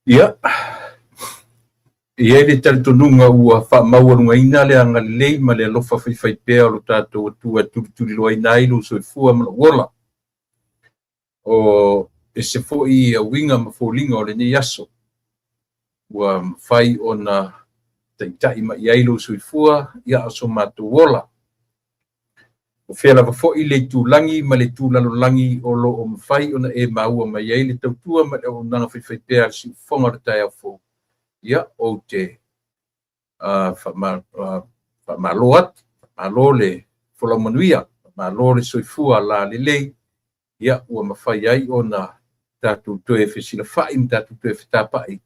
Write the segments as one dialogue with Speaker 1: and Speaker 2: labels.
Speaker 1: Ia, e i ai le talitonuga ua faamaualugaina le agalelei ma le alofa faifaipea o lo tatou Atua e tulituliloaina ai lou soifua ma lou ola. O ese foi uiga ma foliga o lenei aso ua mafai ona taitai mai ai lou soifua ia o so matou ola. O fea lava foi le itulagi ma le itu lalolagi o lo o mafai ona e maua mai ai le tautua ma le auaunaga faifaipea a le Siufofoga o le Taeao Fou, ia, ou te faamalo atu, faamalo le folau manuia, faamalo le soifua lalelei, ia, ua mafai ai ona tatou toe fesilafai ma tatou toe fetapai,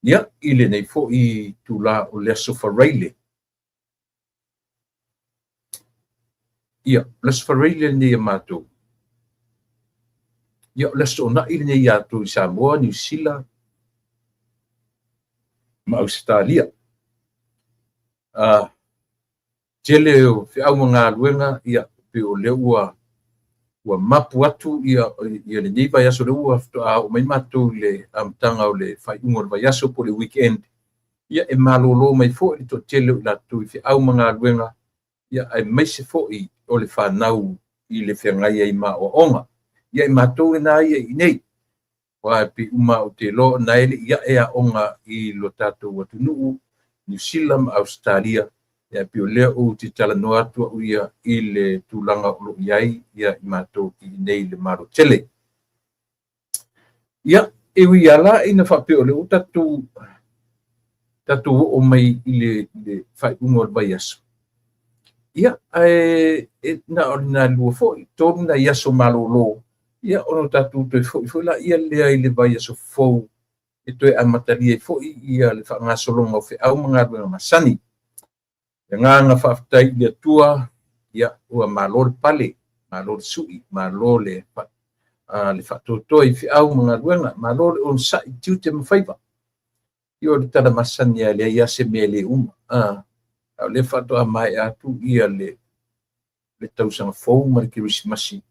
Speaker 1: ia, i lenei foi itula o le Aso Faraile. Ia, o le Aso Faraile lenei a matou. Ia, o le Aso Toonai lenei ia outou i Samoa, Niu Sila ma Ausetalia. Tele o feau ma galuega, ia, pei o lea ua mapu atu ia lenei vaiaso, lea ua faatoa oo mai matou i le amataga o le faaiuga o le vaiaso po o le weekend. Ia, e malolo mai foi le toatele o i latou i feau ma galuega, ia, aemaise foi o le fanau i le feagai ai ma aoaoga. Ia, e matou lena ia i inei, aua e pei uma ou te iloa ona e le i ae aoga i lo tatou atunuu, Niu Sila ma Ausetalia, ia, pei o lea ou te talanoa atu au ia i le tulaga o lo o i ai ia i matou i inei i le Malo tele. Ia, e ui lava la ina faapea o lea ua tatou oo mai i le faaiuga o le vaiaso, ia, ae na o le lua foi, tolu nai aso malolo, ia, ona tatou toe foi foi laia lea i le vaiaso fou e toe amatalia ai foi ia le faagasologa o feau ma galuega masani. Le agaga faafetai i le Atua, ia, ua malo le pale, malo le sui, malo le faatoatoa i feau ma galuega, malo le onosai i tiute ma faiva. Ia, o le tala masani lava, e leai lava se mea e le uma. A o lea faatoa maea atu ia le tausaga fou ma le Kerisimasi,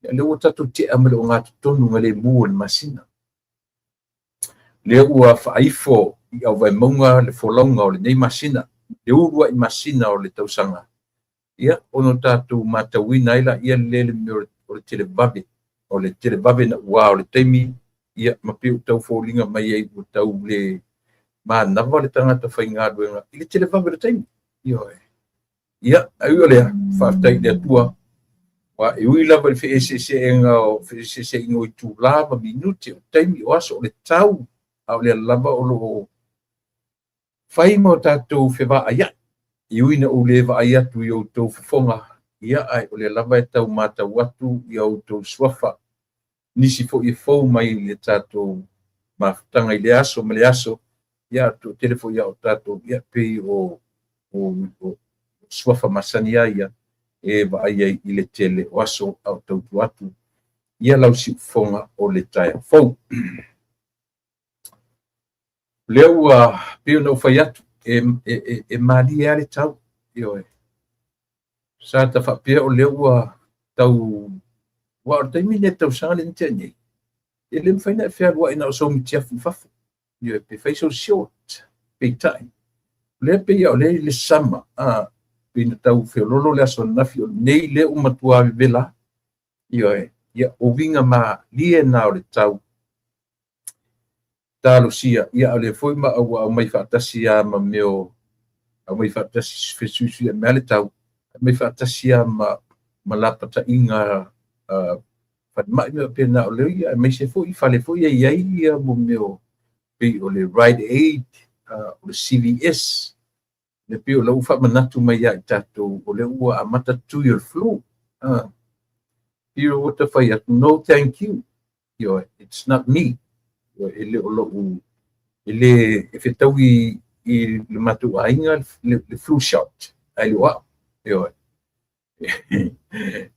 Speaker 1: ia, lea ua tatou tea ma le ogatotonu galemu o le masina. Lea ua faaifo i auvaemauga le folauga o lenei masina, le uluai masina o le tausaga, ia, ona tatou matauina ai laia lea le mea o le televave, o le televave naua o le taimi, ia, ma pei ua tau foliga mai ai ua tau le manava le tagata faigaluega i le televave o le taimi. Ioe. Ia, ai o lea, faafetai i le Atua, aua e ui lava i le feeseeseaiga o feeseeseaiga o itula ma minute, o taimi, o aso, o le tau, a o lea lava o lo o fai ma o tatou fevaaiai. E ui ina ou le vaai atu i outou fofoga, ia, ae o lea lava e tau matau atu i outou suafa. Nisi foi e fou mai i le tatou mafutaga i le aso ma le aso, ia, toatele foi ia o tatou, ia, pei o suafa masani a ia e vaai ai i le tele o aso a o tautua atu ia lau siufofoga o le taeao fou. O lea ua pei ona ou fai atu, e malie lava le tau. Ioe. Sa ta faapea o lea ua tau, aua o le taimi lenei o le tausaga lea na tea nei, e le mafai ona e fealuai na o sou mitiafu i fafo. Ioe, pe fai sou short, peitai. O lea pei o lea i le sama, pei na tau feololo le aso ananafi, o lenei lea ua matua vevela. Ioe, ia, o uiga malie na o le tau. Talosia, ia, o lea foi ma ua aumai faatasi lava ma mea o, aumai faatasi fesuisuiai mai le tau, aumai faatasi lava ma lapataiga falemai mea faapena o lea ia, aemaise foi fale foi e i ai ia mo mea o pei o le Rite Aid, o le CVS, le pei o lea ua faamanatu mai ia i tatou, o lea ua amata tui o le flu. Pei ua ta fai atu, no thank you. Ioe, it's not me. Ioe, e le o lou, e le e fetaui i le matou aiga le flu shot, ae le o au. Ioe.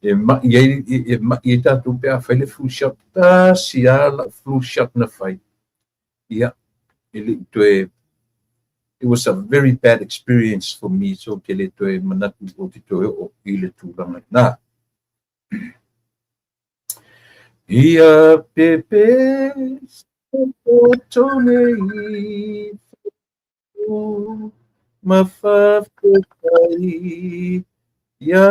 Speaker 1: E mai ai tatou pe a fai le flu shot, tasi lava lau flu shot na fai. Ia, e le i toe, it was a very bad experience for me, so ke le toe manatu ou te toe oo i le tulaga lena. Ia pepe se tatou nei ma faafetai ia.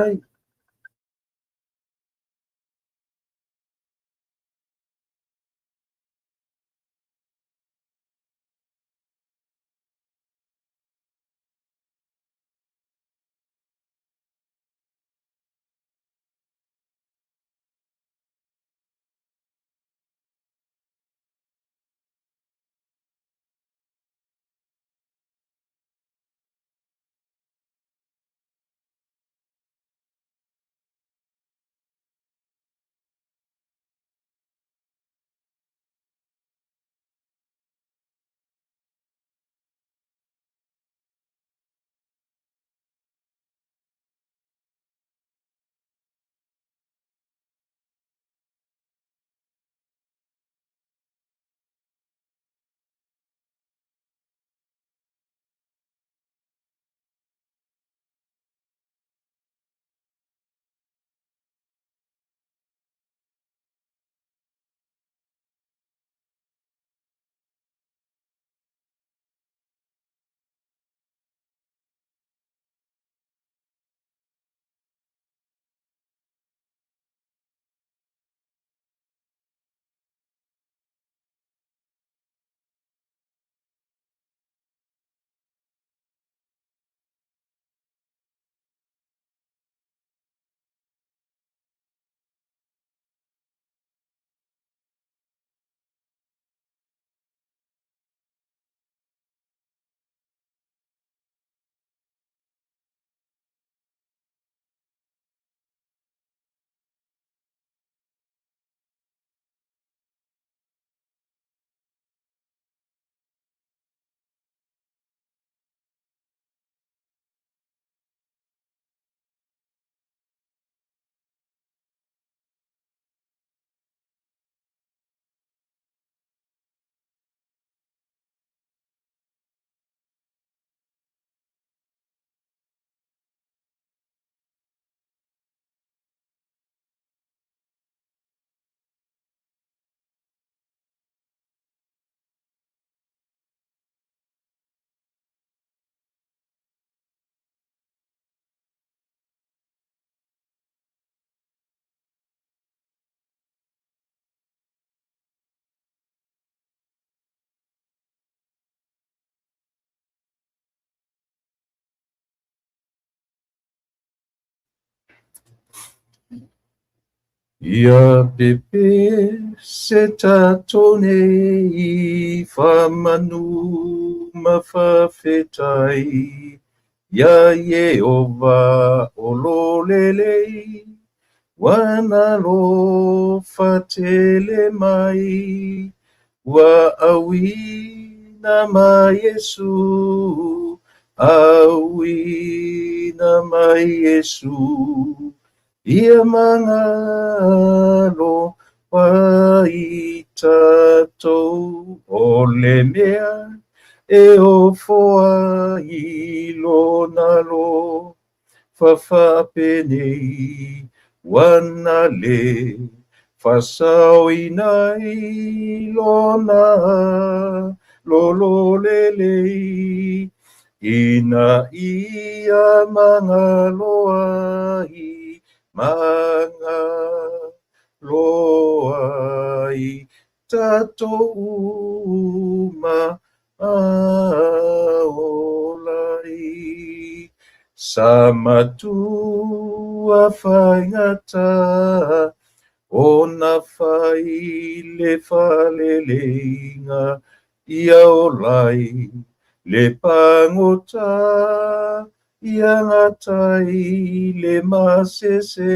Speaker 1: Ia pepe se tatou nei faamanu ma faafetai iā Ieova o lo lelei, ua alofa tele mai, ua auina mai Iesu, auina mai Iesu, ia magalo ai tatou o le mea e ofo ai lona alofa faapenei, ua na le faasaoina ai lona lolo lelei, ina ia magalo ai, magalo ai tatou uma ola ai. Sa matua faigata ona fai le faaleleiga ia ola ai le pagota ia gata ai le masese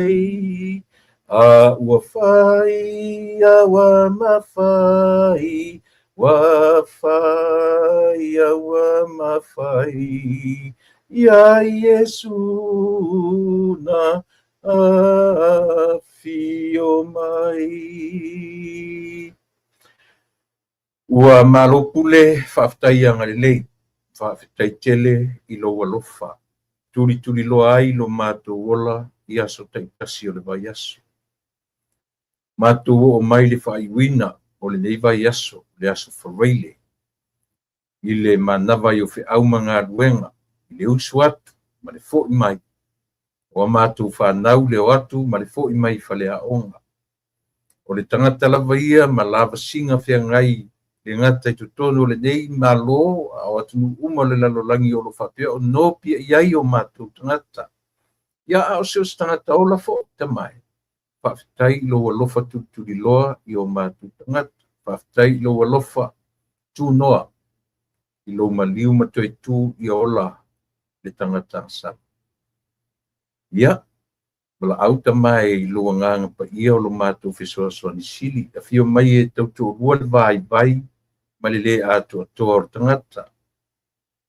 Speaker 1: a ua fai a ua mafai ua fai a ua mafai ia Iesu na afio mai. Ua malo pule faafetai agalelei, faafetai tele i lou alofa, tulituliloa ai lo matou ola i aso taitasi o le vaiaso. Matou oo mai le faaiuina o lenei vaiaso, le Aso Faraile, i le manava ai o feau ma galuega, i le usu atu ma le foi mai o a matou fanau, le o atu ma le foi mai i faleaoga. O le tagata lava ia ma lavasiga feagai le gata i totonu o lenei Malo a o atunuu uma o le lalolagi o lo o faapea ona nopiai ai o matou tagata. Ia, a o so o se tagata ola foi, Tama e, faafetai i lou alofa tulituliloa i o matou tagata. Faafetai i lou alofa tunoa i lou maliu ma toe tu ia ola le tagata agasala. Ia, valaau Tama e i lou agaga paia o lo matou fesoasoani sili, afio mai e tautoalua le vaivai ma le le atoatoa o le tagata.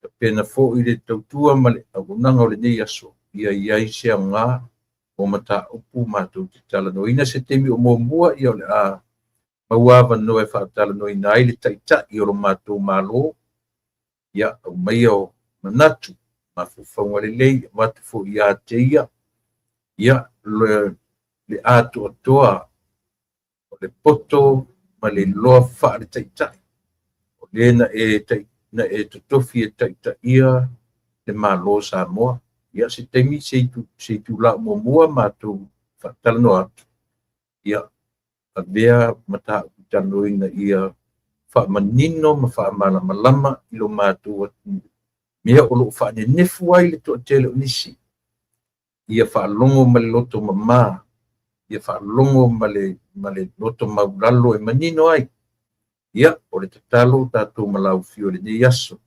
Speaker 1: Tapena foi le tautua ma le auaunaga o lenei aso, ia i ai se aoga o mataupu matou te talanoaina se taimi o muamua, ia o le a maua avanoa e faatalanoaina ai le Taitai o lo matou Malo. Ia aumaia o manatu, mafaufauga lelei, avatu foi ia te ia, ia le atoatoa o le poto ma le iloa faale-taitai, o le na e totofi e taitaia le Malo o Samoa. Ia se taimi se itula muamua matou faatalanoa atu, ia avea mataupu talanoaina ia faamanino ma faamalamalama i lo matou atunuu mea o lo o faanenefu ai le toatele o nisi. Ia faalogo ma le loto mama, ia faalogo ma le loto maulalo e manino ai. Ia, o le tatalo tatou malaufia o lenei aso.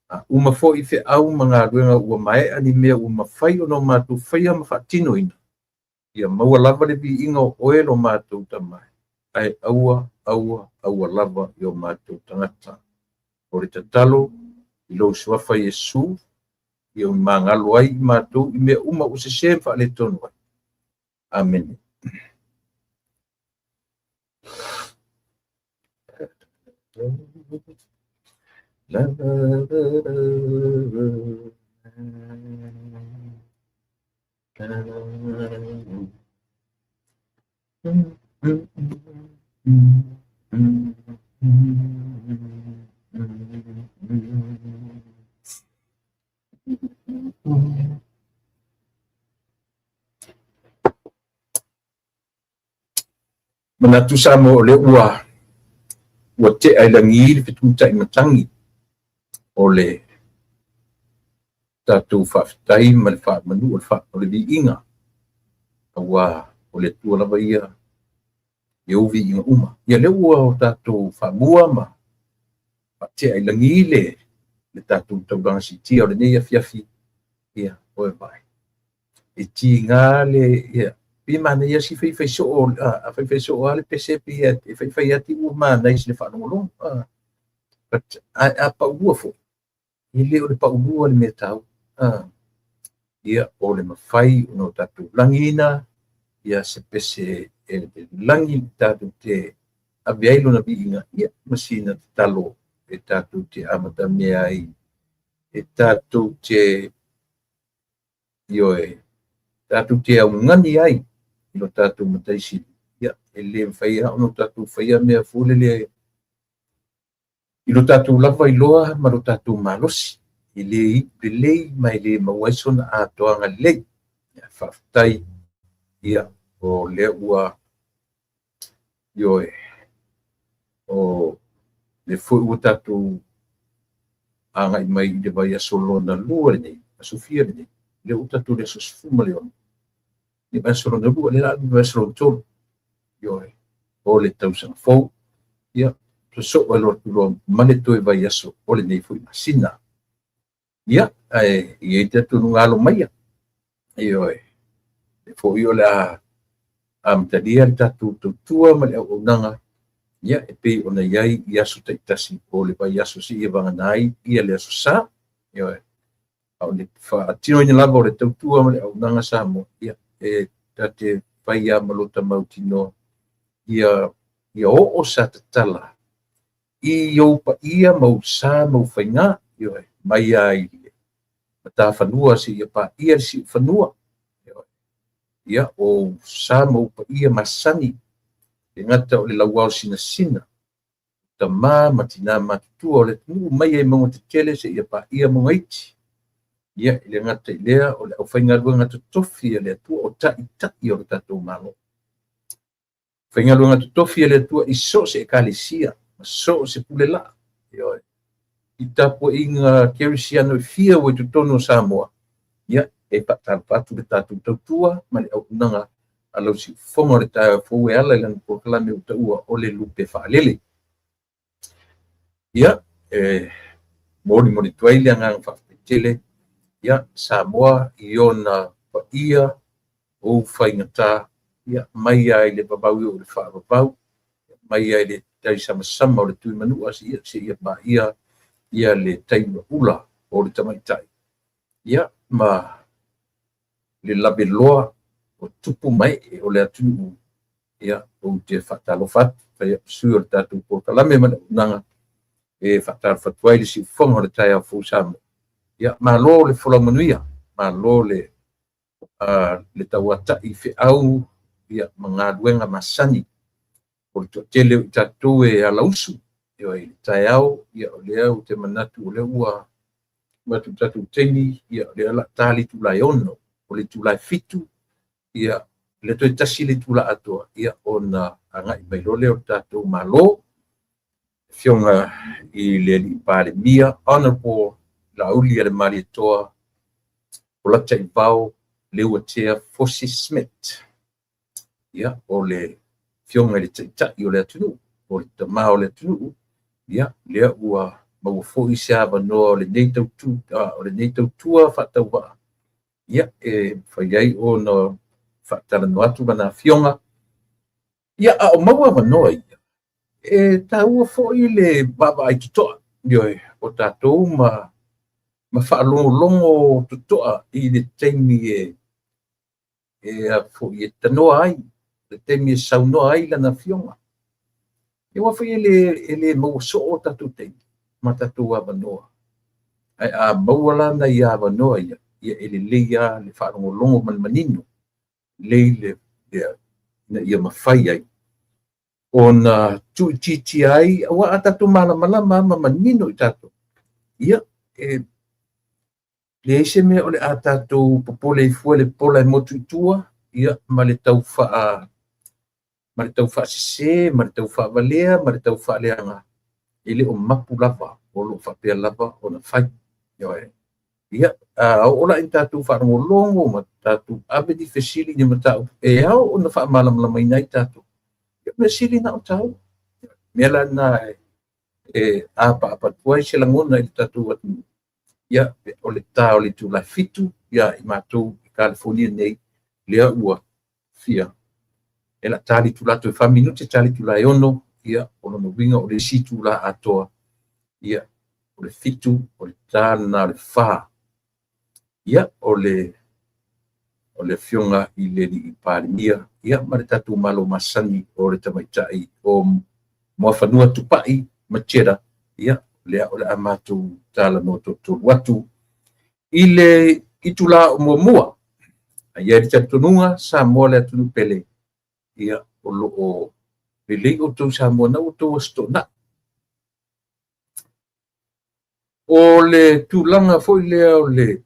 Speaker 1: A uma foi feau ma galuega ua maea ni mea ua mafai ona matou faia ma faatinoina, ia maua lava le viiga o oe lo matou Tama, ae aua, aua, aua lava i o matou tagata. O le tatalo i lou suafa Iesu, ia magalo ai i matou i mea uma ua sese ma faaletonu ai. Amene. Manatu Samoa o lea ua tea i lagi le fetutai matagi o le tatou faafetai ma le faamanu o le viiga, aua o le Atua lava ia e ou viiga uma. Ia lea ua o tatou faamua ma faatea i lagi le tatou taulaga siitia o lenei afiafi. Ia, oe vai. E tiga le, ia, pe manaia si faifai soo, a faifai soo lava le pese pe e faifai ati ua manaia i le faalogologo. But a paulua foi, e le o le paulua le mea taua. Ia, o le mafai ona o tatou lagiina ia se pese e lagi tatou te ave ai lona viiga, ia, ma sina tatalo e tatou te amatamea ai, e tatou te ioe, tatou te augani ai i lo tatou Matai Sili. Ia, e le mafai lava ona tatou faia mea foi lele i lo tatou lava iloa ma lo tatou malosi, e le iu lelei ma e le maua ai sona atoaga lelei. Ia, faafetai, ia, o lea ua ioe, o le foi ua tatou agai mai i le vaiaso lona lua lenei, aso fia lenei, lea ua tatou le aso 16, le vaiaso lona lua, le la le vaiaso lona tolu, ioe, o le tausaga fou. Ia, sosoo alo atu loa ma le toe vaiaso o lenei foi masina. Ia, ae i ai talitonuga alo maia, ioe, e foi o le a amatalia le tatou tautua ma le auaunaga, ia, e pei ona i ai i aso taitasi o le vaiaso seia vagana ai ia le aso Sa. Ioe, a o le faatinoina lava o le tautua ma le auaunaga Samoa, ia, e tate fai lava ma lota mautinoa, ia oo sa tatala i ou paia ma ou sa ma ou faiga, ioe, mai ai le matafanua seia paia le siufanua. Ioe, ia, o sa ma ou paia masani. Le gata o le lauao sinasina, tamā ma tinā matutua o le atunuu mai ai mauga tetele seia paia mauga iti. Ia, e le gata i lea, o le aufaigaluega totofi a le Atua, o taitai o le tatou Malo. Faigaluega totofi a le Atua i so o se ekalesia ma so o se pule laa. Ioe. I tapuaiga kerisiano e fia ua i totonu o Samoa, ia, e faatalofa atu le tatou tautua ma le auaunaga a lau siufofoga o le taeao fou e ala i lana polokalame ua taua o le Lupe Faalele. Ia, e molimoli atu ai le agaga faafetai tele, ia, Samoa i ona paia, ou faigata, ia, mai lava i le vavau e oo i le faavavau, mai lava i le taisamasama o le Tuimanua seia paia ia le taiulaula o le tamaitai, ia, ma le laveloa o tupu ma ee o le atunuu. Ia, ou te faatalofa atu, fai atu sui o le tatou polokalame ma le auaunaga e faatalofa atu ai le siufofoga o le taeao fou Samoa. Ia, malo le folau manuia, malo le tauatai feau, ia, ma galuega masani. O le toatele o i tatou e alausu i le taeao, ia, o lea ou te manatu o lea ua atu i le tatou taimi, ia, o lea o le a ta le itula e 6, o le itula e 7, ia, o lea toe tasi le itula atoa, ia, ona agai mai loa lea o le tatou Malo, Afioga i le Alii Palemia, Honorable Laaulialemalietoa Polataivao Leuatea Fosi Smith. Ia, o le Afioga i le Taitai o le atunuu, o le tama o le atunuu, ia, lea ua maua foi se avanoa o lenei tautua faatauvaa, ia, e mafai ai ona faatalanoa atu lana afioga. Ia, a o maua avanoa ia, e taua foi le vaavaai totoa, ioe, o tatou ma faalogologo totoa i le taimi e tanoa ai, le taimi e saunoa ai lana afioga. Aua foi e le maua soo o tatou taimi ma tatou avanoa. Ae a maua la nai avanoa ia, ia e lelei lava le faalogologo ma le manino, lelei le ina ia mafai ai ona tuuitiitia ai, aua a tatou malamalama ma manino i tatou, ia, e leai se mea o le a tatou popole ai fua le pola e motu i tua, ia, ma le tau faasese, ma le tau faavalea, ma le tau faaleaga, e le o mapu lava, o lo o faapea lava ona fai. Ia, a oo la ina tatou faalogologo ma tatou ave ni fesili ni mataupu e ao ona faamalamalamaina ai tatou, ia, mea sili na o taua. Mea la na e apaapa atu ai se lagona i le tatou atunuu, ia, o le ta o le itula e 7, ia i matou i Kalifonia nei, lea ua fia, e la ta le itula toe 4 minute, ta le itula e 6, ia, o lona uiga o le isi itula atoa, ia, o le 7, o le ta lena o le 4. Ia, o le afioga i le Alii Palemia, ia, ma le tatou Malo masani o le tamaitai o Muafanua Tupai Macheta, ia, lea o le a matou talanoa toatolu atu i le itula o muamua. Ae i ai le talitonuga, Samoa le atunuu pele, ia, o lo o lelei outou Samoa na ua outou Aso Toonai. O le tulaga foi lea o le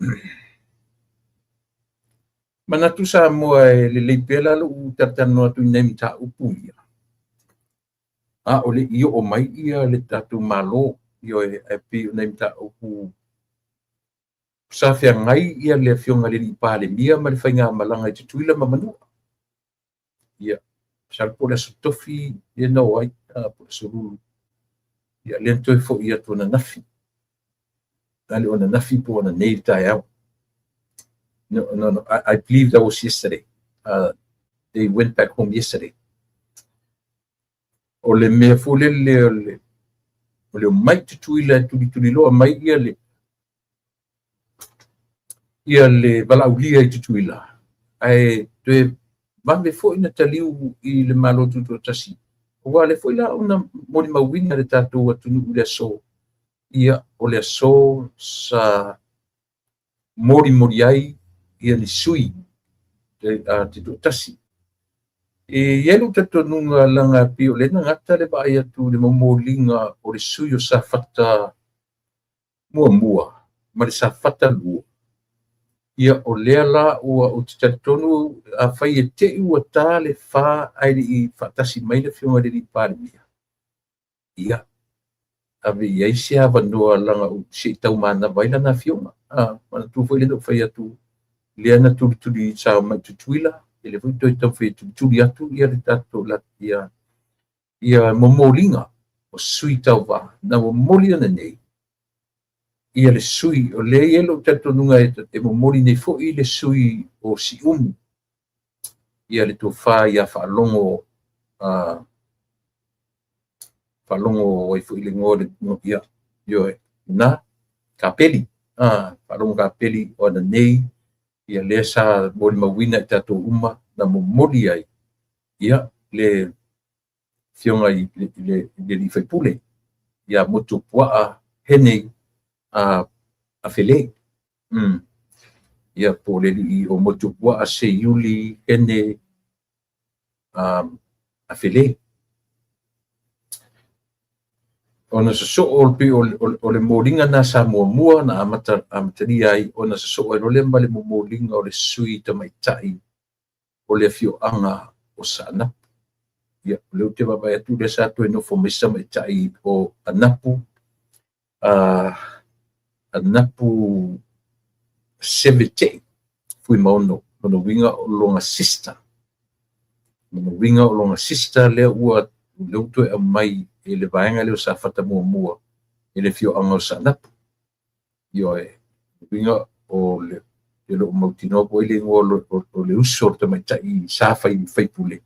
Speaker 1: manatu Samoa e lelei pea la lou talatalanoa atu i nai mataupu ia, a o le i oo mai ia le tatou Malo, ioe, ae pei o nai mataupu sa feagai ia le afioga i le Alii Palemia ma le faigamalaga i Tutuila ma Manua. Ia, masalo po o le Aso Tofi lea na o ai, po o le Aso Lulu. Ia, lea na toe foi atu ananafi. Na le o ananafi po o ananei le taeao. No, no, no, I believe that was yesterday. They went back home yesterday. O le mea foi lele o le omai i Tutuila e tulituliloa mai ia le valaaulia i Tutuila, ae toe vave foi na taliu i le Malo Tutoatasi. Aua o lea foi la ona molimauina le tatou atunuu i le aso, ia, o le aso sa molimoli ai ia ni sui te toatasi. E i ai lou talitonuga leaga e pei o lea na gata le vaai atu i le momoliga o le sui o Safata 1 ma le Safata 2. Ia o lea la ua ou te talitonu afai e te i ua ta le 4 ae le i faatasi mai le Afioga i le alii Palemia, ia, ave i ai se avanoa leaga se i taumanava ai lana afioga. Manatua foi lea na ou fai atu, lea na tulituli sa omai i Tutuila, ia lea foi toe taumafai e tulituli atu ia le tatou ia momoliga o sui tauva na momoli ananei ia le sui o lea e i ai lou talitonuga e momoli nei foi le sui o Siumu, ia le tofa ia Faalogo, Faalogo ai foi le igoa ia, ioe, na Kapeli, Faalogo Kapeli o ananei, ia lea sa molimauina i tatou uma na momoli ai ia le afioga i le alii faipule ia Motuopuaa Henei Afele. Ia po o le alii o Motuopuaa Seiuli Hene Afele. Ona sosoo pei o le moliga na sa muamua na amatalia ai, ona sosoo ai loa lea ma le momoliga o le sui tamaitai o le afioaga o Saanapu. Ia, o lea ou te vaavaai atu lea sa toe nofo mai se tamaitai o Anapu, Anapu Seve Tei, Fuimaono, lona uiga o lona sister. Lona uiga o lona sister lea ua toe aumai e le vaega lea o Safata 1 e le afioaga o Saanapu. Ioe, uiga o le e loo mautinoa po o ai le igoa o le uso o le tamaitai sa faipule,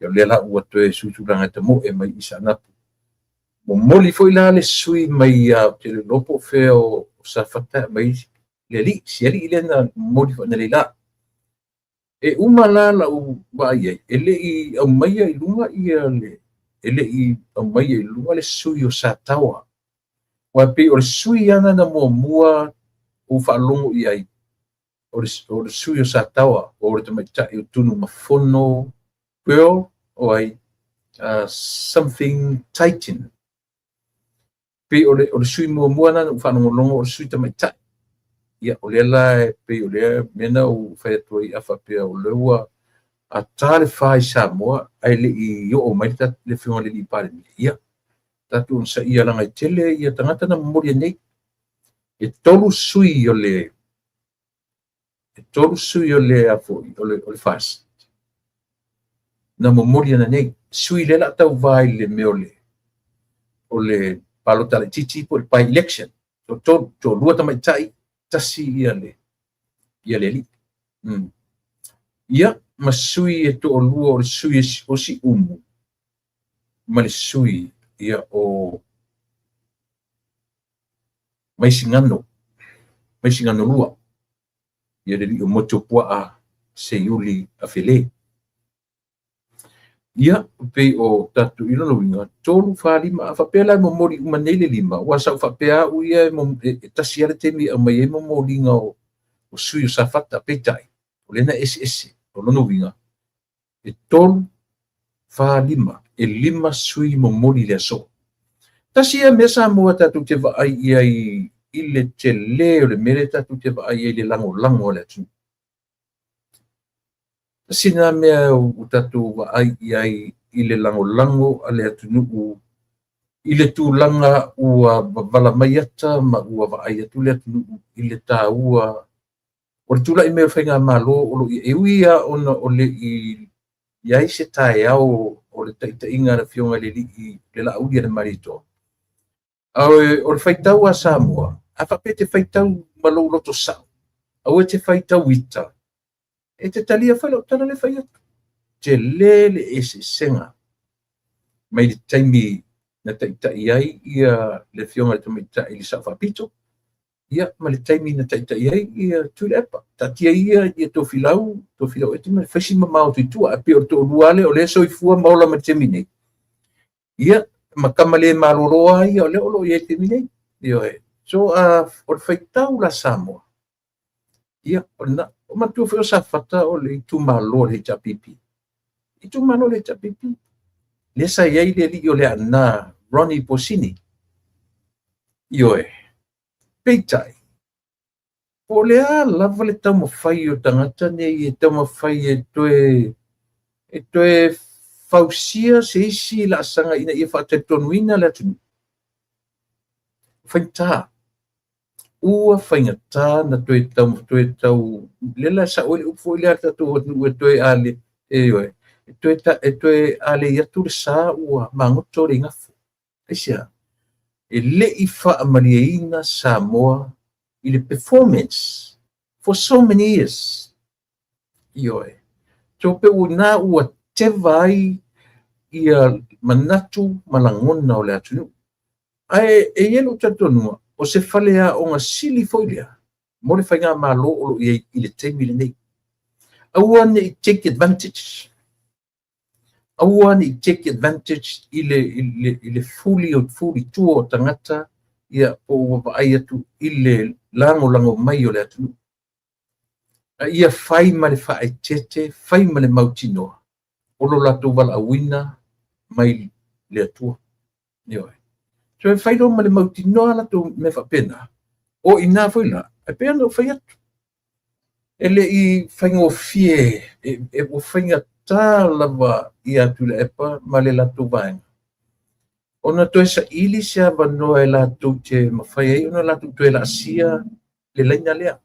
Speaker 1: ia o lea la ua toe suitulaga e tamoe mai i Saanapu. Momoli foi la le sui mai ia, ou te le iloa po o fea o Safata e aumai le alii, si alii lea na momoli foi analeila. E uma la lau vaai ai, e le i aumaia i luga ia le, e le i aumaia i luga le sui o Sataoa. Aua e pei o le sui lava na muamua ou faalogo i ai, o le sui o Sataoa, o le tamaitai o Tunumafono Pearl, o ai, something Titan. Pei o le sui muamua lena na ou faalogologo o le sui tamaitai. Ia, o lea la e pei o lea mea na ou fai atu ai, a faapea o lea ua a ta le 4 i Samoa ae le i oo mai le afioga i le alii Palemia, ia, tatou onosaia leaga e tele ia tagata na momoli nei. E 3 sui o le e 3 sui o le a foi o le FAST na momoli ananei. Sui lea la tauvā i le mea o le palota laitiiti po o le by election. Toatolu, toalua tamaitai, tasi ia le alii. Ia, ma sui e toalua o le sui o Siumu ma le sui ia o Maisigano 2, ia le alii o Motuopuaa Seiuli Afele. Ia, pei o tatou i lona uiga, 3, 4, 5, a faapea la e momoli uma nei le 5, ua sa ou faapea au ia e tasi lava le taimi e aumai ai momoliga o sui o Safata, peitai, o lea na eseese, o lona uiga, e 3, 4, 5, e 5 sui momoli i le aso. Tasi ia mea Samoa tatou te vaai i ai i le tele o le mea lea tatou te vaai ai i le lagolago a le atunuu. Tasi lena mea ua tatou vaai i ai i le lagolago a le atunuu i le tulaga ua wavala mai ata ma ua vaai atu le atunuu i le taua o le tula'i mai o le faigamalo o lo o i ai. E ui lava ona o le i i ai se taeao o le taitaiga a le afioga i le alii le Laauli a le Malietoa. O le faitau a Samoa, a faapea e te faitau ma lou loto sao, aua e te faitau ita, e te talia foi lau tala le fai atu. Tele le eseesega mai le taimi na taitai ai ia le afioga i le tamaitai i le Sao Faapito, ia ma le taimi na taitai ai ia Tuilaepa. Taatia ia ia Tofilau, Tofilau ete ma fai si mamao atu i tua, ae pei o le toalua lea o lea e soifua ma ola mai le taimi nei. Ia, ma tama le malolo lava ia o lea o lo o i ai le taimi nei. Ioe. So, o le faitau la Samoa, ia, o lena, o manatua foi o Safata o le itumalo o le HRPP. Itumalo o le HRPP. Lea sa i ai le alii o Leaana, Ronnie Posini. Ioe. Peitai, po o le a lava le taumafai o tagata nei e taumafai e toe fausia se isi laasaga ina ia faatalitonuina le atunuu, faigata. Ua faigata na toe tau toe tau le la sa o le upu foi lea a le tatou atunuu e toe ale, ioe, e toe alei atu le sa ua magoto le igafo. Aisea? E le i faamalieina Samoa i le performance for so many years. Ioe. So pe ua na ua teva ai ia manatu ma lagona o le atunuu. Ae e i ai lou talitonuga, o se faleaoga sili foi lea mo le faigamalo o lo o i ai i le taimi lenei. Aua ne i take advantage. Aua ne i take advantage i le fuli o fuli tua o tagata ia po ua vaai atu i le lagolago mai o le atunuu. A ia fai ma le faaeteete, fai ma le mautinoa, o lo latou valaauina mai le Atua. Ioe. So e fai loa ma le mautinoa latou mea faapena, o i foi la, e pei ona ou fai atu. E le i faigofie, ua faigata lava ia Tuilaepa ma le latou vaega ona toe saili se avanoa e latou te mafai ai ona latou toe laasia le laina lea.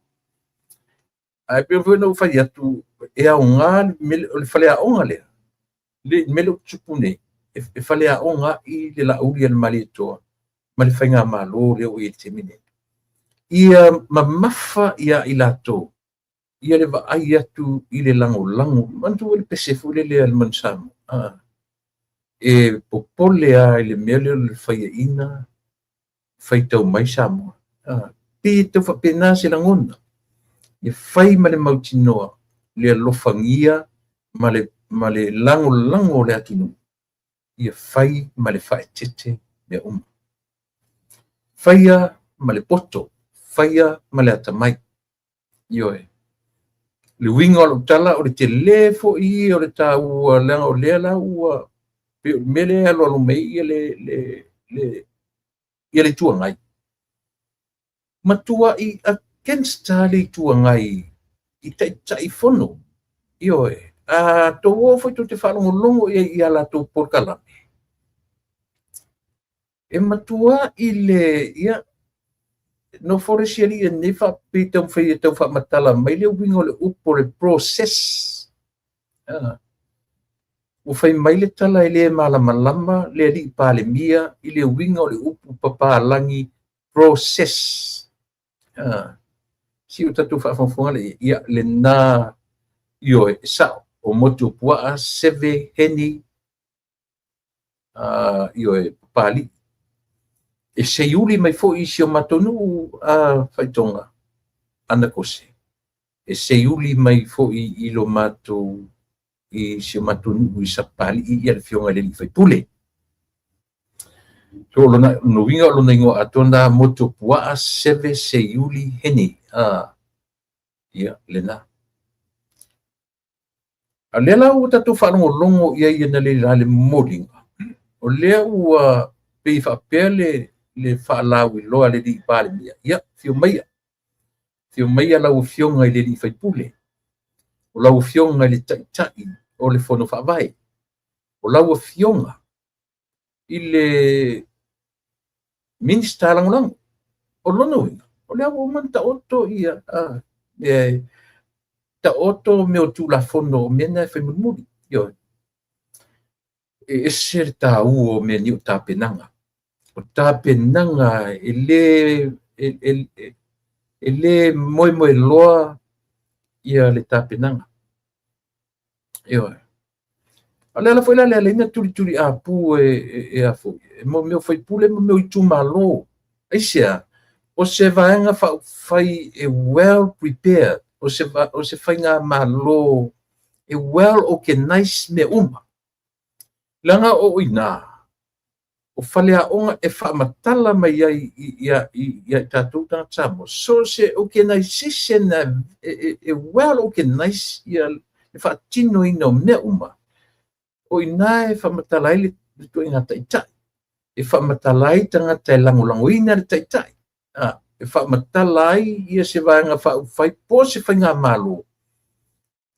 Speaker 1: Ae pei foi ona ou fai atu, e aoga o le faleaoga lea, le mea lea ua tupu nei, e faleaoga ai le Laauli a le Malietoa ma le faigamalo lea ua i ai i le taimi nei. Ia mamafa ia i latou ia le vaai atu i le lagolago. Manatua le pese foi lele a le Manu Samoa. E popole lava i le mea lea o le faiaina faitau mai Samoa. Pei e tau faapena se lagona. Ia fai ma le mautinoa le alofagia ma le lagolago o le atunuu. Ia fai ma le faaeteete mea uma. Faia ma le poto, faia ma le atamai. Ioe. Le uiga o lau tala, o le tele foi ia o le taua, leaga o lea la ua pei o le mea lea e alualu mai ia le Itu Agai. Matuai against le Itu Agai i Taitaifono. Ioe. A tou o foi tou te faalogologo i ai latou polokalame, e matua i le ia nofo le isi alii nei faapei taumafai e tau faamatala mai le uiga o le upu o le process. Ua fai mai le tala e le malamalama le alii Palemia i le uiga o le upu papalagi process. Si o tatou faafogafoga le ia lena. Ioe, sao o motu puaa seve heni, ioe, papalii. E seiuli mai foi i si o matou nuu a Faitoga Anakose. E seiuli mai foi i lo matou i si o matou nuu i Sapapalii ia le afioga i le alii faipule. So lona no uiga o lona igoa atoa na motu puaa seve seiuli heni. Ia lena. A lea la ua tatou faalogologo i ai na le la le momoliga. O lea ua pei faapea le faalauiloa a le alii Palemia. Ia, fio maia. Fio maia lau afioga i le alii faipule. O lau afioga i le taitai o le Fono Faavae. O lau afioga i le Minista Lagolago. O lona uiga, o lea ua uma ona taoto ia taoto mea o Tulafono o mea na e fai mulimuli. Ioe. E ese le taua o mea nei o tapenaga. O tapenaga e le moemoe loa ia le tapenaga. Ioe. A o le ala foi la le ala ai na tulituli apu e a foi, e mo mea o faipule ma mea o itumalo. Aisea? O se vaega faaupufai e well prepared, o se faigamalo e well organized mea uma. Leaga o i ina, o faleaoga e faamatala mai ai ia i tatou tagata Samoa. So se organization e well organized ia le faatinoina o mea uma. O i ina e faamatala ai le ituaiga taitai, e faamatala ai tagata e lagolagoina le taitai, e faamatala ai ia se vaega faaupufai po o se faigamalo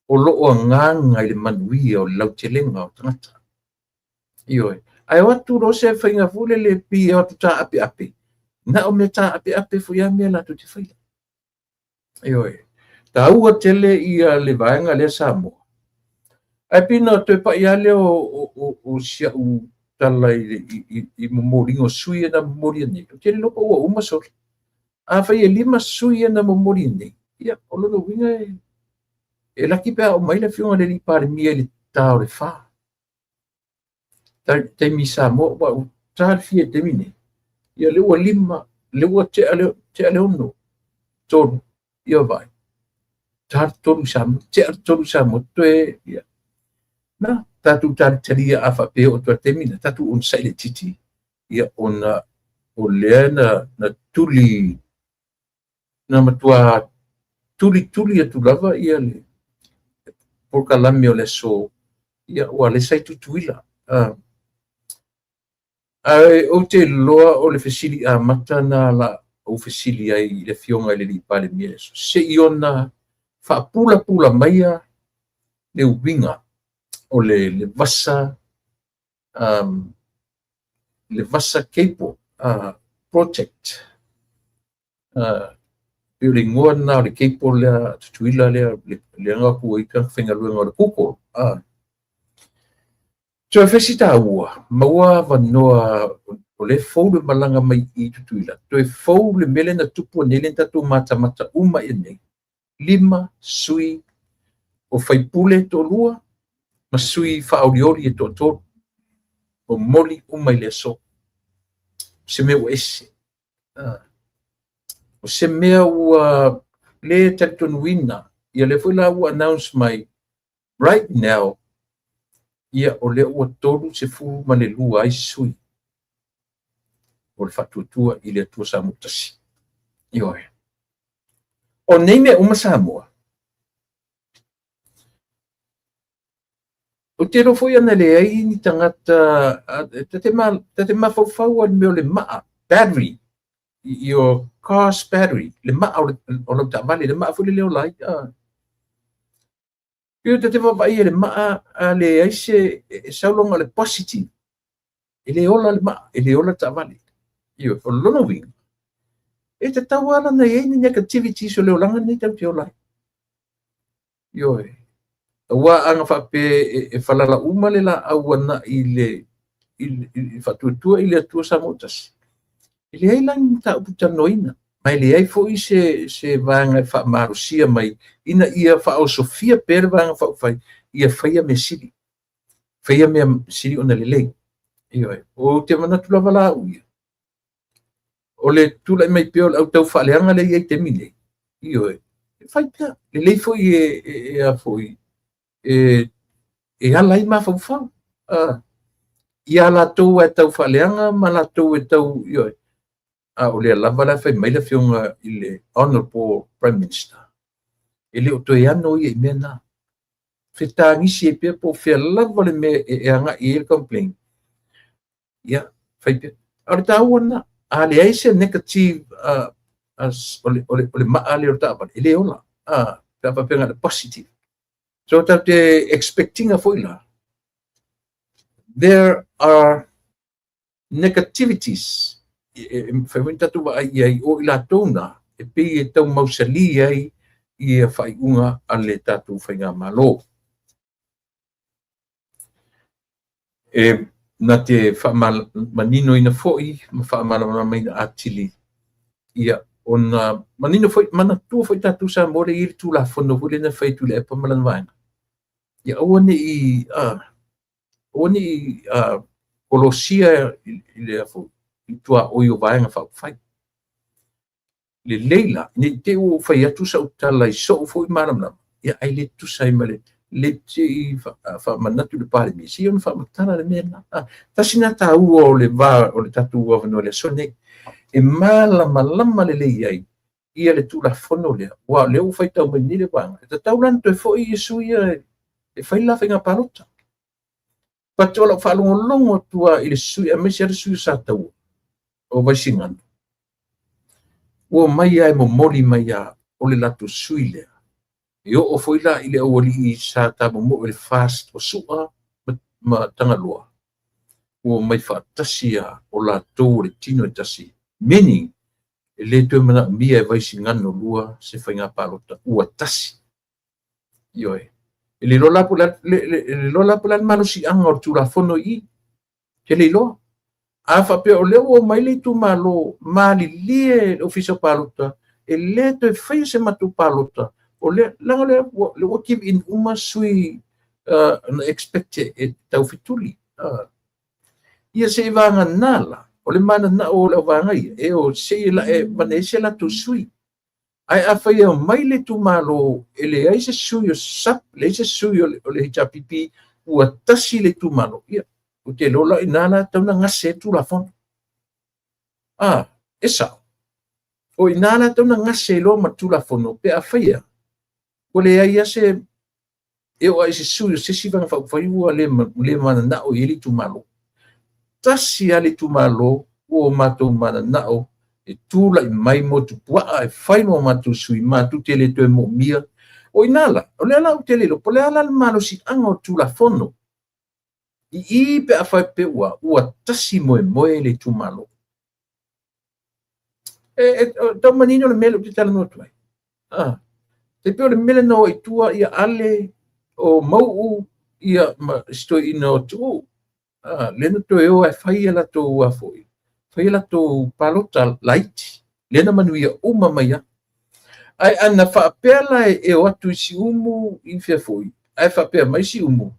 Speaker 1: o lo o agaga i le manuia o le lautelega o tagata. Ioe. Ae o atu loa se faiga foi lele e pei e o atu taapeape, na o mea taapeape foi lava mea latou te faia. Ioe. Taua tele ia le vaega lea Samoa. Ae pei na toe pai lava lea o si au tala i momoliga o sui ia na momoli nei. Ou te le iloa po ua uma sole. Afai e 5 sui ia na momoli nei, ia, o lona uiga e laki pe a oo mai le afioga i le Palemia i le ta o le 4. Taimi Samoa, ua ta le fia i le taimi nei. Ia, lea ua 5, lea ua tea le 6, 3, ia vai. Ta le 3 Samoa, tea le 3 Samoa, toe, ia. Na, tatou talitalia a faapea o tua taimi na, tatou onosai le titi, ia, ona o lea na tuli, na matua tuli atu lava ia le polokalame o le aso, ia, ua le sai Tutuila. Ae ou te iloa o le fesili amata na la ou fesili ai i le afioga i le Palemia le aso, se i ona faapulapula maia le uiga o le vasa, le vasa cable project. Pe o le igoa lena o le cable lea Tutuila lea lea na atu ai tagata faigaluega o le Google. Toe fesi tāua, maua avanoa o le fou le malaga mai i Tutuila. Toe fou le mele na tupu nei le tatou matamata uma i nei. 5 sui o faipule toalua ma sui faaolioli e toatolu. O moli uma i le aso. Se mea ua ese. O se mea ua le talitonuina. Ia le foi la ua announce mai right now, ia o lea ua 32 ai sui o le faatuatua i le Atua Samoa tasi. Ioe. O nei mea uma Samoa, o te iloa foi ana leai ni tagata, tate mafaufau ai le mea o le maa, battery, your car's battery, le maa o lau taavale, le maa foi le leo lai. Pei tate vaavaai e le maa a leai se sauloga o le positive. E le ola le maa, e le ola le taavale. Ioe, o lona uiga, e tatau lava na i ai ni negativities o le olaga lenei tatou te ola ai. Ioe. Aua ana faapea e falala uma le laau agai i le faatuatua i le Atua Samoa tasi. E leai la ni mataupu talanoaina, ma e leai foi se vaega e faamalosia mai ina ia faaosofia pea le vaega faaupufai, ia faia mea sili. Faia mea sili ona lelei. Ioe. O te manatu lava la au ia, o le tulai mai pea o le au tau faaleaga lea i ai taimi nei. Ioe. E fai pea. Lelei foi e a foi, e ala ai mafaufau. Ia latou e tau faaleaga ma latou e tau, ioe. A o lea lava la fai mai le afioga i le Honorable Prime Minister. E le o toe ano ia i mea na. Fetagisi e pea po fea lava le mea e agai i ai le complaint. Ia, fai pea. A o le taua lena, a leai se negative o le maa lea o le taavale, e le ola. Pe a faapea na o le positive. So tatou te expectinga foi la, there are negativities e fai foi tatou vaai i ai o i latou na e pei e tau mausali ai ia faaiuga a le tatou faigamalo. E na te faamaninoina foi ma faamalamalamaina atili ia ona manino foi manatua foi tatou Samoa le i le Tulafono foi lea na fai Tuilaepa ma lana vaega. Ia aua ne i kolosia i le tuaoi o vaega faaupufai. Lelei la, nei te i ua fai atu sau tala i sou foi malamalama, ia ai le tusa ai ma le te i faamanatu le Palemia, se i ona faamatala le mea lena. Tasi na taua o le va o le tatou avanoa i le aso nei, e malamalama lelei ai ia le Tulafono lea, ua lea ua faitau mai nei le vaega. E tatau la ona toe foi ia sui ia e fai la faiga palota. But o lau faalogologo atu lava i le sui aemaise lava le sui o Sataua o Vaisigano, ua omai lava e momoli mai lava o le latou sui lea. E oo foi la i le aualii sa tamomoe i le FAST o Su'a ma Tagaloa, ua omai faatasi lava o latou o le tino e tasi, meaning e le toe manaomia e Vaisigano 2 se faiga palota, ua tasi. Ioe. E le iloa la po o le a le malosiaga o le Tulafono i i. Te le iloa. A faapea o lea ua omai le itumalo malilie le Ofisa o Palota e le toe faia se matou palota, o lea, leaga o lea ua give in uma sui na expect e taufetuli. Ia se i vagana la, o le mananao o le auvaega ia, e o se i avane ai se latou sui. Ae afai e omai le itumalo e leai se sui o SUP, leai se sui o le HRPP, ua tasi le itumalo, ia, ou te iloa la o i ina la e tatau ona gase ai le Tulafono. A, e sao. O i ina la e tatau ona gase ai loa ma le Tulafono pe afai e a, ua leai lava se, e oo lava i se sui o se isi Vaega Faaupufai ua le mananao i ai le itumalo. Tasi lava le itumalo ua matou mananao e tulai mai Motupuaa e fai ma o matou sui, matou te le toe moomia. O i ina la, o lea la ou te le iloa po o le a la le malosiaga o le Tulafono i i pe afai pe ua tasi moemoe le itumalo. E tau manino le mea lea ou te talanoa atu ai. E pei o le mea lea na o ai i tua ia Ale, o Mauu, ia ma si toeaina o Tuuu. Lea na toe o e fai a latou foi, fai a latou palota laiti, lea na manuia uma mai ai. Ae ana faapea la e o atu i Siumu i fea foi, ae faapea mai Siumu,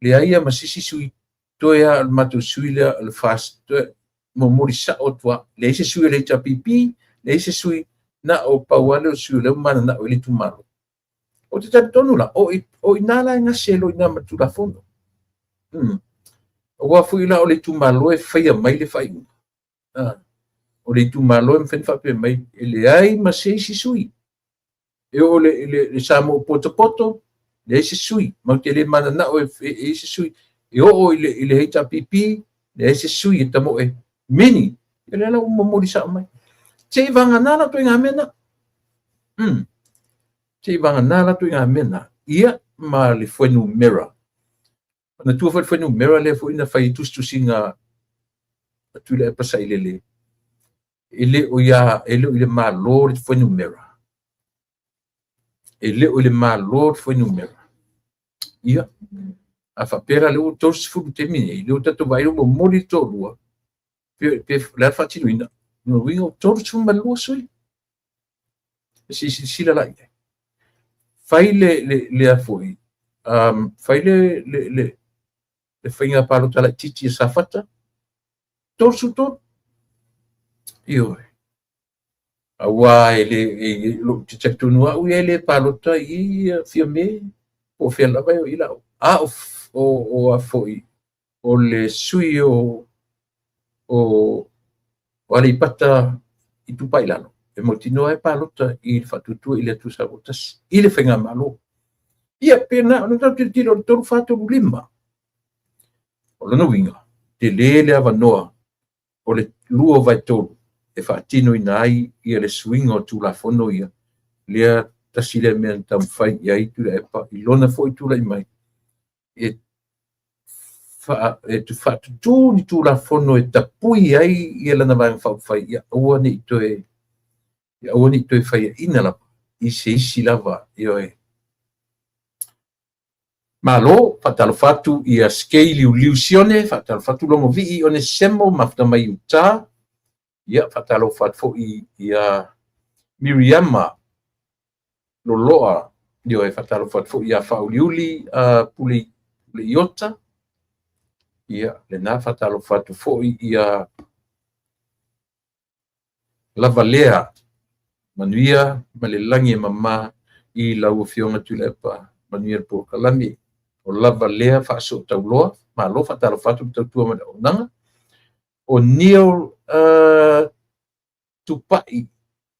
Speaker 1: leai lava ma se isi sui, toe lava o le matou sui lea o le FAST, toe momoli sao atu lava, leai se sui o le HRPP, leai se sui, na o pau lava lea o le sui o lea ua mananao i le itumalo. Ou te talitonu la, o i ina la e gase loa i ina ma le Tulafono. Aua foi la o le itumalo e faia mai le faaiuga. O le itumalo e mafai ona faapea mai, e leai ma se isi sui. E oo i le Samoa potopoto, leai se sui. Matou te le mananao e i ai se sui. E oo i le HRPP, leai se sui e tamoe. Meaning, e lea la ua momoli sao mai. Se i vagana la ituaiga mea na. Se i vagana la ituaiga mea na. Ia ma le fuainumera. Manatua foi le fuainumera lea foi na fai ai tusitusiga a Tuilaepa Sailele. E le o i le Malo le fuainumera. E le o i le Malo le fuainumera. Ia, a faapea la lea ua 30 i le taimi nei, lea ua tatou vaai ua momoli le toalua, pe o le a le faatinoina? Lona uiga ua 32 sui. Se i silasila la i ai. Fai le foi, fai le faiga palota laitiiti a Safata, 33. Ioe. Aua e le, ou te talitonu au ia e le palota i Fiame, po o fea lava e o i lau. A o a foi, o le sui o Aleipata Itupa i Lalo, e mautinoa e palota i le Faatuatua i le Atua Samoa Tasi, i le faigamalo. Ia, pe na ona tatou tilotilo o le 3, 4, 3, 5. O lona uiga, tele le avanoa o le 2/3 e faatinoina ai ia le suiga o Tulafono ia, lea tasi lea mea na taumafai i ai Tuilaepa i lona foi tulai mai, e faatutū ni Tulafono e tapui ai ia lana Vaega Faaupufai, ia aua ne i toe faiaina lava i se isi lava. Ioe. Malo, faatalofa atu ia Skei Liuliu Sione, faatalofa atu Logovii Onesemo, mafuta mai Utah. Ia, faatalofa atu foi ia Miriama Loloa, ioe, faatalofa atu foi ia Faauliuli Pule Iota. Ia, lena faatalofa atu foi ia Lavalea, manuia ma le lagi e mama i lau Afioga Tuilaepa, manuia le polokalame. O Lavalea Faasootauloa, malo, faatalofa atu le tautua ma le auaunaga. O Neil Tupai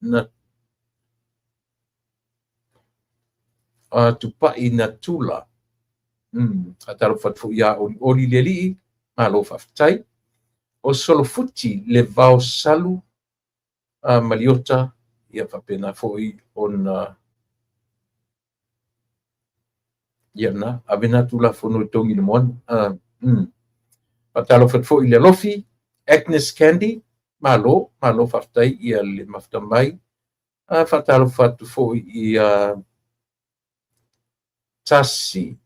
Speaker 1: na Tupai Natula. Faatalofa atu foi ia Olioli le Alii, malo faafetai. O Solofuti le Vao Salu Maliota, ia faapena foi ona ia na ave na Tulafono e togi i le moana. Faatalofa atu foi i le alofi Agnes Candy, malo, malo faafetai ia le mafuta mai. Faatalofa atu foi ia Tasi.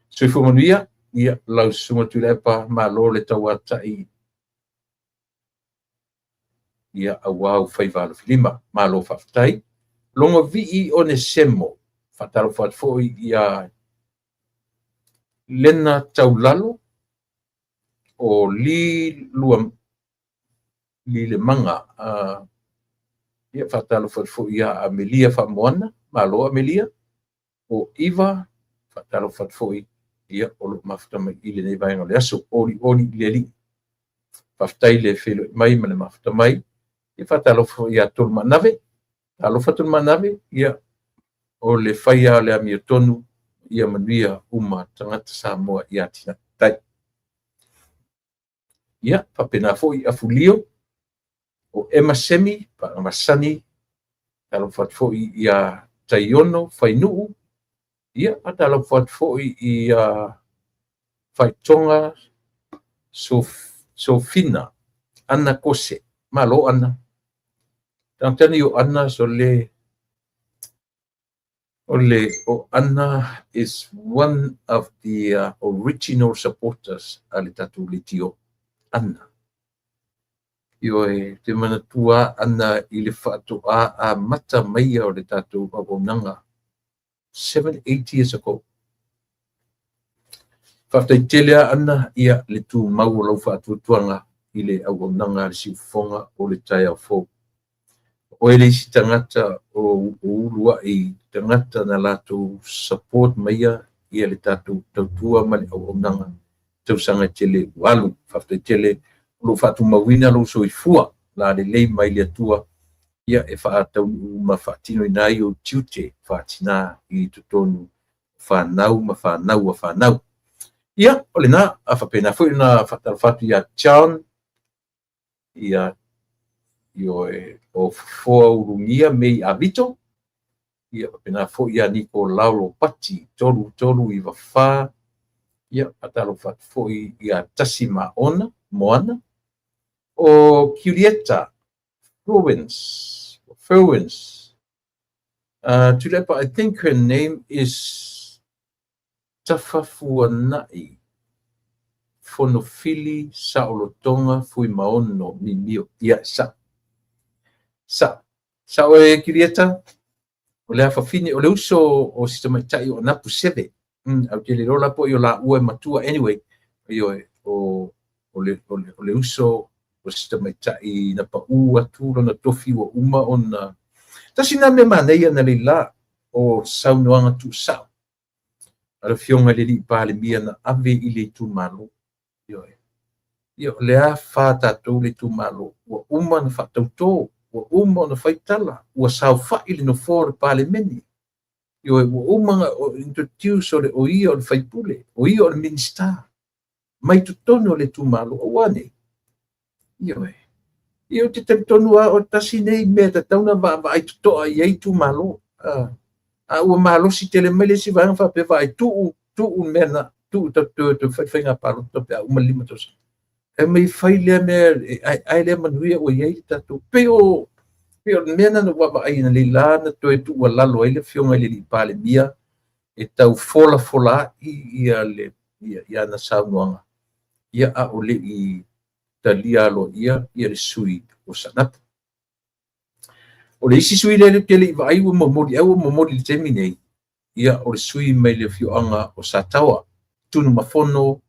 Speaker 1: Soifua manuia, ia lau Susuga Tuilaepa, malo le tauatai ia auā ou faiva alofilima. Malo faafetai. Logovii Onesemo, faatalofa atu foi ia Lena Taulalo o Li Lua Li Le Maga. Ia faatalofa atu foi ia Amelia Faamoana, malo Amelia. O Iva, faatalofa atu foi ia o lo o mafuta mai i lenei vaega o le aso. Olioli i le Alii. Faafetai le feiloai mai ma le mafuta mai. Ia faatalofa foi ia Tolumaanave. Talofa Tolumaanave, ia o le faia o le amiotonu, ia manuia uma tagata Samoa ia atinae. Ia faapena foi Afulio, o Emma Semi, Paamasani, talofa atu foi ia Taiono Fainuu, ia faatalofa atu foi ia Faitoga Sofina Ana Kose. Malo Ana. Tagata o Ana so le o le o Ana is one of the original supporters a le tatou leitio. Ana. Ioe, te manatua Ana i le faatoa amata maia o le tatou auaunaga 7, 8 years ago. Faafetai tele a Ana ia le tumau o lau faatuatuaga i le auaunaga a le siufofoga o le taeao fou. O oe le isi tagata o uluai tagata na latou support maia ia le tatou tautua ma le auaunaga tausaga tele ua alu. Faafetai tele o lou faatumauina lou soifua la lelei mai le Atua ia e faataunuu ma faatinoina ai ou tiute faatina i totonu fanau ma fanau a fanau. Ia, o lena, a faapena foi ona faatalofa atu ia John, ia ioe, o Fofoa Ulugia Mei Avito, ia faapena foi ia Nikolao Lopati 3394, ia faatalofa atu foi ia Tasi Maona Moana, o Julieta Fluence, Fluence. Tuilaepa, I think her name is Tafafuanai Fonofili Saolotoga Fuimaono Mimio. Ia, sa. Sa. Sa oe Julieta, o le afafine, o le uso o si tamaitai o Anapu Seve. Au te le iloa la po o laua e matua. Anyway, ioe, o le uso o si tamaitai na pau atu lona tofi ua uma ona. Tasi nā mea manaia na leila o saunoaga tuusao a le Afioga i le Alii Palemia na ave i le itumalo. Ioe. Ia, o le a fa tatou le itumalo, ua uma na faatautō, ua uma ona faitala, ua saofai le nofoa o le Palemene. Ioe, ua uma na introduce o le o ia o le faipule, o ia o le Minisita, mai totonu o le itumalo, aua nei. Ioe. Ia, ou te talitonu lava o tasi nei mea tatau na vaavaai totoa i ai itumalo. A ua malosi tele mai le isi vaega faapea vaai tuu tuu mea na tuu toe toe fai faiga palota pe a uma le 5 tausaga. E mai fai lea mea ae lea manuia ua i ai le tatou. Pei o le mea na vaavaai ina leila na toe tuualalo ai le Afioga i le Alii Palemia e tau folafola ai ia le ia na saunoaga ia a o le i talia aloaia ia le sui o Saanapu. O le isi sui lea te le i vaai ua momoli ai ua momoli i le taimi nei, ia o le sui mai le afioaga o Sataoa, Tunumafono,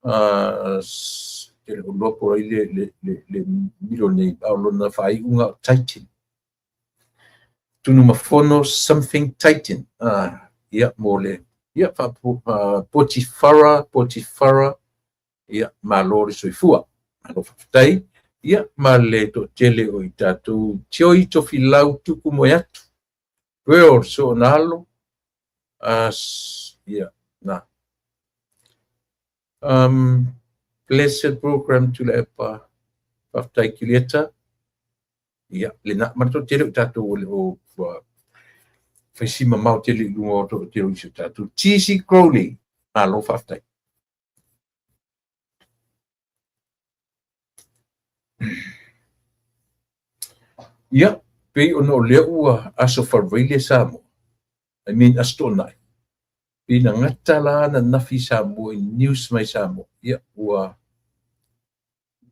Speaker 1: te le o iloa po o ai le middle name, a o lona faaiuga o Titan. Tunumafono something Titan. Ia mo le ia Potifara, Potifara, ia malo le soifua. Malo faafetai. Ia ma le toatele o i tatou Tioi Tofilau Tuku Moe atu. Pearl Soonalo. Ia, na. Blessed program Tuilaepa. Faafetai Kilieta. Ia, lena, ma le toatele o tatou o le o ua fai si mamao tele i luga o toatele o isi o tatou. TC Crowley, malo faafetai. Ia, pei ona o lea ua aso Faraile Samoa, I mean Aso Toonai, pei na gata la ananafi Samoa i news mai Samoa. Ia, ua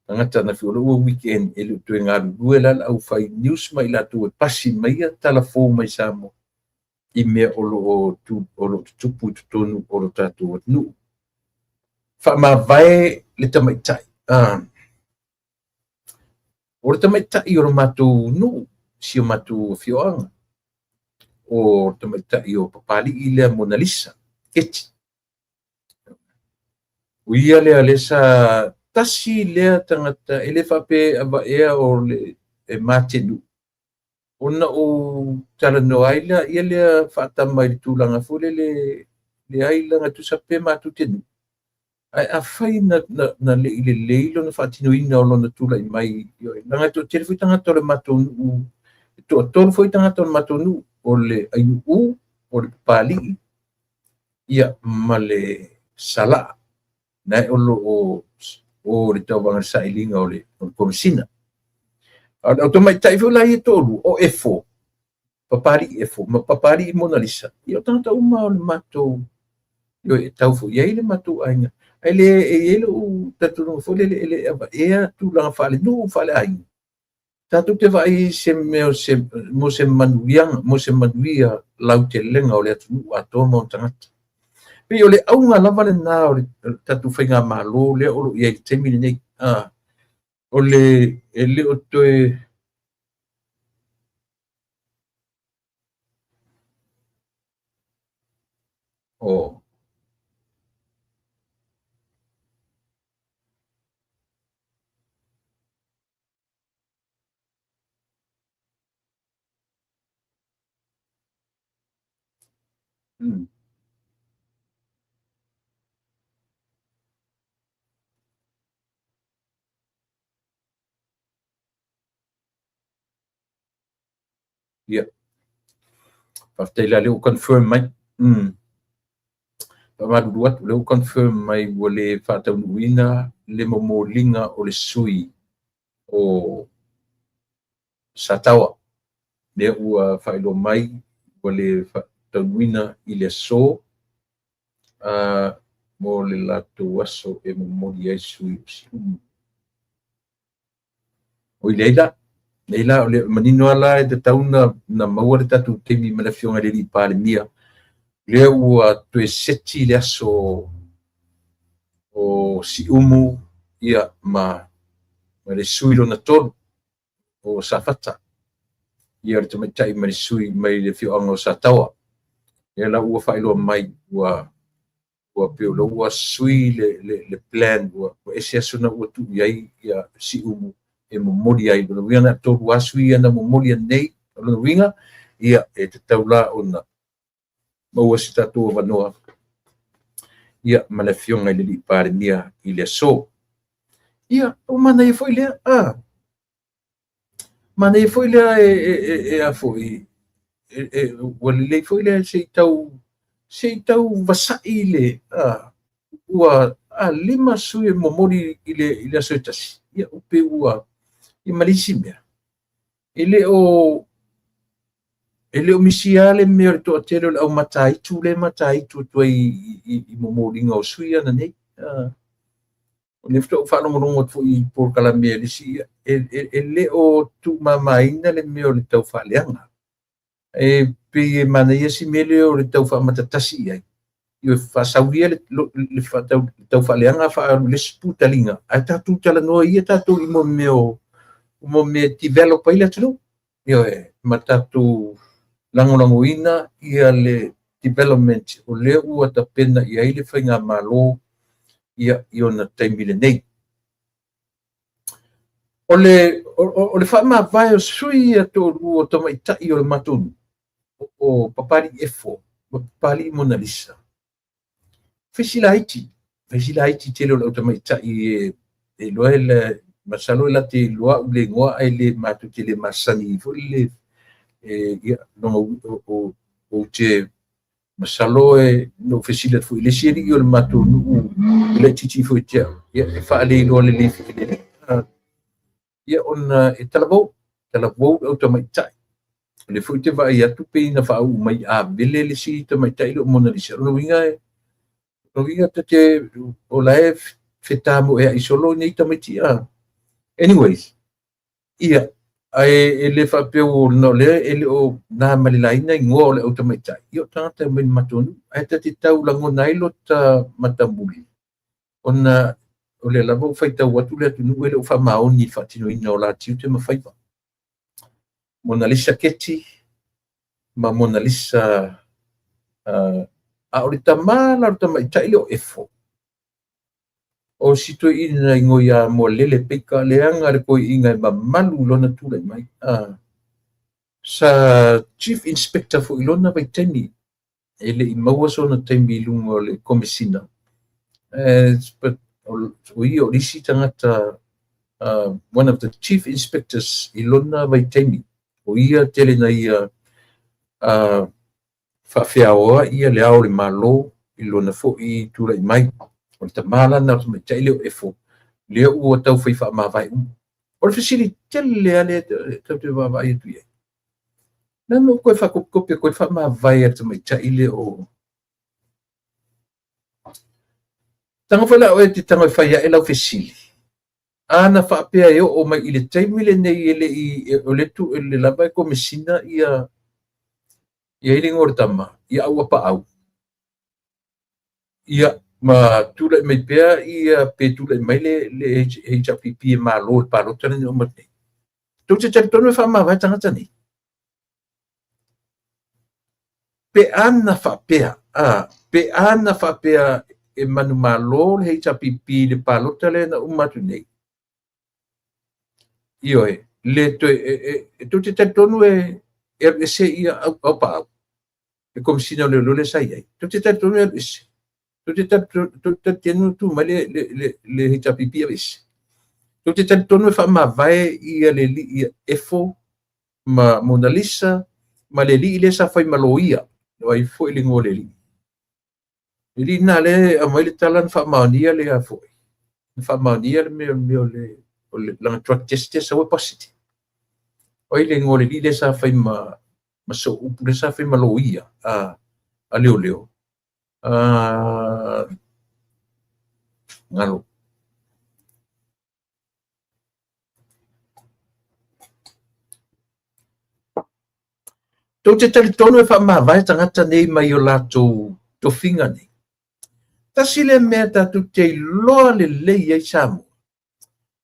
Speaker 1: na gata ananafi o lea ua weekend e le o toe galulue la le aufai news ma i latou e pasi maia tala fou mai Samoa i mea o lo o tutupu i totonu o lo tatou atunuu. Faamavae le tamaitai. O le tamaitai o le matou nuu, si o matou afioaga, o le tamaitai o Papalii lea Monalisa, Keti. O ia lea lea sa tasi lea tagata e le faapea e avaea o le e matenuu, ona ou talanoa ai lea ia lea faatama i le tulaga foi lele leai laga tusa pe matou te nuu. Ae afai na le i lelei lona faatinoina o lona tulai mai, laga e toatele foi tagata o le matou nuu, e toatolu foi tagata o le matou nuu, o le Ainuu, o le Papalii, ia ma le Salaa, na o lo o le tauvaga sailiga o le Komesina. A o le autamaitai foi la ia toalua, o Efo, Papalii Efo, ma Papalii Monalisa, ia o tagata uma o le matou, e tau foi i ai le matou aiga. Ae le e i ai lou talitonuga foi lele e le avaea tulaga faalenuu faaleaiga. Tatou te vaai i se mea mo se manuiaga, mo se manuia lautelega o le atunuu atoa ma ona tagata. Pei o le auga lava lena o le tatou faigamalo lea o lo o i ai i le taimi lenei. O le e le o toe o Ia. Faafetai la lea ua confirm mai. Faamalulu atu, lea ua confirm mai ua le faataunuuina le momoliga o le sui o Sataoa. Lea ua faailoa mai ua le faataunuuina i le aso mo le latou aso e momoli ai sui o Siumu. Oi leai la, nei la o le manino ala e tatau na maua le tatou taimi ma le afioga i le alii Palemia. Lea ua toe seti le aso o Siumu ia ma le sui lona tolu o Safata. Ia le tamaitai ma le sui mai le afioaga o Sataoa. Lea la ua faailoa mai ua pei o lea ua sui le plan, ua ese aso na ua tuu i ai ia Siumu e momoli ai. Lona uiga na tolu lava sui ia na momoli nei. Lona uiga, ia e tatau la ona maua se tatou avanoa ia ma le afioga i le alii Palemia i le aso. Ia, o manaia foi lea. Manaia foi lea e a foi, ua lelei foi lea se i tau vasai le, ua 5 sui e momoli i le aso e tasi. Ia, pe ua, ia ma le isi mea. E le o misia le mea o le toatele o le au mataitu le mataitu atu ai i momoliga o sui ana nei. O lea faatoa ou faalogologo atu foi i polokalame a le isi, e le o tuumamaina le mea o le tau faaleaga. E pei e manaia si mea lea o le tau faamatatasi i ai. Ia faasau ia le tau faaleaga faaalu i le isi putaliga, ae tatou talanoa ia tatou i mo mea develop ai le atunuu. Ioe, ma tatou lagolagoina ia le development o lea ua tapena i ai le faigamalo ia i ona taimi lenei. O le faamavae o sui ia toalua o tamaitai o le matou nuu, o Papalii Efo ma Papalii Monalisa. Fesilaaiti, fesilaaiti tele o le au tamaitai e iloa e le masalo e late iloa au le igoa ae le matou te le masani foi le ia lona ou te masalo e no fesili atu foi i le isi alii o le matou nuu e laitiiti ifo ia te au, ia e faaleiloa lelei foi e le alii. Ia ona e talavou, talavou le au tamaitai. O lea foi ou te vaai atu pei na faauu mai ia Avele le isi tamaitai lea o Monalisa. O lona uiga e lona uiga ta te o la e fetamoeai solo nei tamaiti. Anyways, ia, ae e le faapea ona o lea e le o na ma le laina igoa o le au tamaitai, ia o tagata e omai i le matou nuu. Ae ta te tau lagona ai lota matamuli, ona o lea lava ua faitau atu le atunuu e le o faamaoni i le faatinoina o la tiute ma faiva. Monalisa Keti ma Monalisa a o le tama la o le tamaitai lea o Efo, o si toeaina na igoa ia Moalele Baker, leaga le toeaina e mamalu i lona tulai mai. Sa Chief Inspector foi i lona vaitaimi, e le i maua sona taimi i luga o le Komesina. But o ia o le isi tagata, one of the Chief Inspectors i lona vaitaimi. O ia tele na ia faafeaoa ia le ao o le Malo i lona foi tulai mai. O le tama la lena o le tamaitai lea o Efo, lea ua tau fai faamavae uma. O le fesili tele lava lea tatou te vaavaai atu i ai. Na mea ua toe faatopetope atu ai le faamavae a le tamaitai lea o Tago foi la oe e te tago e fai ae lau fesili. A na faapea e oo mai i le taimi lenei e le i o le tu le lava e komesina ia ia i le igoa o le tama, ia Auapaau. Ia ma tulai mai pea ia pe tulai mai le HRPP e malo i le palota lenei o mai nei. Tou te talitonu e faamavae tagata nei? Pe a na faapea, pe a na faapea e manumalo le HRPP i le palota lea na uma atu nei, ioe, le toe, tou te talitonu e alu ese ia Auapaau, le Komesina o Leoleo lea sa i ai. Tou te talitonu e alu ese. Tou te talitonu e tu mai le HRPP e aveese. Tou te talitonu e faamavae ia le alii ia Efo ma Monalisa ma le alii lea sa fai ma loia. O ai foi le igoa o le alii? Le alii lena lea e aumai le tala na faamaonia le a foi. Na faamaonia le mea o le o le lana drug test lea sau e positive. O ai le igoa o le alii lea sa fai ma sooupu, lea sa fai ma loia a leoleo. Galo. Tou te talitonu e faamavae tagata nei mai o latou tofiga nei. Tasi lea mea tatou te iloa lelei ai Samoa,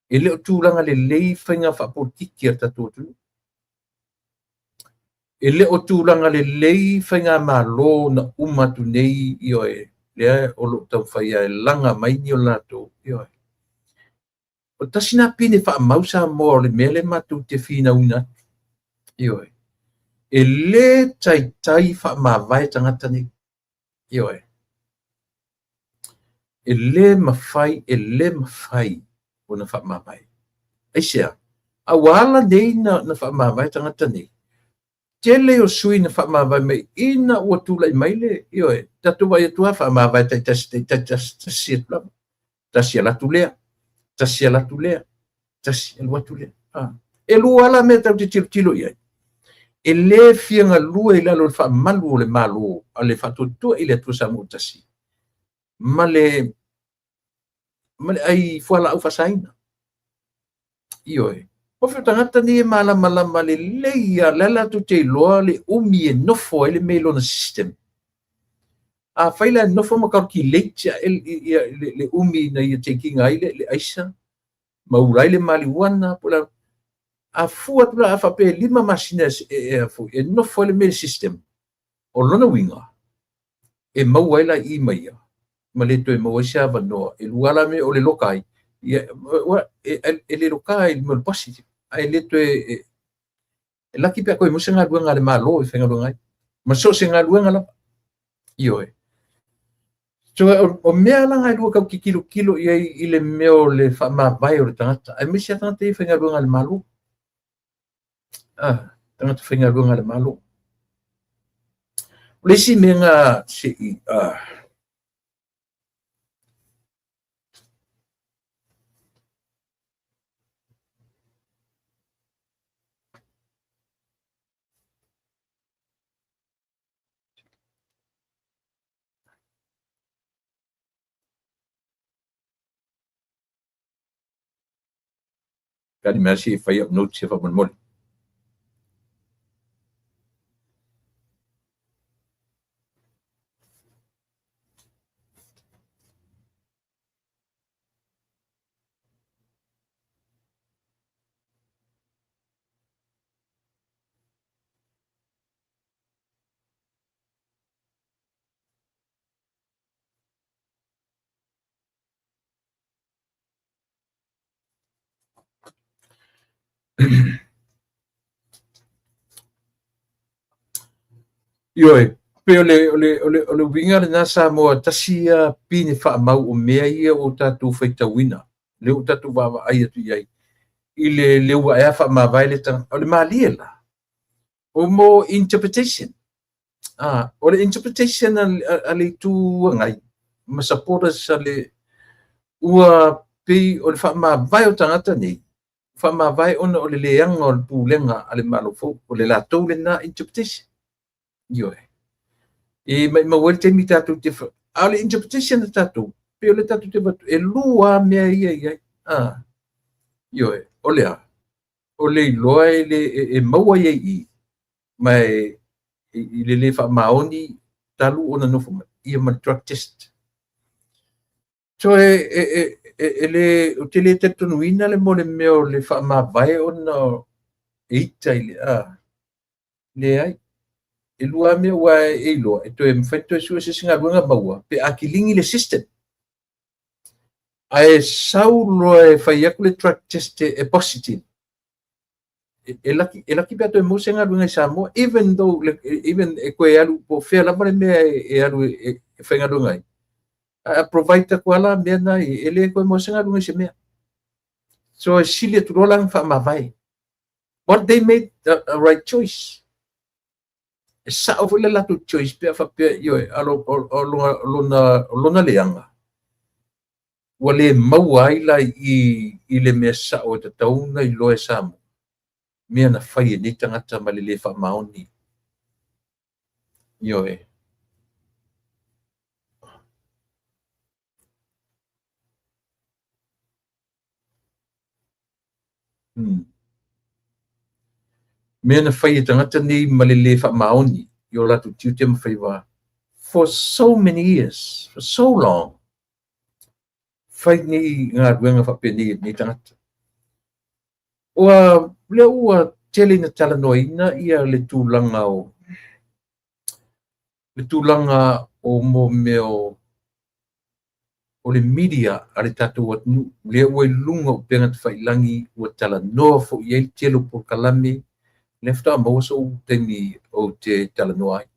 Speaker 1: e le o tulaga lelei faiga faapolitiki a le tatou atunuu. E le o tulaga lelei faigamalo na uma atu nei, ioe, lea o lo o taumafai e laga mai ni o latou, ioe. O tasi lena pine faamau Samoa o le mea lea matou te finauina atu. Ioe. E le taitai faamavae tagata nei. Ioe. E le mafai, e le mafai ona faamavae. Aisea? A ua ala nei na faamavae tagata nei. Tele o sui na faamavae mai ina ua tulai mai le, ioe, tatou vaai atu lava faamavae taitasi, taitasi, tasi atu lava. Tasi alu atu lea, tasi alu atu lea, tasi alu atu lea. E lua la mea tatou te tilotilo i ai. E le fia galue i lalo o le faamalu o le Malo a le Faatuatua i le Atua Samoa tasi ma le ai fualaau faasaina. Ioe. O fea tagata nei e malamalama lelei lava, la latou te iloa le umi e nofo ai le mea i lona system. A fai la e nofo ma calculate le umi ina ia take ina ai le aisa, ma ula ai le marijuana, po o a fua atu la a faapea e 5 masina e nofo ai le mea i le system, o lona uiga, e maua ai la i ma ia, ma le toe maua ai se avanoa. E lua la mea o le loka ai, ia, e le loka ai le mea o le positive, ae le toe, e laki pe a toe maua se galuega a le Malo e faigaluega ai, ma so o se galuega lava. Ioe. So, o mea la e lua kau te tilotilo i ai i le mea o le faamavae o le tagata, aemaise lava tagata ia e faigaluega a le Malo. Ah, tagata faigaluega a le Malo. O le isi mea na se i, ah, Tali mai se i fai au notes ia faamolemole. Ioe, pei o le, o le, o le, o le uiga lena Samoa, tasi ia pine faamau o mea ia ua tatou faitauina, lea ua tatou vaavaai atu i ai, i le, le ua ea faamavae le tagata. O le malie la, o mo interpretation. Ah, o le interpretation a, a, a le Itu Agai ma supporters a le ua pei o le faamavae o tagata nei, faamavae ona o le leaga o le pulega a le Malo fou, o le latou lena interpretation. Ioe. E maumau ai le taimi tatou te a o le interpretation a tatou, pei o le tatou te avatu, e lua lava mea ia i ai. Ah, ioe, o le a? O le iloa e, le, e, e maua i ai i, ma e, i le le faamaoni talu ona nofo mai, ia ma le drug test. So e, e, e, e, e le, ou te le talitonuina le mo le mea o le faamavae ona e ita i le, a, leai. E lua lava mea ua e iloa, e toe mafai ona toe sue se isi galuega maua pe a kiligi le system. Ae sau loa e fai atu le drug test e positive, e laki, e laki pe a toe maua se galuega i Samoa, even though, even e toe alu po o fea lava le mea e alu e faigaluega ai. A provide atu lava la mea na, e le toe maua se galuega i se mea. So e sili atu loa la ona faamavae. But they made a right choice. E sao foi le latou choice pe a faapea, ioe, a o lona, lona leaga, ua le maua ai la i, i le mea sao e tatau ona iloa e Samoa, mea na fai e nei tagata ma le le faamaoni. Ioe. Mea na fai e tagata nei ma le le faamaoni i o latou tiute ma faiva for so many years, for so long. Fai nei galuega faapenei e lenei tagata. Ua, lea ua tele ina talanoaina ia le tulaga o le tulaga o mo mea o o le media a le tatou atunuu, lea ua i luga o upega tafailagi, ua talanoa foi i ai le tele o polokalame, lea faatoa maua sou taimi ou te talanoa ai.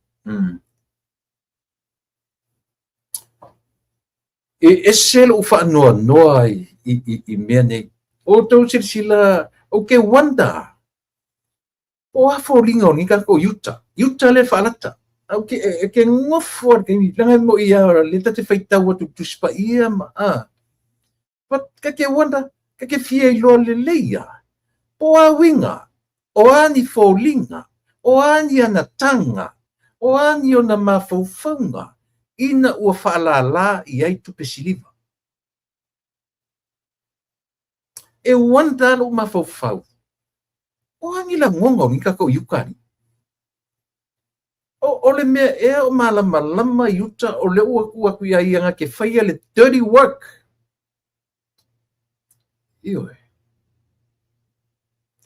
Speaker 1: E ese lou faanoanoa i, i, i, i mea nei. O outou silasila, ou te wonder, O a foliga o lenei tagata o Utah. Utah lea e faalata. Au ke, e, ke nofo a le taimi, leaga e moi a le ta te faitau atu i le Tusi Paia ma, a. But ka ke wonder, ka ke fia iloa lelei a. Po a uiga, o a ni foliga, o a ni ana taga, o a ni ona mafaufauga, ina ua faalālā i ai tupe siliva. E wonder lou mafaufau, o a ni lagona o nei tagata o Iuta alii? O, o le mea ea o malamalama Iuta o lea ua tuu atu iā ia na te faia le dirty work. Ioe.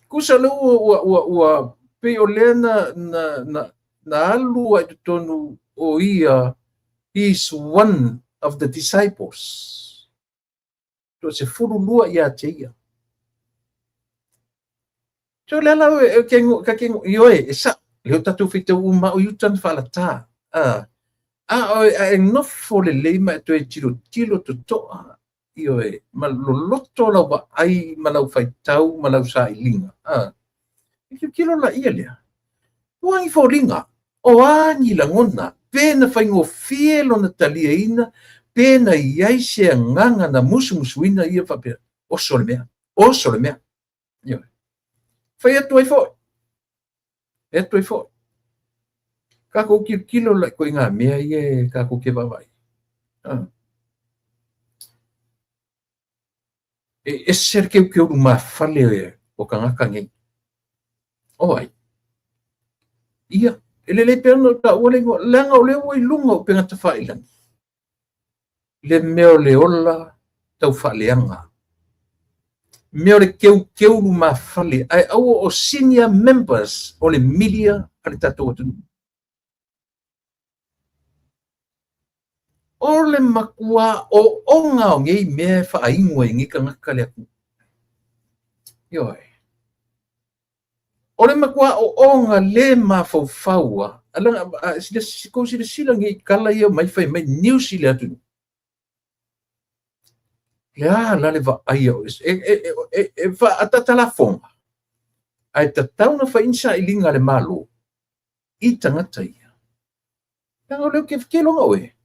Speaker 1: Kusa lea ua, ua, ua, ua pei o lea na, na, na, na alu ai totonu o ia, he is one of the disciples. 12 ia te ia. So le ala e ke ka ke ioe e sa le o tatou faitau uma o Iuta na faalatā. A oe a e nofo lelei ma e toe tilotilo totoa, ioe, ma loloto lau vaai ma lau faitau ma lau sailiga, a, e tilotilo laia lea. O a ni foliga, o a ni lagona, pe na faigofie lona taliaina, pe na i ai se agaga na musumusuina ia faapea, oso le mea, oso le mea. Ioe. Fai atu ai foi, fai atu ai foi. Tatou tilotilo la i ituaiga mea ia e tatou te vaavaai. E ese le keukeu lumafale o tagata nei. O ai? Ia, e lelei pea ona ou taua le igoa, leaga o lea ua i luga o upega tafailagi le mea o le ola taufaaleaga, mea o le keukeu lumafale, ae aua o senior members o le media a le tatou atunuu. O le matua ooooga o nei mea e faainu ai e nei tagata le atunuu. Ioe. O le matua ooooga le mafaufau a tou silasila nei i tala ia omai fai mai news i le atunuu. Le a la le vaaia o e faaataata lafoga, ae tatau ona fai ni sailiga a le Malo i tagata ia. Leaga o lea ou te keloga oe.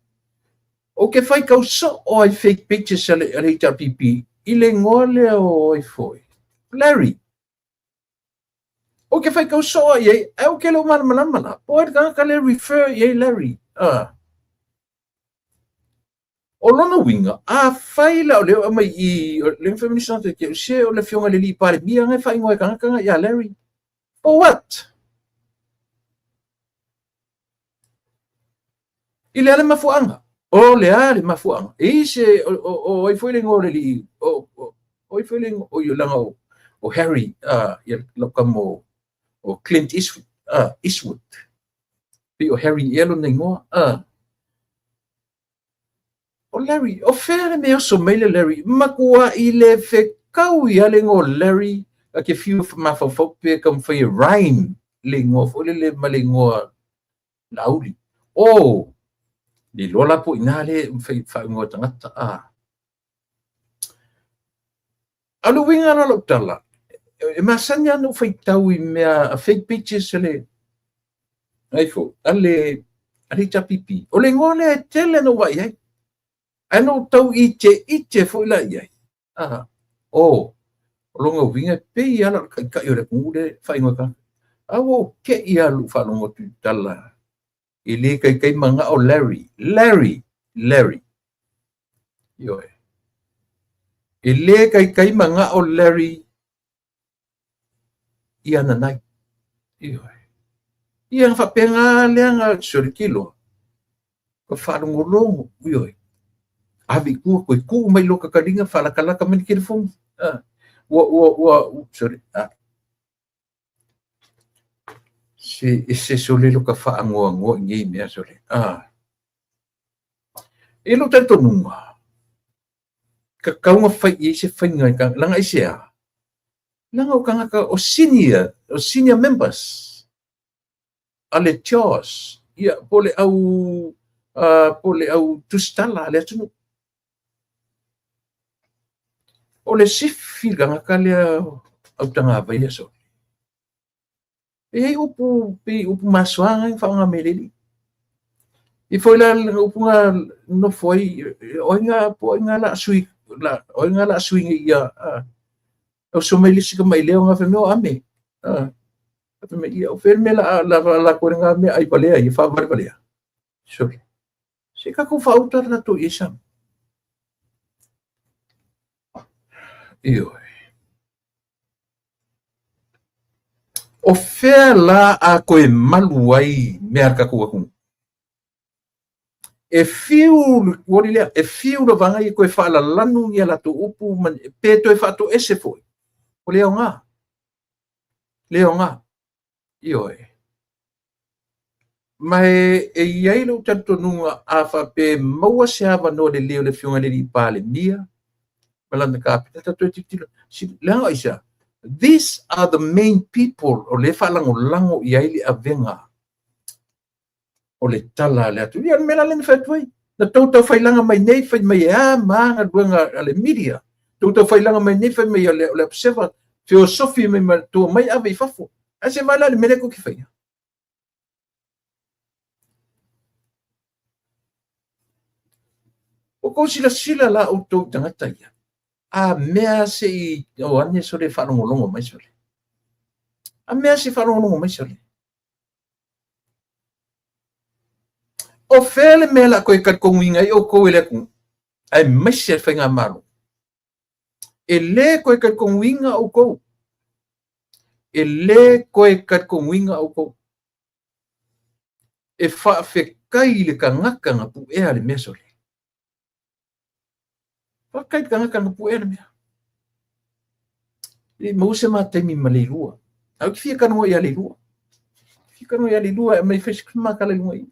Speaker 1: Ou te faitau soo ai fake pages a le HRPP i le igoa lea o ai foi, Larry. Ou te faitau soo ai ai, ae ou te le o malamalama la. Po o ai le tagata lea refer i ai Larry. O lona uiga, afai la o lea ua aumai i i, o lea na fai mai nisi tagata ia te au, se o le afioga i le alii Palemia na e faaigoa e tagata na ia Larry. For what? I le a le mafuaaga? O le a le mafuaaga? E i se, o ai foi le igoa o le alii, o ai foi le igoa, o i leaga o Harry, ia lau tama o Clint Eastwood, Eastwood. Pei o Harry ea lona igoa. O Larry, o fea le mea oso mai le Larry? Matuai le fetaui lava le igoa o Larry, a te fiu e mafaufau pe taumafai e rhyme le igoa foi lele ma le igoa Laauli. Oh, le iloa la po o i ina lea e faaigoa tagata. A o le uiga la o lau tala, e masani lava ona ou faitau i mea fake pages a le ai foi, a le HRPP. O le igoa lea e tele ona ou vaai ai. Ae na ou tau iteite foi la i ai. O lona uiga e pei lava o le taitai o le atunuu lea e faaigoa tagata. A ua ou te i lava i lou faalogo atu i tala e le taitai manao Larry, Larry, Larry. Ioe. E le taitai manao Larry i ana nai. Ioe. Ia na faapena lea na solikilo. Ka faalogologo, ioe. Ave i tua, toe tuu mai loa tataliga, faalatalata mai le telefoni. Ua, ua, ua, sorry. Se ese sole lo ka faanoanoa i nei mea sole. E lou talitonuga, tatau ona fai i ai se faiga i tagata, leaga aisea? Leaga o tagata o senior, o senior members a le CHOGM, ia, po o le au, po o le au tusitala a le atunuu. O le sifi le tagata lea autagavaia sole. E i ai upu, pei upu masoa na faaaoga mai e le alii. E foi la le upu na nofo ai, o ai na, po o ai na la sui, o ai na la sui nei ia, oso mai le isi tamaileo na fai mai o ame. Fai mai ia, o fea le mea la la la koe ngā mea ai valea ia whaavalevalea. Sorry. Se tatou faauta le tatou i ai sa. Ioe. O fea la a toe malu ai mea a le tatou atunuu? E fiu le tuoli lea, e fiu le vaega ia toe faalalanu ni a latou upu ma, pe toe faatoese foi. Ua le aoga. Le aoga. Ioe. Ma e i ai lou talitonuga a faapea e maua se avanoa lelei o le Afioga i le Alii Palemia ma lana Kapeneta toe tilotilo, leaga aisea? These are the main people o lea e faalagolago i ai le avega O le tala a le atunuu. Ia, o le mea la lea na fai atu ai. Na tou taufailaga mai nei fai mai e a ma a galuega a le media. Tou taufailaga mai nei fai mai o le Observer feosofi mai ma tua mai ave i fafo. Ae se vaai la i le mea lea tou te faia. Ua tou silasila la outou i tagata ia. A mea se i o ane sole faalogologo mai sole. A mea se faalogologo mai sole. O fea le mea o le a toe talitonuina ai outou e le atunuu, aemaise le faigamalo? E lē toe talitonuina outou. E lē toe talitonuina outou. E faafetai i le tagata na puea le mea sole. Faafetai i le tagata na puea le mea. E le i maua se ma taimi ma Leilua. Ae ou te fia talanoa ia Leilua. Fia talanoa ia Leilua e aumai fai se ma tala i luga i i.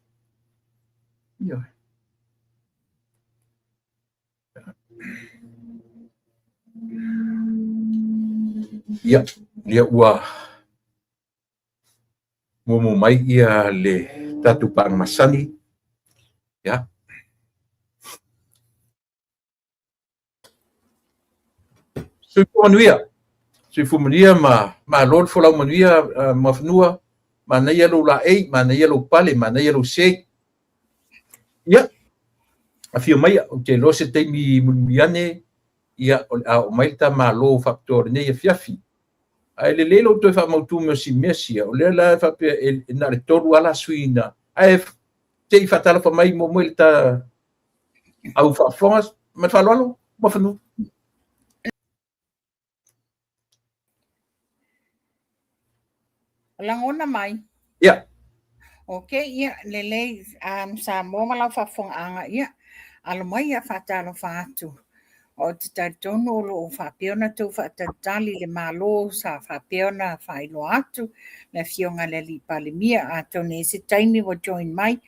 Speaker 1: Ioe. Ia, lea ua muamua mai ia le tatou paaga masani. Ia. Soifua manuia. Soifua manuia ma malo le folau manuia Muafanua. Manaia lou laei, manaia lou pale, manaia lou sei. Ia, afio mai, ou te iloa se taimi mulimuli ane, ia, o le a oo mai le ta malo faapitoa o lenei afiafi. Ae lelei lou toe faamautu mai o si mea sia, o lea la e faapea e na o le 3 lava la sui na, ae se i faatalofa mai muamua i le ta au faafofoga ma le faaaloalo, Muafanua.
Speaker 2: Lagona mai.
Speaker 1: Ia.
Speaker 2: Ok, ia, lelei, Samoa ma lau faafofogaaga, ia, alo mai ia faatalofa atu. Ou te talitonu o lo o faapea ona tou faatalitali i le Malo sa faapea ona faailoa atu le Afioga i le Alii Palemia. Atonu e i ai se taimi ua join mai,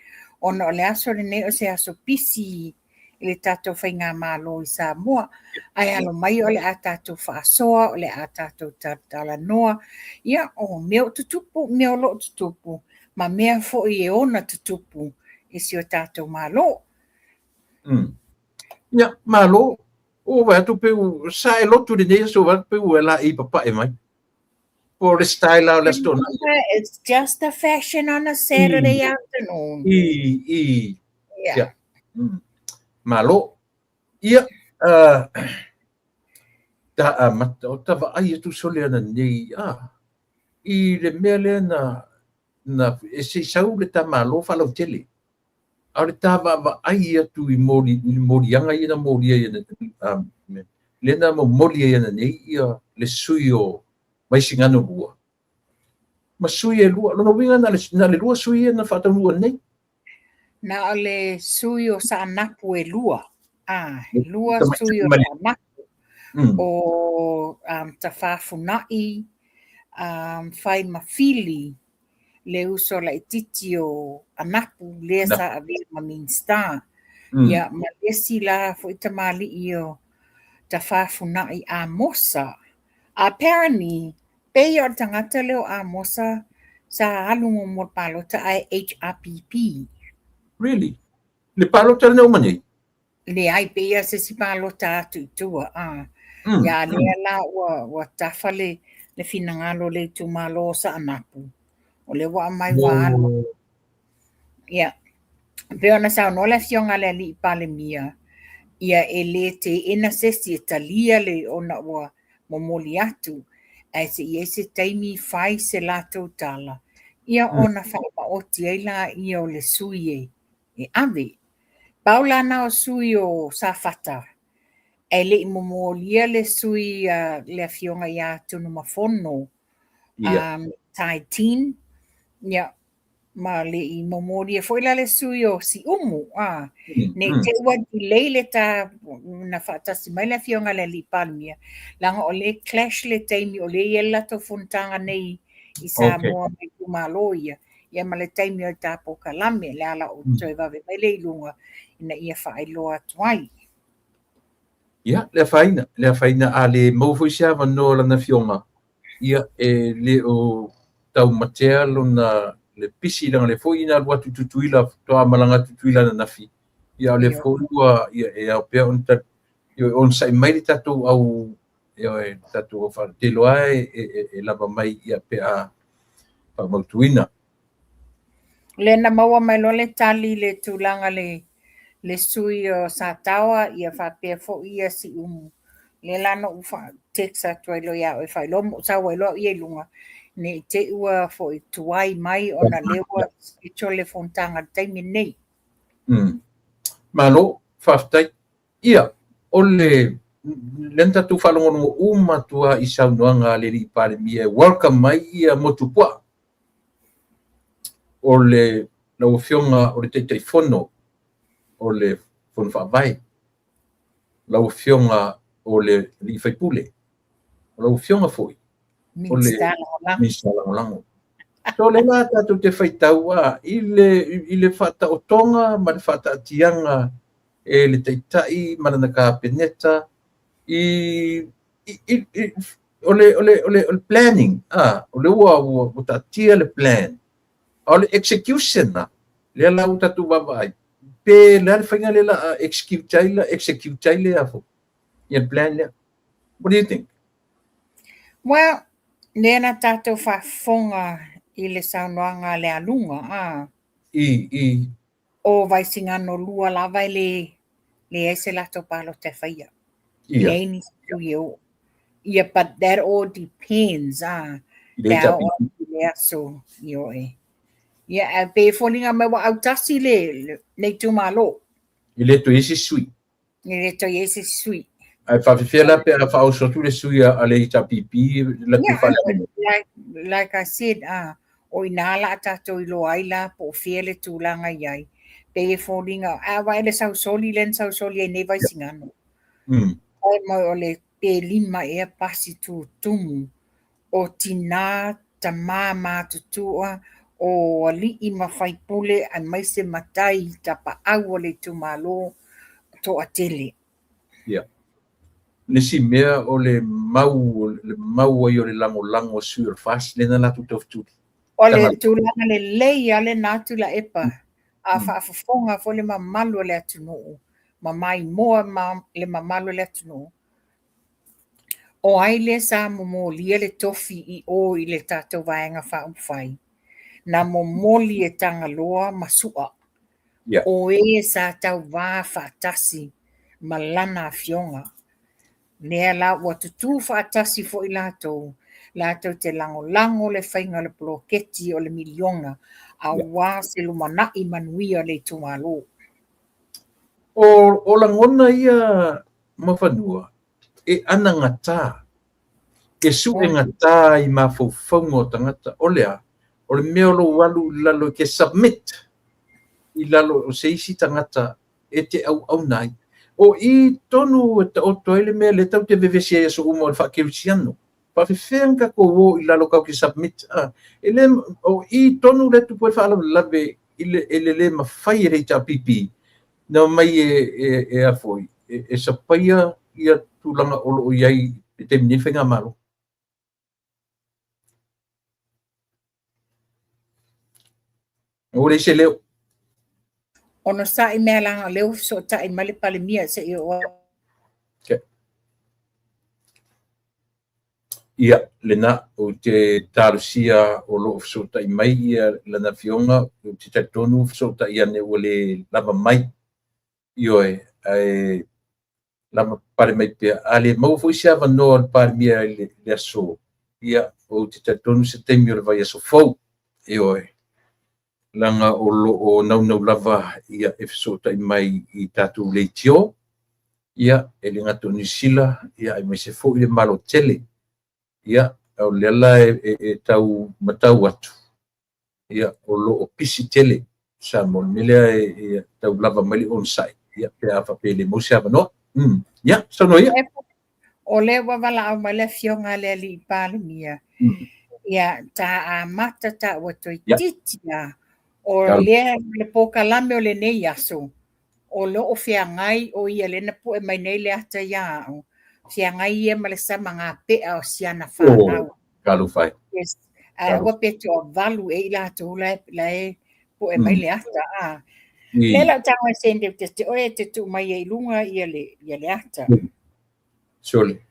Speaker 2: ona o le aso lenei o se aso pisi i le tatou faigamalo i Samoa. Ae alo mai o le a tatou faasoa, o le a tatou talatalanoa, ia, o mea o tutupu, mea o lo o tutupu, ma mea foi e ona tutupu i si o tatou Malo.
Speaker 1: Ia, malo. Ua vaai atu pei ua sa e lotu i lenei aso, vaai atu pei ua e laei papae mai. Po o le style lava o le Aso Toonai.
Speaker 2: It's just a fashion on a Saturday afternoon.
Speaker 1: I, i.
Speaker 2: Yeah.
Speaker 1: Ia. Malo. Ia, ta amata, o ta vaai atu sole ana nei, i le mea lea na, na, e se i sau le ta Malo faalautele. A o le ta vaavaai atu i moli, i moliaga ia na molia ai lea na momoli ai ananei ia le sui o Vaisigano 2 ma sui e lua. Lona uiga na o le lua sui ia na faataunuu ananei.
Speaker 2: Na o le sui o Saanapu e lua. Lua sui o Saanapu. O Tafafunai, Faimafili, le uso laitiiti o Anapu lea sa avea ma Minista. Ia, ma le isi la foi tamalii o Tafafunai Amosa. Apparently, pei o le tagata lea o Amosa sa alu muamua i le palota ae HRPP.
Speaker 1: Really? Le palota lena uma nei?
Speaker 2: Leai, pei lava se isi palota atu i tua. Ia, lea la ua tafa le finagalo o le itumalo o Saanapu. O lea ua aumai ua alu. Ia, pei ona saunoa le Afioga i le Alii Palemia, ia e le teena se isi e talia le ona ua momoli atu, ae se i i ai se taimi fai se latou tala, ia ona faamaoti ai laia o le sui e ave. Pau la na o sui o Safata, ae le i momolia le sui a le Afioga ia Tunumafono, Tai Tin, ia, ma le i momolia foi la le sui o Siumu, ne i te i ua delay le ta na faatasi mai le Afioga i le Alii Palemia, leaga o lea e clash le taimi o lea e i ai le latou fonotaga nei i Samoa ma itumalo ia, ia ma le taimi o le ta polokalame, le ala o toe vave mai lea i luga ina ia faailoa atu ai.
Speaker 1: Ia, le afaina, le afaina a le maua foi se avanoa o lana afioga, ia e le o taumatea lona le pisi leaga o lea foi na alu atu i Tutuila faatoa malaga atu i Tutuila ananafi, ia o lea foi ua ia e ao pea ona onosai mai le tatou au ioe le tatou au ou te iloa e lava mai ia pe a faamautuina.
Speaker 2: Lea na maua mai loa le tali i le tulaga le le sui o Sataoa ia faapea foi ia Siumu. Lea la na ou text atu ai loa ia oe faailoa ma ou sau ai loa au ia i luga ne i te i ua foi tuai mai ona lea ua schedule le fonotaga i le taimi lenei.
Speaker 1: Malo, faafetai. Ia, o le lea na tatou faalogologo uma atu lava i saunoaga a le alii Palemia e welcome mai ia Motuopuaa. O le lau Afioga o le Taitaifono o le Fono Faavae, lau Afioga o le alii faipule, o lau Afioga foi o le Minisita Lagolago. So lea la tatou te faitau i le faataotoga ma le faataatiaga e le Taitai ma lana Kapeneta i o le o le o le o le planning o le ua taatia le plan, a o le execution lea la ua tatou vaavaai pe le a le faiga lea la a execute ai la execute ai lea foi ia le plan lea. What do you think?
Speaker 2: Well, lea na tatou faafofoga i le saunoaga a le aluga, a.
Speaker 1: I
Speaker 2: O Vaisigano 2 lava e le leai se latou palota e faia. Leai nisi sui e oo. Ia, but that all depends, a. Pe a oo atu i le aso, ioe. Ia, ae pei e foliga mai ua autasi le le itumalo.
Speaker 1: E le toe i ai se sui.
Speaker 2: E le toe i ai se sui.
Speaker 1: Ae faafefea la pe a faaoso atu le sui a le HRPP la tu
Speaker 2: faaleaganuu? Like I said, o i ina la a tatou iloa ai la po o fea le tulaga i ai. Pei e foliga, a vaai le sausoli lea na sausoli ai nei Vaisigano. Fai mai o le pe lima ea pasi tutumu o tinā, tamā matutua, o alii ma faipule aemaise matai tapaau o le itumalo toatele.
Speaker 1: Ia. Le isi mea o le mau, le mau ai o le lagolago a sui o le FAST lea na latou taufetuli.
Speaker 2: O le tulaga lelei lava lena Tuilaepa, a faafofoga foi le mamalu o le atunuu ma maimoa ma le mamalu o le atunuu. O ai lea sa momolia le tofi i o i le tatou Vaega Faaupufai? Na momoli e Tagaloa ma Su'a, o e sa tauvā faatasi ma lana afioga. Lea la ua tutū faatasi foi latou, latou te lagolago le faiga o le poloketi o le miliona aua se lumanai manuia o le itumalo.
Speaker 1: O lagona ia Muafanua e anagata, e suegata i mafaufauga o tagata. O le a? O le mea o lou alu i lalo e te submit i lalo o se isi tagata e te auauna ai. O i tonu e taoto ai le mea lea tatou te vevesi ai i aso uma o le faakerisiano. Faafefea ona tatou o i lalo tatou te submit? E le, o i tonu lea e tupu ai le faalavelave i le, i le le mafai e le HRPP na omai e a foi, e sapaia ia tulaga o lo o i ai i le taimi nei le faigamalo. Ua leai se leo.
Speaker 2: Onosai mea leaga o lea ua fesootai mai le Palemia se i oo.
Speaker 1: Okay. Ia, lena, ou te talosia o lo o fesootai mai ia lana afioga, ou te talitonu fesootai ane ua le lava mai. Ioe, ae lava papale mai pea. A le maua foi se avanoa o le Palemia i le aso, ia, ou te talitonu se taimi o le vaiaso fou. Ioe, leaga o lo o naunau lava ia e fesootai mai i tatou leitio, ia, e le gata o Niu Sila, ia, aemaise foi le Malo tele. Ia, o lea la e tau matau atu, ia, o lo o pisi tele Samoa. O le mea lea e tau lava mai le onosai, ia, pe a faapea e le maua se avanoa. Ia, saunoa ia.
Speaker 2: O lea ua valaau mai le afioga a le alii Palemia, ia ta amata taua toeitiiti lava. O lea le polokalame o lenei aso, o lo o feagai o ia lea na pue mai nei le ata ia au, feagai ia ma le samagapea o si ana fanau.
Speaker 1: Talofa e.
Speaker 2: Yes. Ae aua pe toavalu e i latou la la e po'e mai le ata a. Lea la o tago e send te te oe te tuu mai ai i luga ia le ia le ata.
Speaker 1: Sole.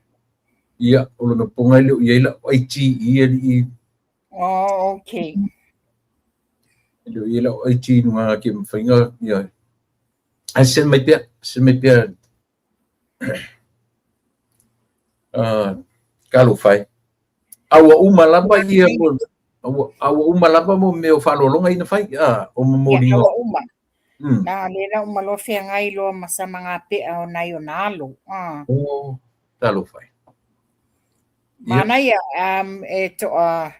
Speaker 1: Ia, o lona poga e le o i ai lau ITE alii.
Speaker 2: Oh, okay.
Speaker 1: E le o i ai lau IT i luga ke mafai ona ia. Ae send mai pea, send mai pea. Talofa e. A ua uma lava ia a ua uma lava mo mea o faaaloaloga ia na fai, a, o momoliga.
Speaker 2: Ia, ua uma. Na lea na uma loa feagai loa ma Samagapea o nai ona alo.
Speaker 1: Oh, talofa e.
Speaker 2: Manaia, e toa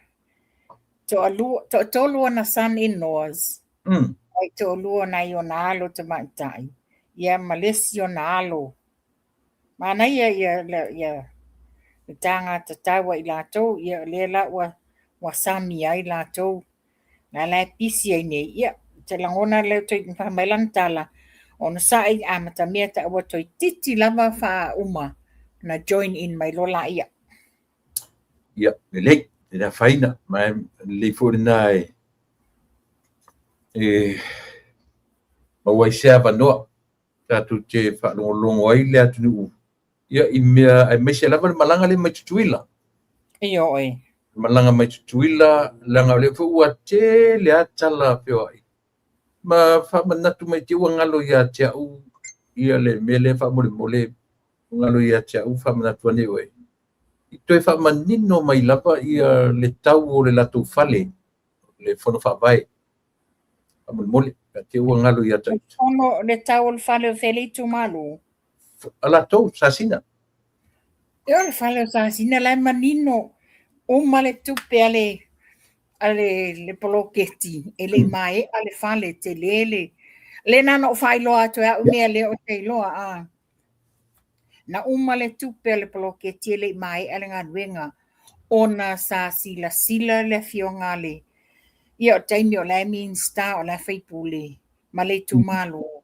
Speaker 2: toalua, toatolu ona son in laws. Ai toalua nai ona alo tamaitai. Ia ma le isi ona alo. Manaia ia ia le taga tatau a i latou, ia lea la ua ua sami ai latou. La la e pisi ai nei, ia te lagona lea toe fai mai lana tala, onosai amatamea taua toeitiiti lava faauma na join in mai loa laia.
Speaker 1: Ia, lelei, e le afaina, ma e lelei foi lena e e maua ai se avanoa tatou te faalogologo ai le atunuu ia i mea aemaise lava le malaga lea mai Tutuila.
Speaker 2: Ioe.
Speaker 1: Malaga mai Tutuila, leaga o lea foi ua tele lava tala feoai ma faamanatu mai te ua galo ia te au ia le mea lea faamolemole ua galo ia te au faamanatu ane oe. I toe faamanino mai lava ia le tau o le latou fale, le fono faavae. Faamolemole, te ua galo ia te au.
Speaker 2: Fono le tau o le fale o fea le itumalo?
Speaker 1: A latou, Sasina.
Speaker 2: E o le fale o Sasina la e manino uma le tupe a le a le, le poloketi e le i maea le fale tele le le na ona ou faailoa atu e au mea lea ou te iloa a. Na uma le tupe a le poloketi e le i maea le galuega ona sa silasila le afioga a le ia o le taimi o la e Minisita o la e faipule ma le itumalo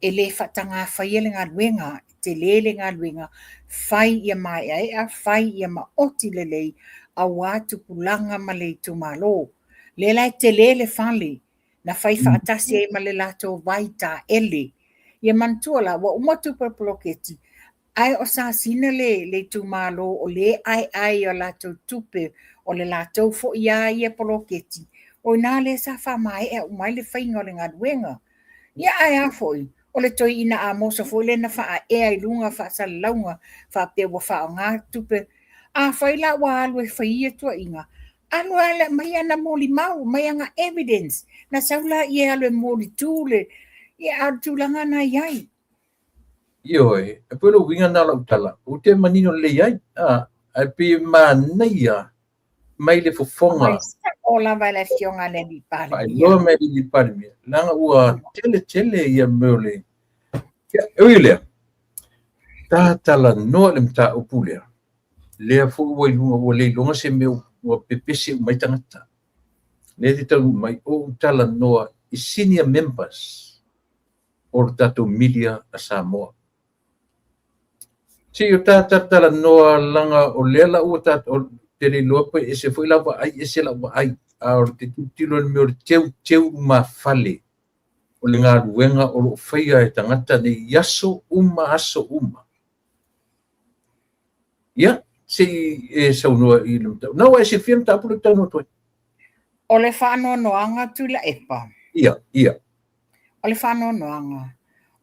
Speaker 2: e le faataga faia le galuega, e tele le galuega, fai ia maeaea, fai ia maoti lelei, aua tupulaga ma le itumalo. Lea la e tele le fale, na fai faatasi ai ma le latou vai taele. Ia manatua la, ua uma tupe o le poloketi, ae o Sasina le, le itumalo o lea e aeae i a latou tupe, o le latou foi lava ia poloketi, o i ina lea sa faamaea uma ai le faiga o le galuega. Ia ae a foi, o le toeaina Amosa foi lea na faaea i luga faasalalauga faapea ua faaaoga tupe. Afai la ua alu e fai ia tuuaiga, alu lava aumai ana molimau, aumai ana evidence, na sau laia e alu e molitu le, ia a o le tulaga na i ai.
Speaker 1: Ioe, e pei o le uiga lena o lau tala, ou te manino lelei ai, a, ae pei e manaia mai le fofoga.
Speaker 2: Aumai sao lava e le Afioga i le Alii Palemia.
Speaker 1: Faailoa mai e le Alii Palemia, leaga ua tele tele ia mea o le... Ia, e ui i lea, tatalanoa le mataupu lea, lea foi ua i luga, ua le iloga se mea ua pepese uma ai tagata. Lea te taunuu mai, o ou talanoa i senior members o le tatou media a Samoa. Se i o ta talanoa leaga o lea la ua ta te le iloa pe ese foi lau vaai, ese lau vaai, a o te tilotilo i le mea o le teuteu lumafale o le galuega o lo o faia e tagata nei i aso uma, aso uma. Ia, se i e saunoa i le mataupu. Na ua e silafia le mataupu lea ou te talanoa atu ai?
Speaker 2: O le faanoanoaga Tuilaepa.
Speaker 1: Ia, ia.
Speaker 2: O le faanoanoaga,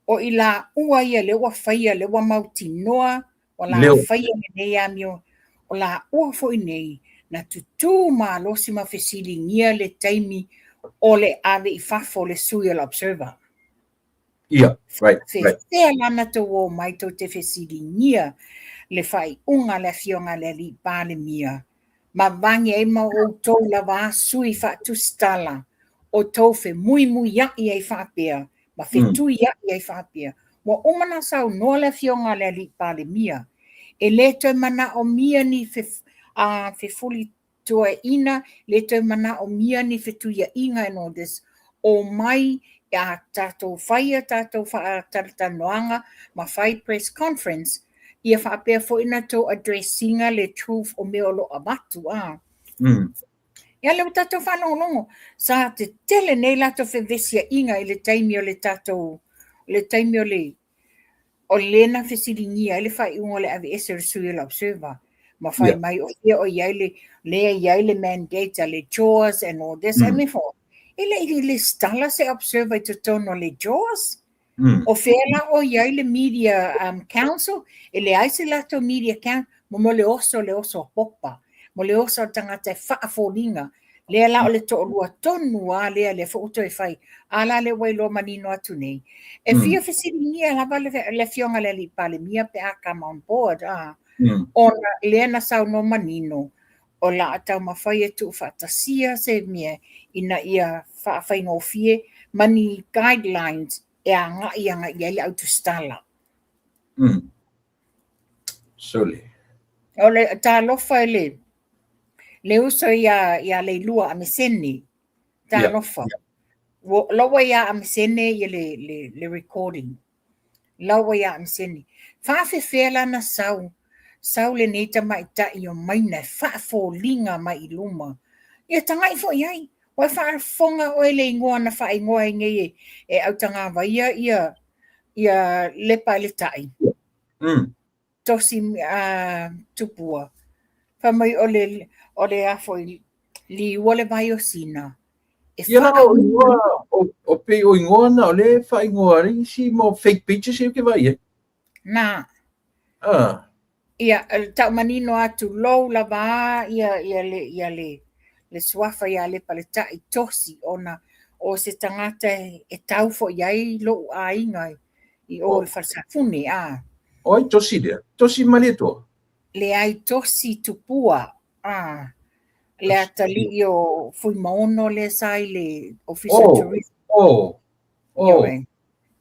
Speaker 2: o i laua ia lea ua faia, lea ua mautinoa, ua la faia lenei amio, o laua foi nei na tutū malosi ma fesiligia le taimi o le ave i fafo o le sui o le Observer.
Speaker 1: Ia, right, right.
Speaker 2: Faapefea la na tou o mai tou te fesiligia le faaiuga a le Afioga i le Alii Palemia ma vage ai ma outou lava sui faatusitala o tou femuimuia'i ai faapea ma fetuia'i ai faapea. Ua uma ona saunoa le Afioga i le Alii Palemia, e le toe manaomia ni fefulituaeina, le toe manaomia ni fetuia'iga and all this, omai a tatou fai a tatou faatalatalanoaga ma fai press conference, ia faapea foi ona tou address ina le truth o mea o lo o avatu. Ia lea ua tatou faalogologo, sa tetele nei latou fevesiaiga i le taimi o le tatou, le taimi o le o le na fesiligia ai le faaiuga o le aveese o le sui o le observer ma fai mai o fia o i ai le lea i ai le mandate a le JAWS and all this. I mean for e le i lesitala se observer i totonu o le JAWS. O fea la o i ai le media council? E leai se latou media council mo le oso le oso a popa, mo le oso a le tagata e faafoliga. Lea la o le toalua tonu lava lea, lea foi ua toe fai. A la lea ua iloa manino atu nei. E fia fesiligia lava le afioga i le Alii Palemia pe a come on board, a, ona lea na saunoa manino, o le a taumafai e tuufaatasia se mea ina ia faafaigofie ma ni guidelines e agai agai i ai le autusitala.
Speaker 1: Sole.
Speaker 2: O le talofa i le le uso ia ia Leilua Amesene. Talofa. Yeah. Ua ia Amesene ia le, le, le recording. La ua ia Amesene. Faafefea la na sau sau lenei tamaitai o Maina e faafoliga mai i luma. Ia tagai foi ai. Ua faafofoga oe le igoa na faaigoa ai nei e, e autagavaia ia ia Lepa i le tai. Tosi Tupua. Fai mai o le, o le a foi, liua le vai o Sina.
Speaker 1: E Ia la o igoa, o pei o igoa na o le faaigoa ai isi mo fake pages e ke vai ai.
Speaker 2: Na.
Speaker 1: Ah.
Speaker 2: Ia, tau manino atu lou lava ia, ia le, ia le, le suafa ia Lepa le Tai Tosi ona o se tagata e tau foi ai lou aiga i o le Falesafune, a.
Speaker 1: O ai Tosi lea? Tosi Malietoa?
Speaker 2: Leai Tosi Tupua, a. Le atalii o Fuimaono lea sa i le Ofisa oh, Tourism.
Speaker 1: Oh, oh.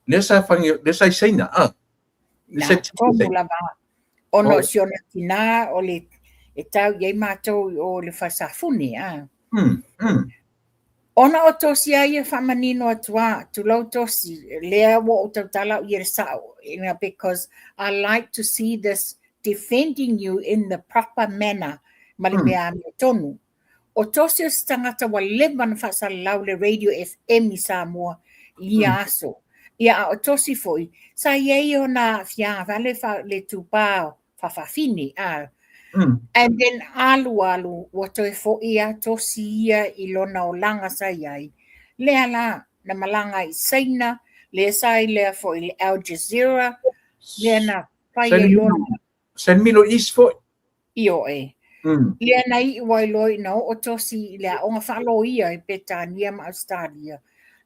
Speaker 1: Lea sa whangi, lea sa i Saina, a.
Speaker 2: Lea sa tonu lava. Ona o si ona tinā o le e tau i ai mātou i o le Falesafune, a. Ona o Tosi a ia faamanino atu a, tulou Tosi, lea ua ou tautala au ia le sao, you know, because I like to see this defending you in the proper manner ma le mea amiotonu. O Tosi o se tagata ua leva ona faasalalau le Radio FM i Samoa i ia aso. Ia a o Tosi foi, sa i ai ona aafiaga, le, fa, le tupā faafafine. A. And then alu alu, ua toe foi a Tosi ia i lona olaga sa i ai. Lea la, na malaga i Saina, lea sa i lea foi le Al Jazeera, lea na fai ai lona.
Speaker 1: Sa Middle East foi.
Speaker 2: Ioe. Lea na iu ai loa ina oo Tosi i le aoga faaloia i Petania ma Ausetalia.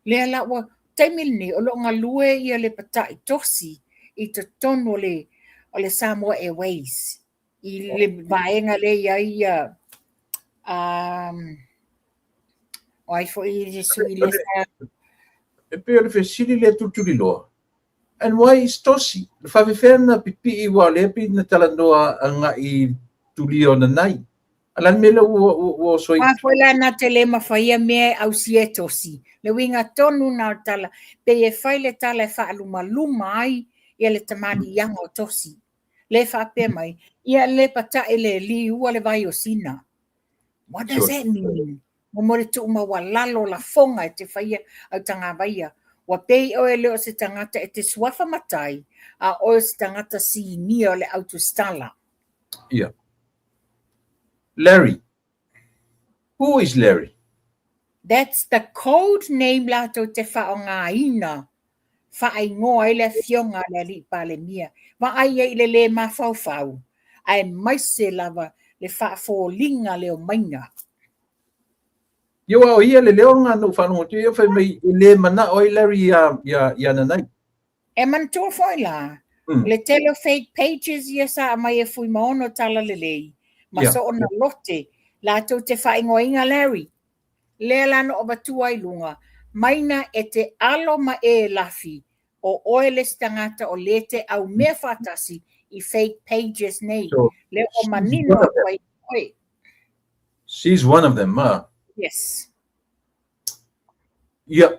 Speaker 2: Lea la ua taimi lenei o lo o galue ia le pata'i Tosi i totonu o le o le Samoa Airways i le vaega lea i ai ia um, o ai foi le sui le sa
Speaker 1: E pei o le fesili lea tulituliloa. And why is Tosi? Le faafefea na pipii ua o lea pei na talanoa agai i tulia o Nanai. A la le mea lea ua, ua, ua oso ai.
Speaker 2: A foi la na te le mawhai mea e ausia e Tosi. Le uiga tonu na o tala, pei e fai le tala e faalumaluma ai ia le tamaliiaga o Tosi. Le faapea mai, ia le pata'i le liua le vai o Sina. What does that mean? Mo le tuumaualalo lafoga e te faia autagavaia. Ua pei oe le o se tagata e te suafa matai, a oe o se tagata sinia o le autusitala.
Speaker 1: Yeah. Larry. Who is Larry?
Speaker 2: That's the code name latou te faaaogaina faaigoa ai le afioga a le Alii Palemia. Vaai ai i le lē mafaufau, aemaise lava le faafoliga leo maiga.
Speaker 1: Ia aua o ia le leo lena na ou faalogo atu ai, ia fai mai e le manao ai Larry ia, ia, ia Nanai.
Speaker 2: E manatua foi la, le tele o fake pages ia sa aumai e Fuimaono Talalelei ma Soona Lote latou te faaigoaina Larry. Lea la na ou avatua ai luga, maina e te alo ma e lafi, o oe le isi tagata o lē te aumea faatasi i fake pages nei.
Speaker 1: So,
Speaker 2: Lea ua manino atu ai oe.
Speaker 1: She's one of them, ah.
Speaker 2: Yes.
Speaker 1: Ia,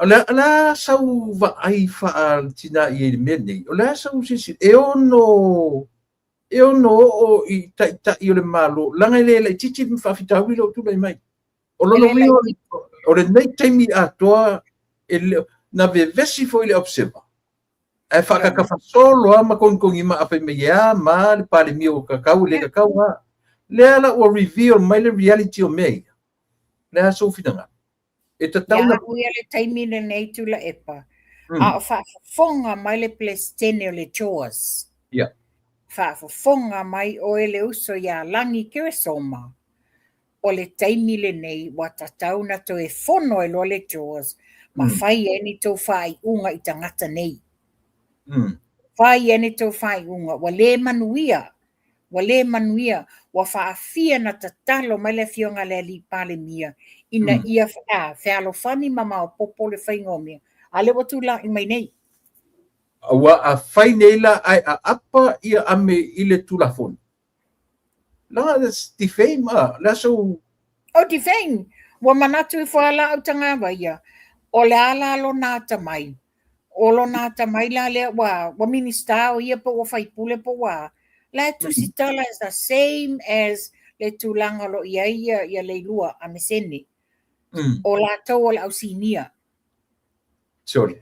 Speaker 1: o le, o le a sau vaai faa-tina i ai le mea nei? O le a sau silasila? E ono, e ono oo i taitai o le Malo, leaga e le laitiiti le faafitauli lea ua tulai mai. O lona uiga o lenei taimi atoa e le, na vevesi foi le Observer. Ae faakakafa solo lava ma togitogi ma fai mai e a ma le Palemia ua kakau e le kakau lava. Lea la ua reveal mai le reality o mea ia. Le a sou finagalo? E tatau
Speaker 2: na... Ia au ia le taimi lenei Tuilaepa, a o faafofoga mai le Peresetene o le JAWS.
Speaker 1: Ia.
Speaker 2: Faafofoga mai oe le uso ia Lagi Keresoma, o le taimi lenei ua tatau na toe fono ai loa le JAWS ma fai ai ni tou faaiuga i tagata nei. Fai ai ni tou faaiuga, ua le manuia, ua le manuia, ua faafia na tatalo mai le Afioga a le Alii Palemia ina ia fealofani ma maopoopo le faiga o mea, a lea ua tulai mai nei.
Speaker 1: Aua a fai nei la ae aapa ia ame i le Tulafono, Leaga that's defame a, le aso.
Speaker 2: O defame! Ua manatu ifo lava la Autagavaia ia, o le a la lona atamai? O lona atamai la lea ua, ua Minista o ia po ua faipule po ua a? La e tusitala is the same as le tulaga o lo o i ai ia, ia Leilua a me Sene. O latou o le au sinia.
Speaker 1: Sorry.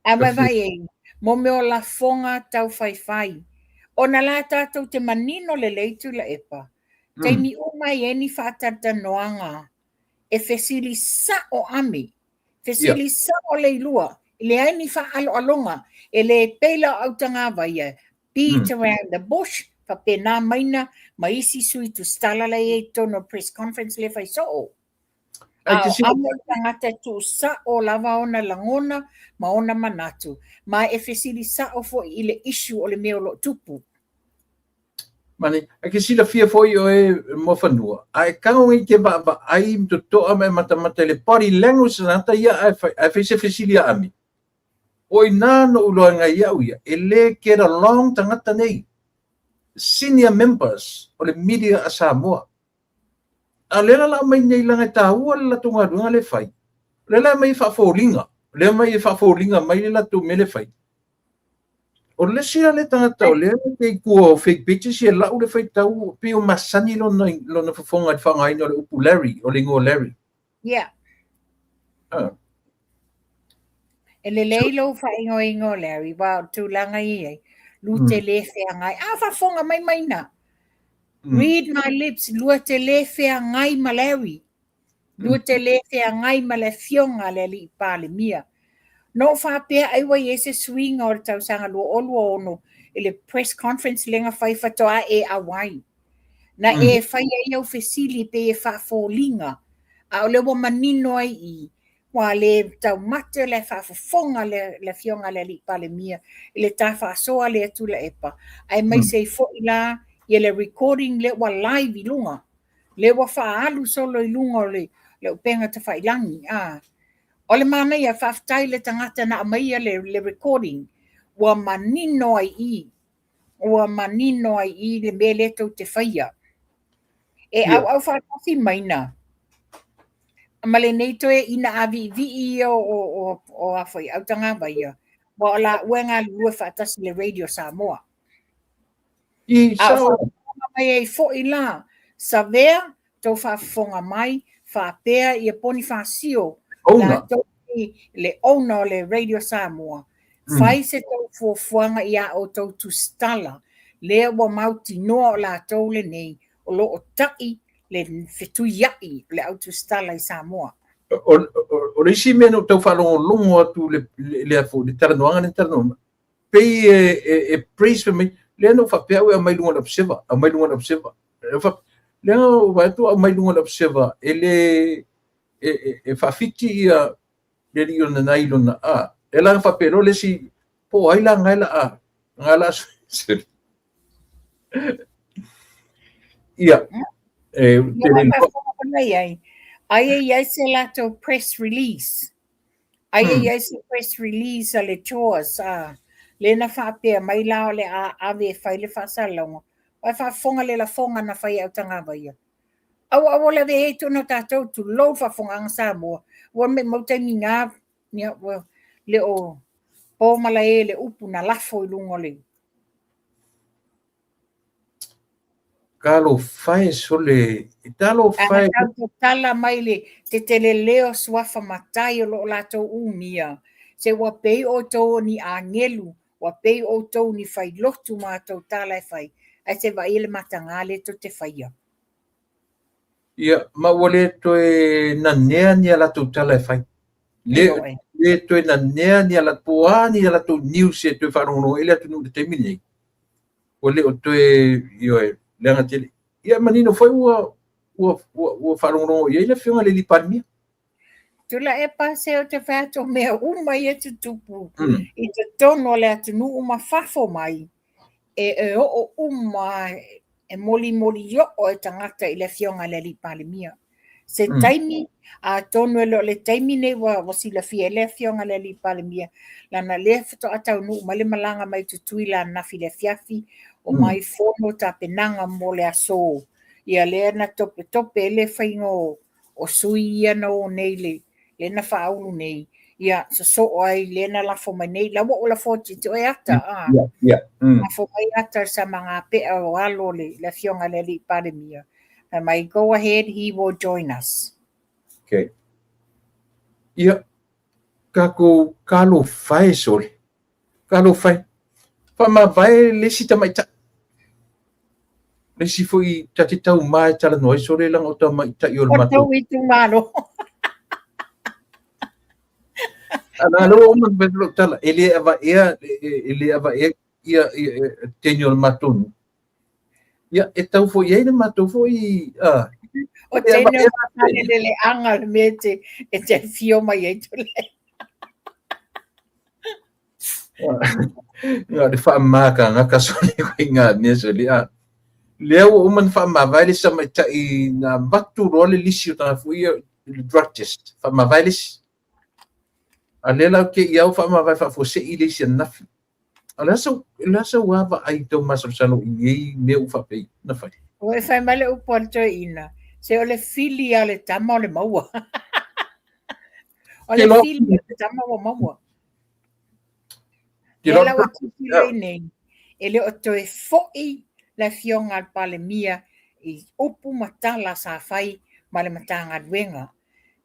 Speaker 2: A vaevae ai, mo mea o lafoga taufaifai. Ona la tatou te manino lelei Tuilaepa, taimi uma e i ai ni faatalatalanoaga e fesili sa'o ame, fesili sa'o Leilua, e leai ni faaaloaloga, e le pei la o Autagavaia, beat around the bush, faapena maina ma isi sui tusitala la e i ai i totonu o le press conference lea e fai soo. A o ame le tagata e tuusao lava ona lagona ma ona manatu, ma e fesili sao foi i le issue o le mea o lo o tupu.
Speaker 1: Mane, e te silafia foi oe Muafanua, a e tago nei te vaavaai ma totoa ma e matamata i le body language o tagata ia ae fai, ae fai se fesili a Ami. O ina na ou iloa ai iau ia, e le get along tagata nei, senior members o le media a Samoa. A o lea la o le a aumai nei leaga e taua le latou galuega lea e fai. O lea la e aumai e faafoliga, o lea e aumai e faafoliga mai le latou mea lea e fai. O le isi la lea tagata o lea e i tua o fake pages ia lau le faitau pei o masani lona, lona fofoga i le faaaogaina o le upu Larry, o le igoa Larry.
Speaker 2: Yeah. Ah. E lelei lou faaigoaina o Larry, wa o tulaga i ai, lu te le feagai. A faafofoga mai maina. Read my lips, lua te le feagai ma Larry. Lua te le feagai ma le afioga a le Alii Palemia. Na ou faapea ai ua i ai se suiga o le tausaga 2026 i le press conference lea na fai faatoa e auai. Na e fai ai au fesili pei e faafoliga, a o lea ua manino ai i ua le taumate o le faafofoga le, le afioga a le Alii Palemia i le ta faasoa lea Tuilaepa, aemaise ai foi la ia le recording lea ua live i luga, lea ua faaalu solo i luga o le, le upega tafailagi. A, o le manaia, faafetai le tagata na aumaia le, le recording, ua manino ai i ua manino ai i le mea lea tou te faia. E auau faatasi maina ma lenei toe ina aviivii ia o, o, o, o a foi, Autagavaia, ua o laua e galulue faatasi le Radio Samoa.
Speaker 1: I
Speaker 2: A o faafofoga mai ai foi la, Savea, tou faafofoga mai, faapea ia Ponifasio, latou le owner o le Radio Samoa, fai se tou fuafuaga i a outou tusitala, lea ua mautinoa o latou lenei o lo o ta'i le fetuia'i o le au tusitala i Samoa.
Speaker 1: O le isi mea na ou tau faalogologo atu le, le, le, le talanoaga lea na talanoa mai, pei e, e, e praise fai mai, lea na ou faapea au e aumai luga o le Observer, aumai luga o le Observer. Lea na ou vaai atu aumai luga o le Observer, e le, e, e, e faafiti ia le alii o lana i lona a. E la na faapea loa le isi, po o ai la na e la a, na la Ia, e
Speaker 2: te le mai ai. Aia i ai se latou press release. Aia i ai se press release a le Chores, a le na faapea mai la o le a ave e fai le faasalalauga. Ae faafofoga le lafoga na fai e Autagavaia. Aua aua le ave i ai tonu o tatou, tulou le faafofogaaga Samoa, ua maumau taimi na, ia, ua le o po malae le upu na lafo i luga o le.
Speaker 1: Talofa e sole, talofa e.
Speaker 2: A tau tatala mai le teteleleo suafa matai o lo o latou umia, se ua pei outou o ni agelu, ua pei outou ni failotu ma a outou tala e fai, ae se vaai le mataga lea tou te faia.
Speaker 1: Ia, ma ua le toe nanea ni a latou tala e fai. Le, le toe nanea ni a latou, po o a ni a latou news e toe faalogologo ai le atunuu i le taimi lenei. Ua le o toe, ioe, leaga tele. Ia, e manino foi ua, ua, ua, ua faalogologo i ai le Afioga i le alii Palemia.
Speaker 2: Tuilaepa se ou te fai atu o mea uma ia e tutupu i totonu o le atunuu ma fafo mai, e, e oo uma e molimoli oo e tagata i le Afioga i le Alii Palemia. Se taimi, atonu e le o le taimi nei ua, ua silafia ai le Afioga i le Alii Palemia, leaga lea faatoa taunuu mai le malaga mai Tutuila ananafi i le afiafi, o mai fono tapenaga mo le aso. Ia lea na topetope ai le faiga o, o sui ia na o nei le, lea na faaulu nei, ia sosoo ai lea na lafo mai nei, la ua ou lafo atu ia te oe ata, a. Lafo mai ata i le samagapea o alo o le, le Afioga i le Alii Palemia. Fai mai, go ahead, he will join us.
Speaker 1: Okay. Ia, tatou talofa e sole. Talofa e. Faamavae le isi tamaitai. Le isi foi ta te taumā e talanoa ai sole leaga o tamaitai o le matou.
Speaker 2: O tou itumalo.
Speaker 1: Ala lea ua uma ona fai atu lau tala, e le avaea, e le avaea ia, ia, teine o le matou nuu. Ia, e tau foi i ai le matou foi,
Speaker 2: a. O teine o Saleleleaga le mea e te afio mai ai Tuilaepa.
Speaker 1: Na o le faamākagaka sole koe i ngā mea sole, a. Lea ua uma ona faamavae le isi tamaitai na avatu loa le lisi o tagata foi ia, le drug test, faamavae le isi. A lea la ou te i au faamavae faafuasei le isi ananafi. O le a sau, o le a sau lava vaai tau masalosalo i nei mea ua faapea ona fai?
Speaker 2: Ua e fai mai le upu a le toeaina, se o le fili a le tama o le maua. O le fili a le tama ua maua. Lea la ua tilotilo ai nei, e le o toe foi le Afioga a le Palemia i upu ma tala sa fai ma le Matagaluega,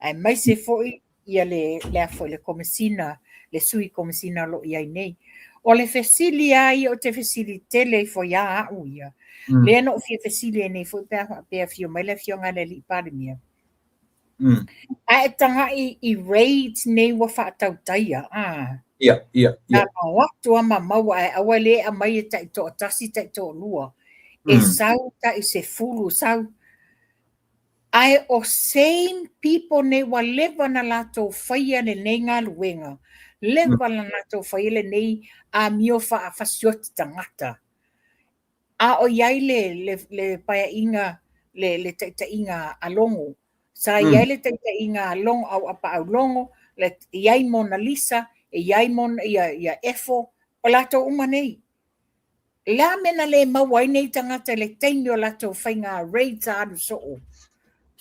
Speaker 2: aemaise foi ia le, le, a foi, le Komesina, le Sui Komesina o lo o i ai nei. O le fesili lava ia ou te fesili tele ifo ia au ia, lea na ou fia fesili ai nei foi pe a faapea e afio mai le Afioga i le Alii Palemia. A e tagai i raids nei ua faatautaia, a.
Speaker 1: Ia, ia, ia.
Speaker 2: Na o atu a ma maua ae aua le aumai e tai toatasi tai toalua. E sau tai 10, sau. Ae o same people nei ua leva na latou faia lenei galuega, leva na latou faia lenei amio faafasioti tagata. A o i ai le, le, le paeaiga, le, le taitaiga a Logo. Sa i ai le taitaiga a Logo, Auapaau Logo, le, i ai Mona Lisa, e i ai Mona, ia, ia Efo, o latou uma nei. O le a mea na le maua ai nei tagata i le taimi o latou faiga raids a alu soo?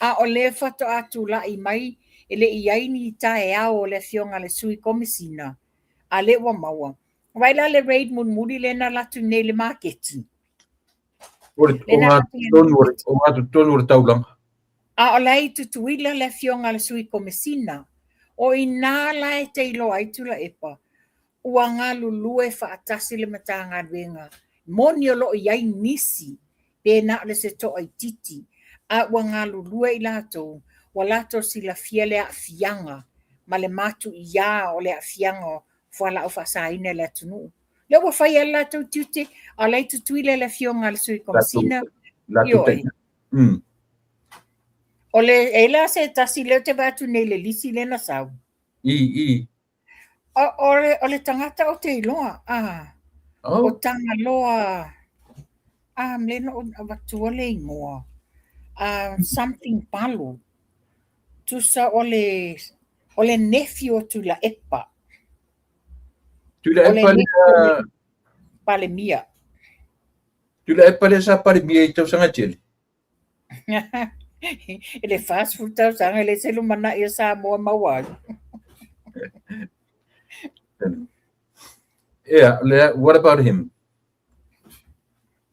Speaker 2: A o lea faatoa tulai mai e le i ai ni taeao o le Afioga i le Sui Komesina, a lea ua maua. Vaai la le raid mulimuli lea na alu atu nei i le maketi.
Speaker 1: O le ogatotonu o le taulaga.
Speaker 2: A o la e i Tutuila le Afioga i le Sui Komesina. O i ina la e te iloa ai Tuilaepa, ua galulue faatasi le Matagaluega. Moni o lo o i ai nisi pe na o le se toaitiiti, a ua galulue i latou, ua latou silafia le aafiaga ma le matuia o le aafiaga o fualaau faasaina i le atunuu. Lea ua fai lava le latou tiute, a o la e i Tutuila le Afioga i le Sui Komesina. Ioe. O le, e la se tasi lea ou te vaai atu nei i le lisi lea na sau.
Speaker 1: I, i.
Speaker 2: O, o, le, o le tagata ou te iloa, a.
Speaker 1: Oh.
Speaker 2: O Tagaloa, a, lea na ou avatua le igoa. A, something Palu. Tusa o le, o le nephew o Tuilaepa.
Speaker 1: Tuilaepa lea...
Speaker 2: Palemia.
Speaker 1: Tuilaepa lea sa Palemia i tausaga tele.
Speaker 2: I le 40 tausaga e le se lumanai o Samoa maua ai.
Speaker 1: Yeah, what about him?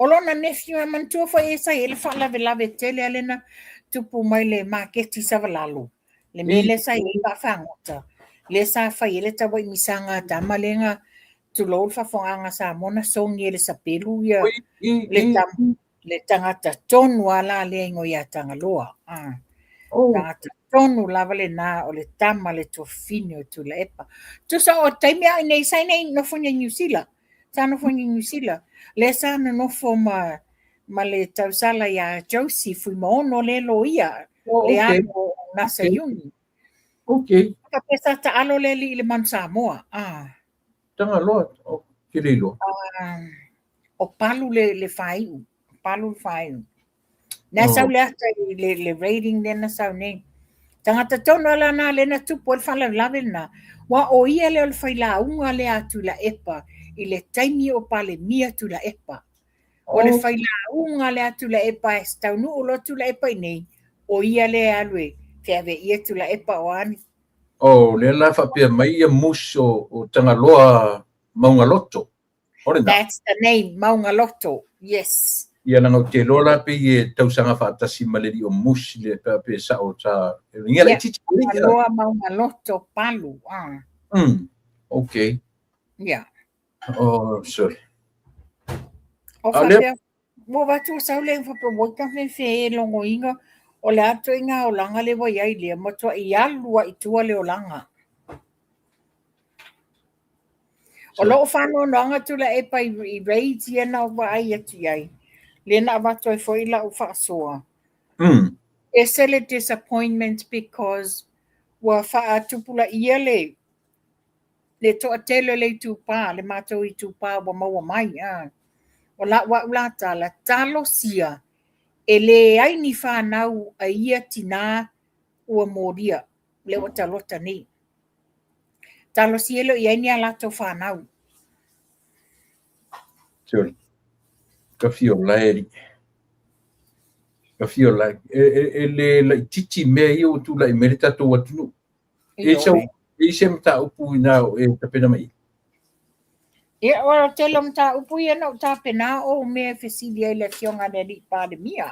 Speaker 2: O lona nephew a manatua foi e sa i ai le faalavelave tele a lena tupu mai le maketi i Savalalo. Le mea lea sa i ai vaafagota, lea sa fai ai le tauaimisaga a tama lea na tulou le faafofogaaga a Samoa na sogi e le sapelu ia le tama le tagata tonu a la lea igoa ia Tagaloa. Tagata tonu lava lena o le tama le tuafafine o Tuilaepa. Tusa o taimi a o i inei sa i inei nofo i Niu Sila. Sa nofo i Niu Sila. Lea sa nonofo ma ma le tausala ia Josie Fuimaono le loia le alo o Nasa Iuni.
Speaker 1: Okay.
Speaker 2: Faapea sa taalo le alii i le Manu Samoa.
Speaker 1: Tagaloa, ke le iloa.
Speaker 2: O Palu le faaiu. Palu le faaiu. Na sau le ata i le rating lea na sau nei. Tagata tonu ala na lea na tupu ai le faalavelave lena. Ua o ia lea o le failauga lea a Tuilaepa i le taimi o Palemia Tuilaepa. O le failauga lea a Tuilaepa e taunuu loa Tuilaepa i inei, o ia lea e alu e feaveaia Tuilaepa o a ni.
Speaker 1: Oh, lea la faapea mai ia Moose o Tagaloa Maugaloto. O lena.
Speaker 2: That's the name, Maungaloto. Yes.
Speaker 1: Ia leaga ou te iloa la pei e tausaga faatasi ma le alii o Moose le pe pe sao sa ia laitiiti
Speaker 2: yeah. Tagaloa Maungaloto Palu.
Speaker 1: Okay.
Speaker 2: Yeah.
Speaker 1: Oh, sorry.
Speaker 2: O faapea, ua avatu o sau le faapea ua ita fefe e logoina o le a ituaiga olaga lea ua i ai lea, matuai alu lava i tua le olaga. O lou faanoanoaga Tuilaepa i raids ia na ou vaai atu i ai, lea na avatu ai foi lau faasoa. Ese le disappointment because ua faatupulaia le le toatele o le itupa, le matou itupa ua maua mai. O lau au la tala, talosia e leai ni fanau a ia tinā ua molia, lea ua talota nei. Talosia e le o i ai ni a latou fanau.
Speaker 1: Sorry. Ka fia ola e alii. Ka fia ola e. E le laitiiti mea ia ua tulai mai le tatou atunuu. E sau e i se mataupu inā o e tapena mai ai?
Speaker 2: Ia, o le tele o mataupu ia na ou tapena o mea e fesili ai le Afioga i le Alii Palemia.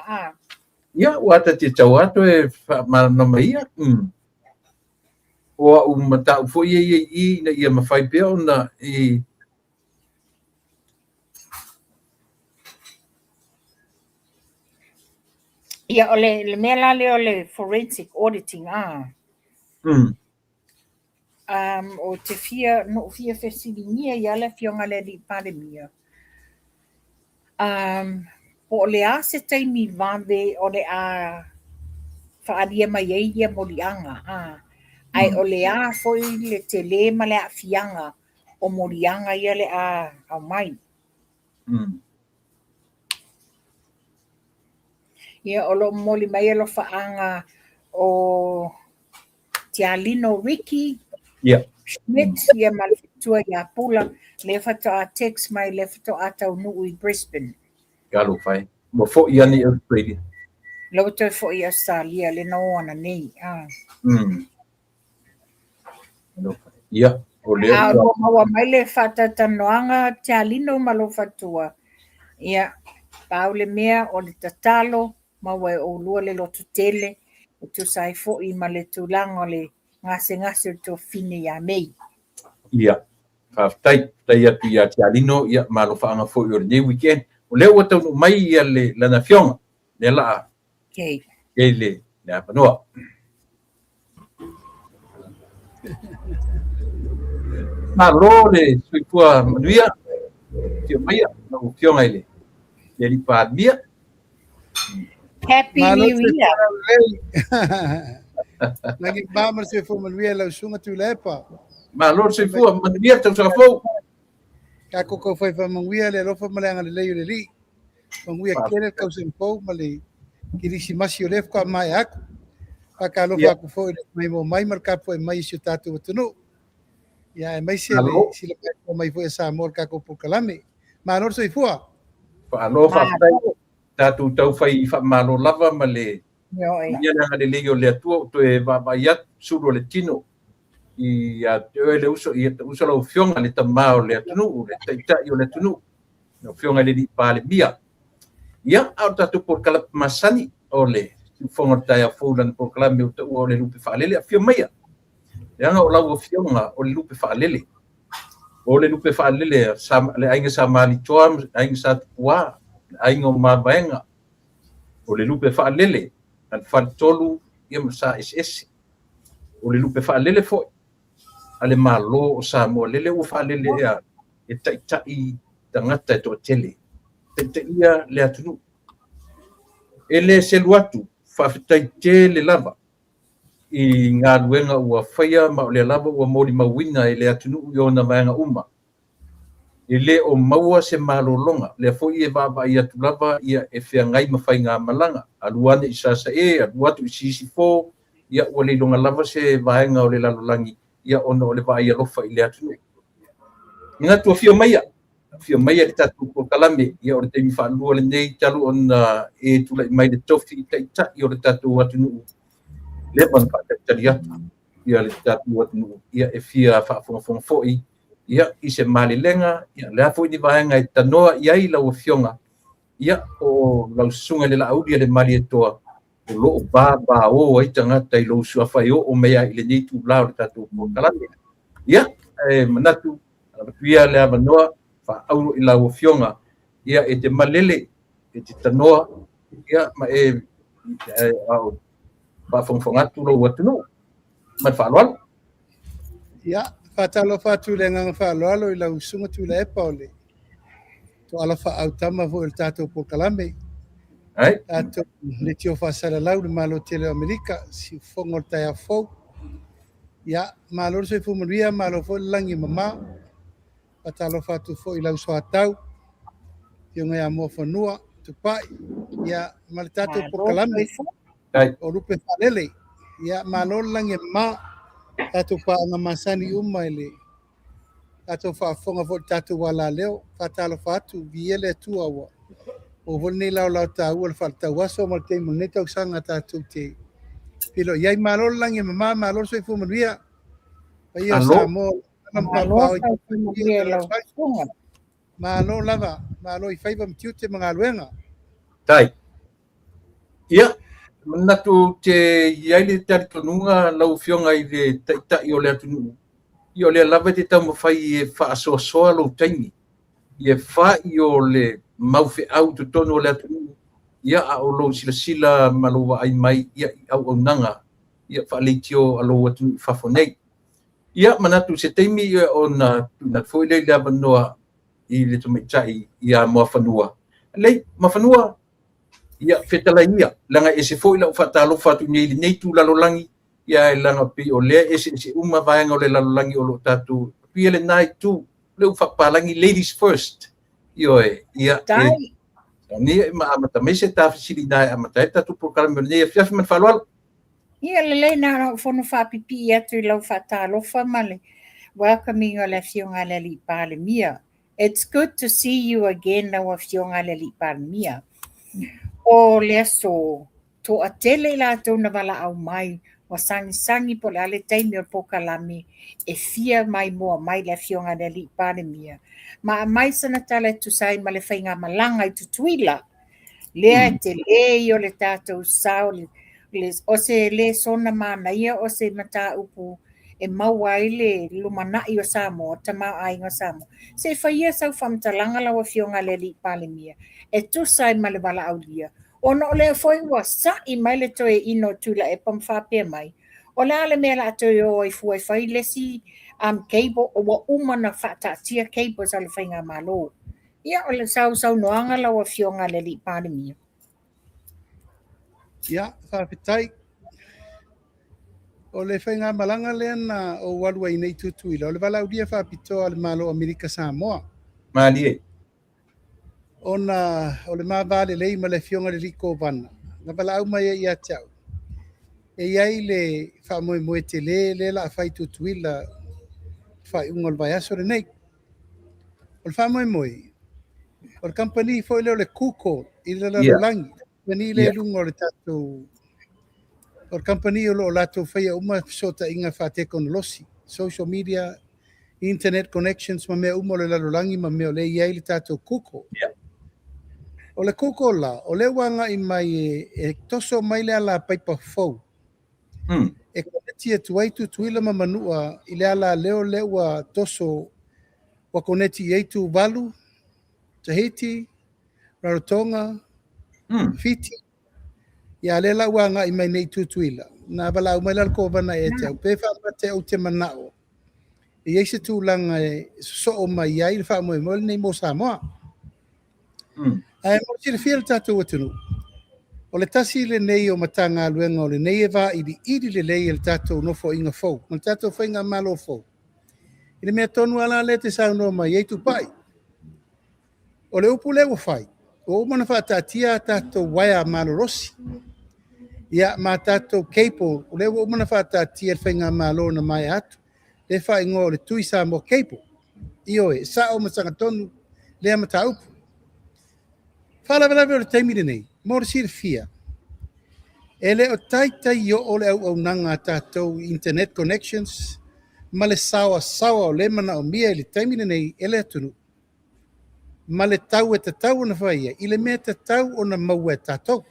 Speaker 1: Ia, ua ta te tau atu e faamalamalama ia. O au mataupu foi ia i i ina ia mafai pea ona e
Speaker 2: Ia, o le mea la lea o le forensic auditing, a. O te fia, na ou fia fesiligia ia le Afioga i le Alii Palemia, po o le a se taimi vave o le a faaalia mai ai ia moliaga, ae o le a foi le tele ma le aafiaga o moliaga ia le a aumai. Ia, o lo o momoli mai alofaaga o Tialino Ricky Schmidt ia ma le faletua ia Pula, lea faatoa text mai lea faatoa taunuu i Brisbane.
Speaker 1: Talofa e. Ua foi ane i Australia.
Speaker 2: Lea ua toe foi i Australia lea na o ananei.
Speaker 1: Ia, o lea
Speaker 2: ua. Ua maua mai le faatalatalanoaga Tialino ma lou faletua. Ia, pau le mea o le tatalo, maua e oulua le lototele, e tusa ai foi ma le tulaga o le gasegase o le tuafafine ia Mei.
Speaker 1: Ia, faafetai, faafetai atu ia Tialino, ia ma alofaaga foi o lenei weekend. O lea ua taunuu mai ia le lana afioga, lea la
Speaker 2: okay.
Speaker 1: I le avanoa. Malo le soifua manuia, afio maia, lau Afioga i le Alii Palemia.
Speaker 2: Happy New Year!
Speaker 3: Lagi ba ma le soifua manuia lau susuga Tuilaepa.
Speaker 1: Malo le soifua manuia le tausaga fou.
Speaker 3: Tatou taufai faamanuia le alofa ma le agalelei o le Alii. Manuia tele le tausaga fou ma le Kerisimasi o lea faatoa maea atu. Faatalofa atu foi i le maimoa mai ma le tapuai mai i si o tatou atunuu. Ia aemaise le silafaina mai foi a Samoa i le tatou polokalame. Malo le soifua.
Speaker 1: Faamalo faafetai. Tatou taufai faamalo lava ma le ia le agalelei o le Atua ua toe vaavaai atu sulu o le tino ia te oe le uso, ia te uso lau Afioga le Tama o le atunuu, le Taitai o le atunuu, lau Afioga i le Alii Palemia. Ia, a o le tatou polokalame masani o le Siufofoga o le Taeao Fou i lana polokalame ua taua o le Lupe Faalele. Afio maia, leaga o lau Afioga o le Lupe Faalele. O le Lupe Faalele a le Aiga Sa Malitoa ma le Aiga Sa Tupua, le Aiga o Mavaega. O le Lupe Faalele a le Faletolu ia ma Sa Eseese. O le Lupe Faalele foi a le Malo o Samoa, lele ua faalele ea e taitai tagata e toatele, taitaia le atunuu. E le selu atu, faafetai tele lava i galuega ua faia ma o lea lava ua molimauina e le atunuu i ona vaega uma. E le o maua se malologa, lea foi e vaavaai atu lava ia e feagai ma faigamalaga, alu ane i Sasae, alu atu i Sisifo, ia ua le iloga lava se vaega o le lalolagi ia ona o le vaai alofa i le atunuu. Manatu afio maia, afio maia le tatou polokalame, ia o le taimi faalua lenei talu ona e tulai mai le tofi taitai o le tatou atunuu, leva ona faatalitali atu ia le tatou atunuu, ia e fia faafogafoga foi ia i se malelega, ia le a foi ni vaega e tanoa i ai lau afioga, ia o lau susuga i le Laauli a le Malietoa, o lo o vavao ai tagata i lou suafa e oo mai ai i lenei itula o le tatou polokalame. Ia, e manatu, avatu ia le avanoa, faaauro i lau afioga, ia e te malele, e te tanoa, ia ma e a o faafogafoga atu lou atunuu. Ma le faaaloalo.
Speaker 3: Ia, faatalofa atu i le agaga faaaloalo i lau Susuga Tuilaepa o le toala faaautama foi o le tatou polokalame.
Speaker 1: Ai.
Speaker 3: Tatou leitio faasalalau le Malo tele o Amerika, siufofoga o le taeao fou. Ia, malo le soifua manuia, malo foi le lagi e mama. Faatalofa atu foi i lau soatau, Afioga ia Muafanua, Tupai, ia, ma le tatou polokalame o Lupe Faalele. Ia, malo le lagi e mama, tatou paaga masani uma i le tatou faafofoga foi i le tatou alaleo. Faatalofa atu, viia le Atua ua maua foi lenei laolao taua le faaletau aso ma le taimi o lenei tausaga tatou te feiloai ai. Malo le lagi e mama, malo le soifua manuia. Paia o Samoa,
Speaker 2: Malo soifua manuia i lau susuga.
Speaker 3: Malo lava, malo i faiva ma tiute ma galuega.
Speaker 1: Tai. Ia, manatu ou te i ai le talitonuga lau Afioga i le Taitai o le atunuu, ia o lea lava e te taumafai e faasoasoa lou taimi, ia fai o le mau feau i totonu o le atunuu, ia a o lou silasila ma lou vaai mai ia i auaunaga ia faaleitio a lou atunuu i fafo nei. Ia manatu i se taimi ia ona tuuina atu foi lea i le avanoa i le tamaitai ia Muafanua. Lelei, Muafanua, ia fetalai ia, leaga e ese foi lau faatalofa atu nei i lenei itu lalolagi, ia ae leaga pei o lea e eseese uma vaega o le lalolagi o lo o tatou pia lena itu, le ua faapapalagi ladies first. Ioe, ia e ni ma amata mai se ta fesili na e amata ai le tatou polokalame o lenei afiafi ma le faaaloalo.
Speaker 2: Ia lelei na ona ou fono faapipii atu i lau faatalofa ma le welcoming o le Afioga i le Alii Palemia. It's good to see you again lau Afioga i le Alii Palemia. O le aso, toatele i latou na valaau mai, ua sagisagi po o le a le taimi o le polokalame e fia maimoa mai le Afioga i le Alii Palemia ma aumai sana tala e tusa ai ma le faigamalaga i Tutuila. Lea e tele ia o le tatou sao, o se lesona manaia, o se mataupu e maua ai le lumanai o Samoa, tamaoaiga o Samoa. Se i fai ia sau faamatalaga lau Afioga i le Alii Palemia e tusa ai ma le valaaulia, ona o lea foi ua sa'i mai le toeaina o Tuilaepa ma faapea mai, o le a le mea o le a toe o ai fua e fai le isi cable, ua uma ona faataatia cables a le faigamalo. Ia, o le sausaunoaga lau Afioga i le Alii Palemia.
Speaker 3: Ia, faafetai. O le faigamalaga lea na ou alu ai nei i Tutuila, o le valaaulia faapitoa a le Malo o Amerika Samoa.
Speaker 1: Malie.
Speaker 3: Ona o le ma va lelei ma le Afioga i le Alii Kovana, na valaau mai ai ia te au, e i ai le faamoemoe tele lea o le a fai i Tutuila i le faaiuga o le vaiaso lenei. O le faamoemoe, o le kamupani foi lea o le Google i le lalolagi, kamupani lea i luga o le tatou, o le kamupani o lo o latou faia uma fesootaiga faatekonolosi, social media, internet connections ma mea uma o le lalolagi ma mea o lea e i ai le tatou Google. O le koko la, o lea ua agai mai e, e toso mai le ala paipa fou. E koneti atu ai Tutuila ma Manua i le ala leo lea ua toso ua koneti i ai Tuvalu, Tahiti, Rarotonga, Fiti. Ia lea la ua agai mai nei i Tutuila. Na valaau mai la le kovana ia te au, pe faamate ou te manao e i ai se tulaga e sosoo mai ai le faamoemoe lenei mo Samoa. Ae mo le silafia e le tatou atunuu, o le tasi lenei o Matagaluega o lenei e vailiili lelei e le tatou nofoaiga fou ma le tatou faigamalo fou. I le mea tonu lava la lea e te saunoa mai ai Tupai, o le upu lea ua fai, ua uma ona faataatia a tatou uaea malolosi, ia ma tatou cable, o lea ua uma ona faataatia e le faigamalo na maea atu, lea e faaigoa o le Tui Samoa Cable. Ioe, e sao ma sagatonu lea mataupu. Faalavelave o le taimi lenei, mo le silafia, e le o taitai oo le auaunaga a tatou i internet connections ma le saoasaoa o lea e manaomia i le taimi lenei e le atunuu, ma le tau e tatau ona fai ai i le mea e tatau ona maua e tatou.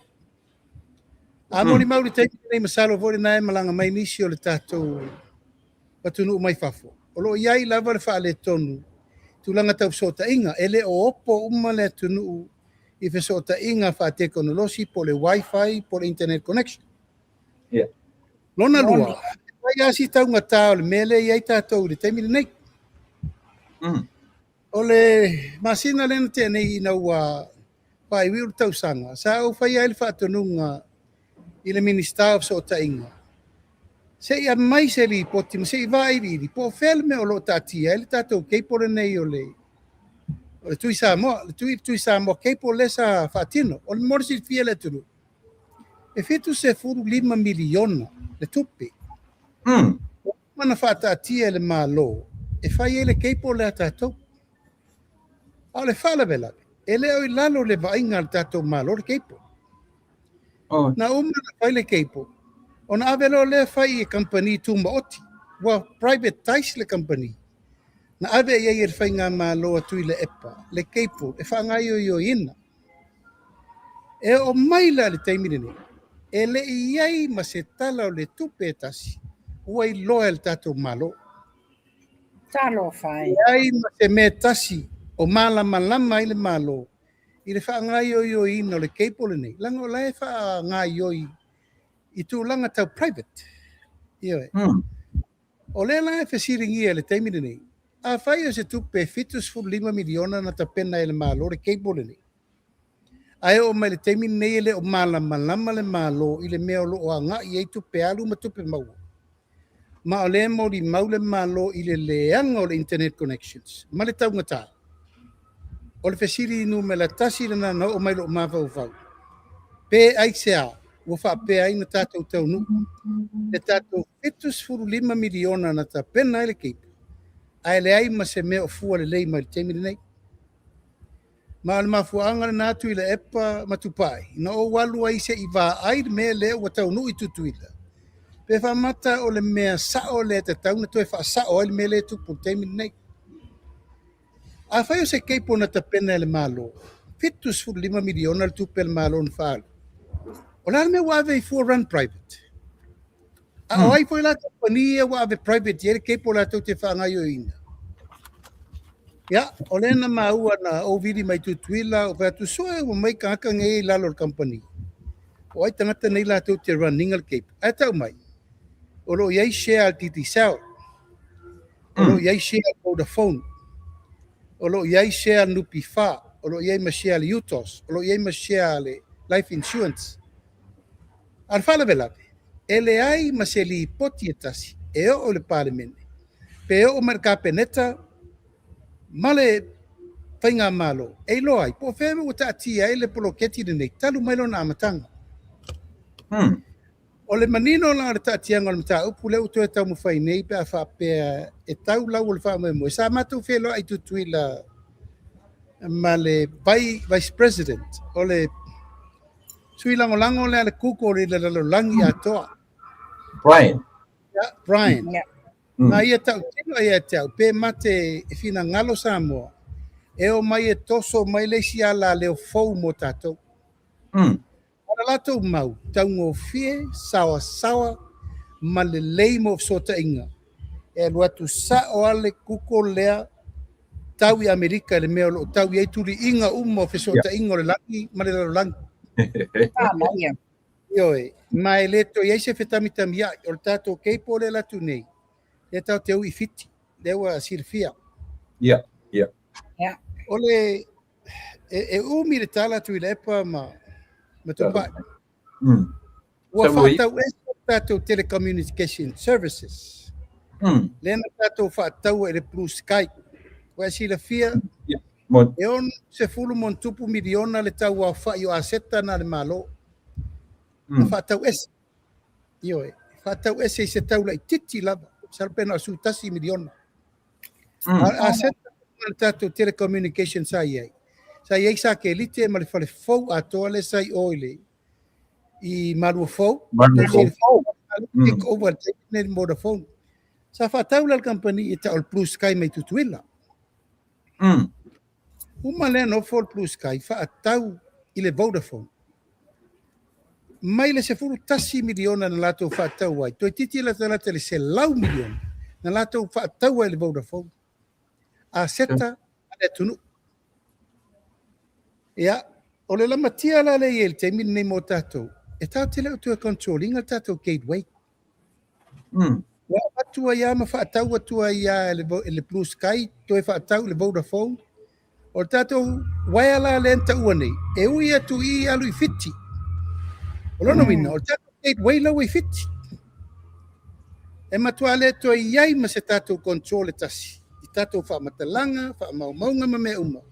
Speaker 3: A molimau i le taimi lenei, masalo foi lena e malaga mai nisi o le tatou atunuu mai fafo, o lo o i ai lava le faaletonu i tulaga tau fesootaiga. E le o opo uma le atunuu i fesootaiga faatekonolosi po o le wifi po o le internet connection. Lona lua, e fai lava si taugata o le mea lea e i ai tatou i le taimi lenei. O le masina lea na tea nei ina ua faaiuiu le tausaga, sa ou faia ai le faatonuga i le Minisita o Fesootaiga, se i aumai se lipoti ma se i vailiili po o fea le mea o lo o taatia ai le tatou cable lenei o le o le Tui Samoa, le Tui, Tui Samoa cable lea sa faatino. O le mo le silafia e le atunuu, e $75 miliona le tupe. Ua uma ona faataatia e le Malo e fai ai le cable lea a tatou. A o le faalavelave, e le o i lalo o le vaaiga a le tatou Malo le cable. Na uma ona fai le cable, ona ave loa lea fai i kamupani tumaoti, ua privatize le kamupani. Na ave i ai e le faigamalo a Tuilaepa le cable e faagaoioiina. E oo mai la i le taimi lenei, e le i i ai ma se tala o le tupe e tasi ua iloa e le tatou Malo.
Speaker 2: Talofa e.
Speaker 3: Leai ma se mea e tasi o malamalama ai le Malo i le faagaoioiina o le cable lenei, leaga o la e faagaoioi i tulaga tau private. Ioe. O lea la e fesiligia i le taimi lenei, afai o se tupe e $75 miliona na tapena e le Malo le cable lenei, ae oo mai i le taimi lenei e le o malamalama le Malo i le mea o lo o agai i ai tupe alu ma tupe maua, ma o lea e molimau le Malo i le leaga o le internet connections ma le taugata. O le fesili numera tasi lena na oo mai i lou mafaufau, pe aisea ua faapea ai na tatou taunuu le tatou $75 miliona na tapena ai le cable, ae leai ma se mea o fua lelei mai i le taimi lenei. Ma o le mafuaaga lena Tuilaepa ma Tupai na ou alu ai se i vaai le mea lea ua taunuu i Tutuila, pe faamata o le mea sao lea e tatau ona toe faasao ai le mea lea e tupu i le taimi lenei. Afai o se cable na tapena e le Malo, $75 miliona le tupe a le Malo na faaalu, o le a le mea ua ave ai fua run private? A o ai foi la kamupani ia ua ave private i ai le cable latou te faagaoioiina? Ia, o lea na maua na ou vili mai Tutuila, ou fai atu, sue ua mai tagata nei i lalo o le kamupani. O ai tagata nei latou te run ina le cable? Ae tau mai, o lo o i ai share a le Digicel, o lo o i ai share a le Vodafone, o lo o i ai share a le NPF, o lo o i ai ma share a le UTOS, o lo o i ai ma share a le Life Insurance. A o le faalavelave, e leai ma se lipoti e tasi e oo i le Palemene, pe oo mai i le Kapeneta ma le Faigamalo e iloa ai po o fea ua taatia ai le poloketi lenei talu mai lona amataga. O le manino la o le taatiaga o le mataupu lea ua toe taumafai nei pe a faapea e tau lau o le faamoemoe, sa matou feiloai i Tutuila ma le Vice President o le sui lagolago lea a le Google i le lalolagi atoa.
Speaker 1: Brian.
Speaker 3: Yeah, Brian. Yeah. Na ia tautino ia te au, pe mate e finagalo Samoa. E o mai e toso mai le isi alaleo fou mo tatou. A o le latou mau, taugofie, saoasaoa ma lelei mo fesootaiga. E alu atu sao lava le Google lea tau i Amerika i le mea o lo o tau i ai tuliiga uma o fesootaiga o le lagi ma le lalolagi.
Speaker 2: Manaia.
Speaker 3: Ioe, ma e le toe i ai se fetamitamiai. O le tatou cable lea e alu atu nei, lea tatou te ui i Fiti, lea ua silafia.
Speaker 1: Ia, ia.
Speaker 2: Ia.
Speaker 3: O le, e umi le tala Tuilaepa ma Tupai. Ua faatau ese le tatou telecommunication services. Lea na tatou faataua i le Blue Sky. Ua e silafia, e $60+ miliona le tau aofai o aseta na a le Malo. Na faatau ese. Ioe, faatau ese i se tau laitiiti lava, masalo pe na o le $11 miliona. A aseta ma le tatou telecommunication sa i ai, sa i ai sakelite ma le fale fou atoa lea sa i o i le i Maluafou.
Speaker 1: Maluafou.
Speaker 3: Take over le taimi lenei le Vodafone. Sa faatau la le kamupani e tau o le Blue Sky mai Tutuila. Uma lea nofo le Blue Sky faatau i le Vodafone. Mai le $11 miliona na latou faatau ai, toeitiiti latalata i le $100 miliona na latou faatau ai i le Vodafone. Aseta a le atunuu. Ia, o le lamatia la lea e i ai i le taimi lenei mo tatou, e tatou te le o toe control ina le tatou gateway. Ua avatu ai lava ma faatau atu ai lava e le Blue Sky, toe faatau i le Vodafone. O le tatou uaea la lea na taua nei, e ui atu i i alu i Fiti. O lona uiga, o le tatou gateway la ua i Fiti. E matua le toe i ai ma se tatou control e tasi i tatou faamatalaga, faamaumauga ma mea uma. O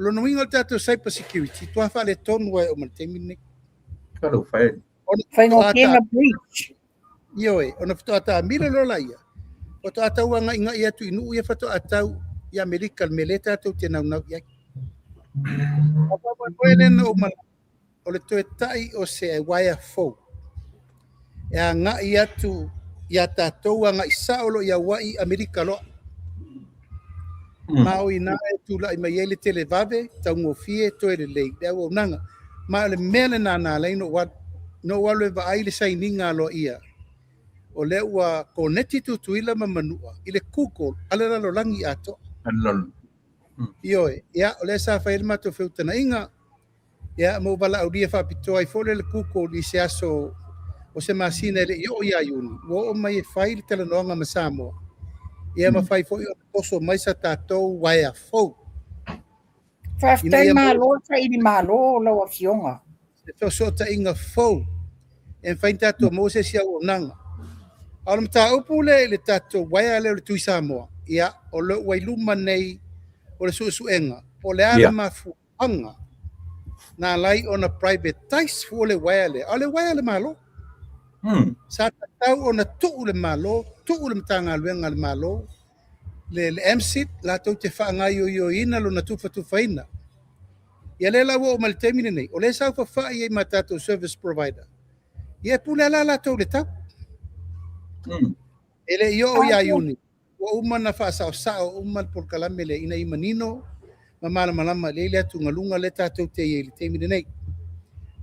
Speaker 3: lona uiga o le tatou cyber security, toa faaletonu ai oo mai le taimi lenei.
Speaker 1: Talofa e.
Speaker 3: Ona faatoa
Speaker 2: Faigofie na breach.
Speaker 3: Ioe, ona faatoa taamilo loa laia, faatoa tau agaigai atu i nuu ia faatoa tau i Amerika, le mea lea tatou te naunau i ai. O le faamoemoe lea na ou manatu, o le toe tai o se uaea fou e agai atu ia tatou agai sao loa i Hawaii, Amerika loa. Ma o i ina e tulai mai ai le televave, taugofie, toe lelei le auaunaga. Ma o le mea lena na ala ai ona ou alu. Na ou alu e vaai le sainiga aloaia, o lea ua koneti Tutuila ma Manua i le Google a le lalolagi atoa. Ioe, ia, o lea sa fai ai le matou feutagaiga, ia, ma ou valaaulia faapitoa ai foi lea i le Google i se aso o se masina e le i oo ia Iuni, ua oo mai e fai le talanoaga ma Samoa, ia ma fai foi ona toso mai sa tatou uaea fou.
Speaker 2: Faafetai malo saili malo lau Afioga.
Speaker 3: Se fesootaiga fou e mafai ona tatou maua se isi auaunaga. A o le mataupu lea i le tatou uaea lea o le Tui Samoa, ia, o lo o ua i luma nei o le suesuega po o le a le mafuaaga na ala ai ona privatize fua le uaea lea, a o le uaea a le Malo. Sa tatau ona tuu le Malo, tuu le Matagaluega a le Malo, le MCIT, latou te faagaoioiina lona tufatufaina. Ia lea la ua oo mai i le taimi lenei, o lea e saofafai ai ma tatou service provider, ia e pule lava latou i le tau. E le i oo ia Iuni, ua uma ona faasaosao uma le polokalame lea ina ia manino ma malamalama lelei le atugaluga lea tatou te i ai i le taimi lenei.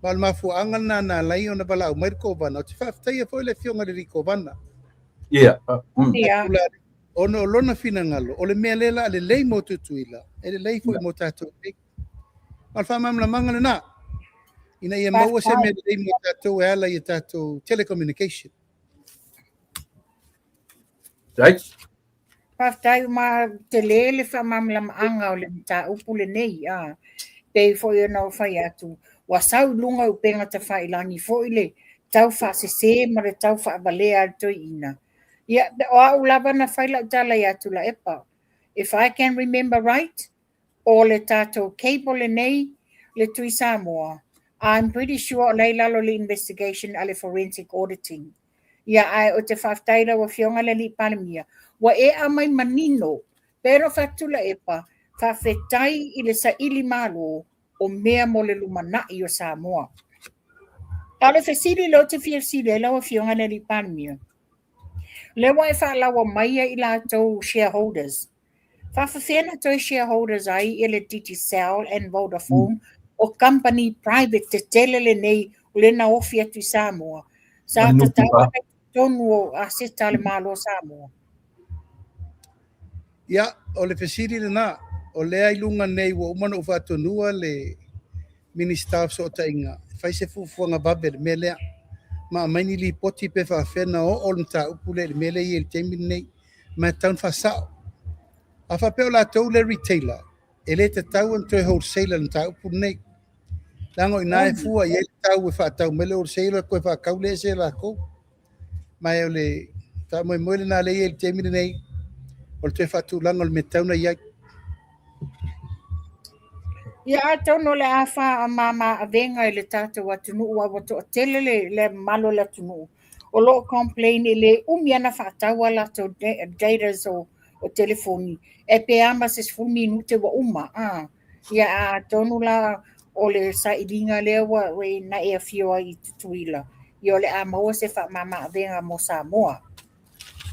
Speaker 3: Ma o le mafuaaga lena na ala ai ona valaau mai le Kovana. Ou te faafetaia foi le Afioga i le Kovana. Ona o lona finagalo, o le mea lea la lelei mo Tutuila, e lelei foi mo tatou nei. O le faamalamalamaga lena, ina ia maua se mea lelei mo tatou e ala i a tatou telecommunication.
Speaker 2: Faafetai ma tele le faamalamalamaga o le mataupu lenei. A pei foi ona ou fai atu, ua sau i luga o upega tafailagi foi le tau faasese ma le tau faavalea a le toeaina. Ia, o au lava na fai lau tala ia Tuilaepa. If I can remember right, o le tatou cable lenei, le Tui Samoa, I'm pretty sure o la e i lalo o le investigation a le forensic auditing. Ia, ae ou te faafetai i lau Afioga i le Alii Palemia, ua e aumai manino, pei ona fai atu Tuilaepa, faafetai i le saili malo o mea mo le lumanai o Samoa. A o le fesili lea ou te fia fesili ai lau Afioga i le Alii Palemia, lea ua e faalaua maia i latou shareholders. Faafefea na toe shareholders ai ia le Digicel and Vodafone o company private tetele lenei o lea na ofi atu i Samoa. Sa tatau ona i totonu o aseta a le Malo o Samoa.
Speaker 3: Ia, o le fesili lena, o lea i luga nei ua uma ona ou faatonua le Minisita o Fesootaiga e fai se fuafuaga vave i le mea lea, ma aumai ni lipoti pe faapefea ona oo le mataupu lea i le mea lea e i ai i le taimi lenei, ma e tatau ona faasao. A faapea o latou le retailer, e le tatau ona toe wholesaler i le mataupu lenei, leaga o i ina e fua i ai le tau e faatau mai le wholesaler toe faatau lea ese e latou. Ma o le faamoemoe lena lea e i ai i le taimi lenei, o le toe faatulaga o le mea e tatau ona i ai.
Speaker 2: Ia atonu o le a faamama avega i le tatou atunuu aua ua toatele le mamalu o le atunuu o lo o complain e le umi ana faatau a latou datas o telefoni e pe a ma se 10 minute ua uma a. Ia atonu la o le sailiga lea ua na e afio ai i Tutuila, ia o le a maua se faamama avega mo Samoa.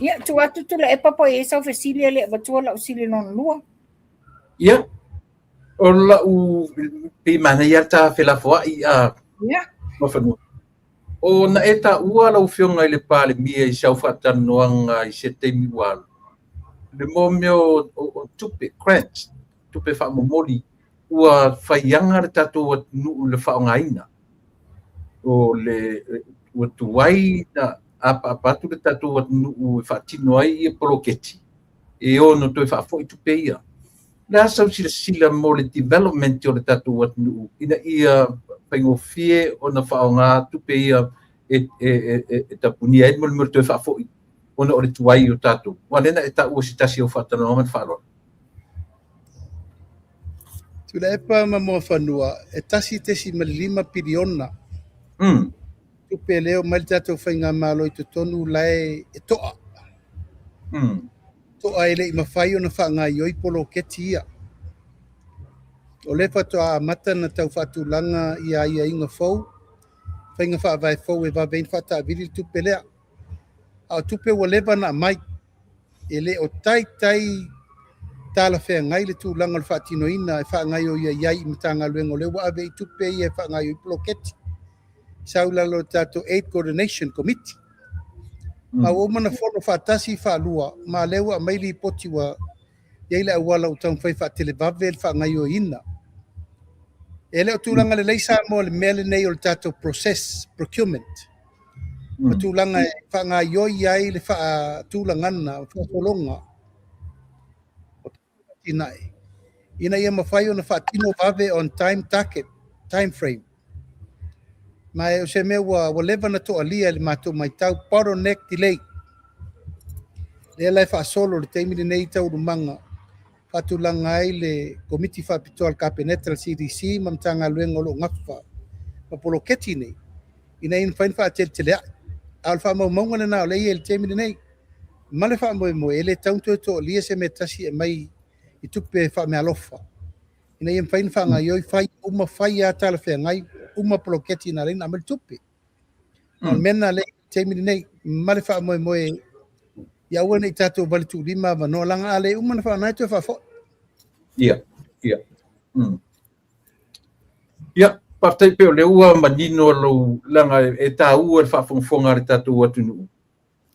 Speaker 2: Ia, tuu atu Tuilaepa po o i ai sau fesili e le i avatua lau fesili lona lua.
Speaker 1: Ia, o lau pei manaia lava le ta felafoai a
Speaker 2: Ia.
Speaker 1: Muafanua. O na e taua lau Afioga i le Palemia i sau faatalanoaga i se taimi ua alu, le mo mea o tupe, grants, tupe faamomoli, ua faiaga le tatou atunuu i le faaaogaina. O le, ua tuai na apaapa atu le tatou atunuu e faatino ai ia poloketi, e ono toe faafoi tupe ia. O le a sau silasila mo le development o le tatou atunuu ina ia faigofie ona faaaoga tupe ia e, e, e, e tapunia ai mo le toe faafoi ona o le tuai o tatou. Aua lea na e taua se tasi o faatalanoaga ma le faaaloalo.
Speaker 3: Tuilaepa ma Muafanua, e 1.5 piliona tupe lea e omai le tatou faigamalo i totonu la e to'a. To'a e le i mafai ona faagaoioi poloketi ia. O lea faatoa amata ona tau faatulaga ia aiaiga fou, faiga faavae fou e vave ai ona faataavili le tupe lea. A o tupe ua leva ona aumai, e le o taitai talafeagai le tulaga o le faatinoina e faagaoioi ai i Matagaluega o lea ua ave i tupe ia e faagaoioi poloketi. Sau i lalo o le tatou Aid Coordination Committee. Ma ua uma ona fono faatasi faalua, ma lea ua aumai lipoti ua i ai le auala ua taumafai e faatelevave le faagaoioiina. E le o tulaga lelei Samoa i le mea lenei o le tatou process procurement. Ma tulaga e faagaoioi ai le faatulagaga o faasologa o atinae ina ia mafai ona faatino vave on time target, time frame. Ma o se mea ua leva na toalia i le matou matau, bottleneck delay. Lea la e faasolo le taimi lenei taualumaga faatulaga ai le Komiti Faapitoa a le Kapeneta, le CDC ma Matagaluega o lo o gafa ma poloketi nei, ina ia mafai ona faateleteleai. A o le faamaumauga lena o lea e i ai i le taimi lenei. Ma le faamoemoe, e le tatau ona toe toalia se mea tasi e aumai i tupe faameaalofa, ina ia mafai ona faagaoioi, fai uma, fai lava talafeagai, uma poloketi na ala ai ona aumai le tupe. O le mea lena lea e i ai i le taimi lenei, ma le faamoemoe ia aua ne i tatou valetuulima avanoa, leaga a le uma ona faaaoga e toe faafoi.
Speaker 1: Ia, ia. Ia, faafetai pei o lea ua manino lou, leaga e taua le faafogafoga a le tatou atunuu.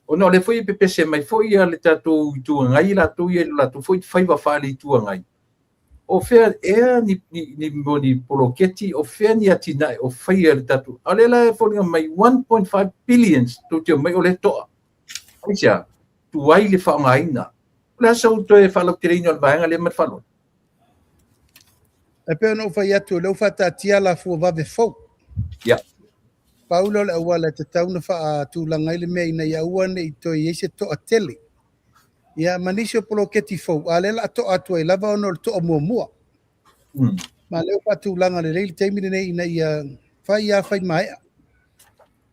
Speaker 1: Ona o lea foi e pepese mai foi le tatou Itu Agai latou ia i lo latou foi faiva faale-Itu Agai. O fea ea ni, ni, ni, ni, ni poloketi, o fea ni atinae o faia le tatou. A o lea la e foliga mai 1.5 billions tou te omai o lea e to'a. Aisea? Tuai le faaaogaina. O le a sau toe faalauteleina o le vaega lea ma le faaaloalo?
Speaker 3: E pei ona ou fai atu, o lea ua faataatia alafua vave fou.
Speaker 1: Ia.
Speaker 3: Pau lea o le auala e tatau ona faatulaga ai le mea ina ia aua ne i toe i ai se to'a tele. Ia, ma nisi o poloketi fou, a o lea o le a to'a atu ai lava ona o le to'a muamua. Ma o lea ua faatulaga lelei le taimi lenei ina ia fai lava fai maea.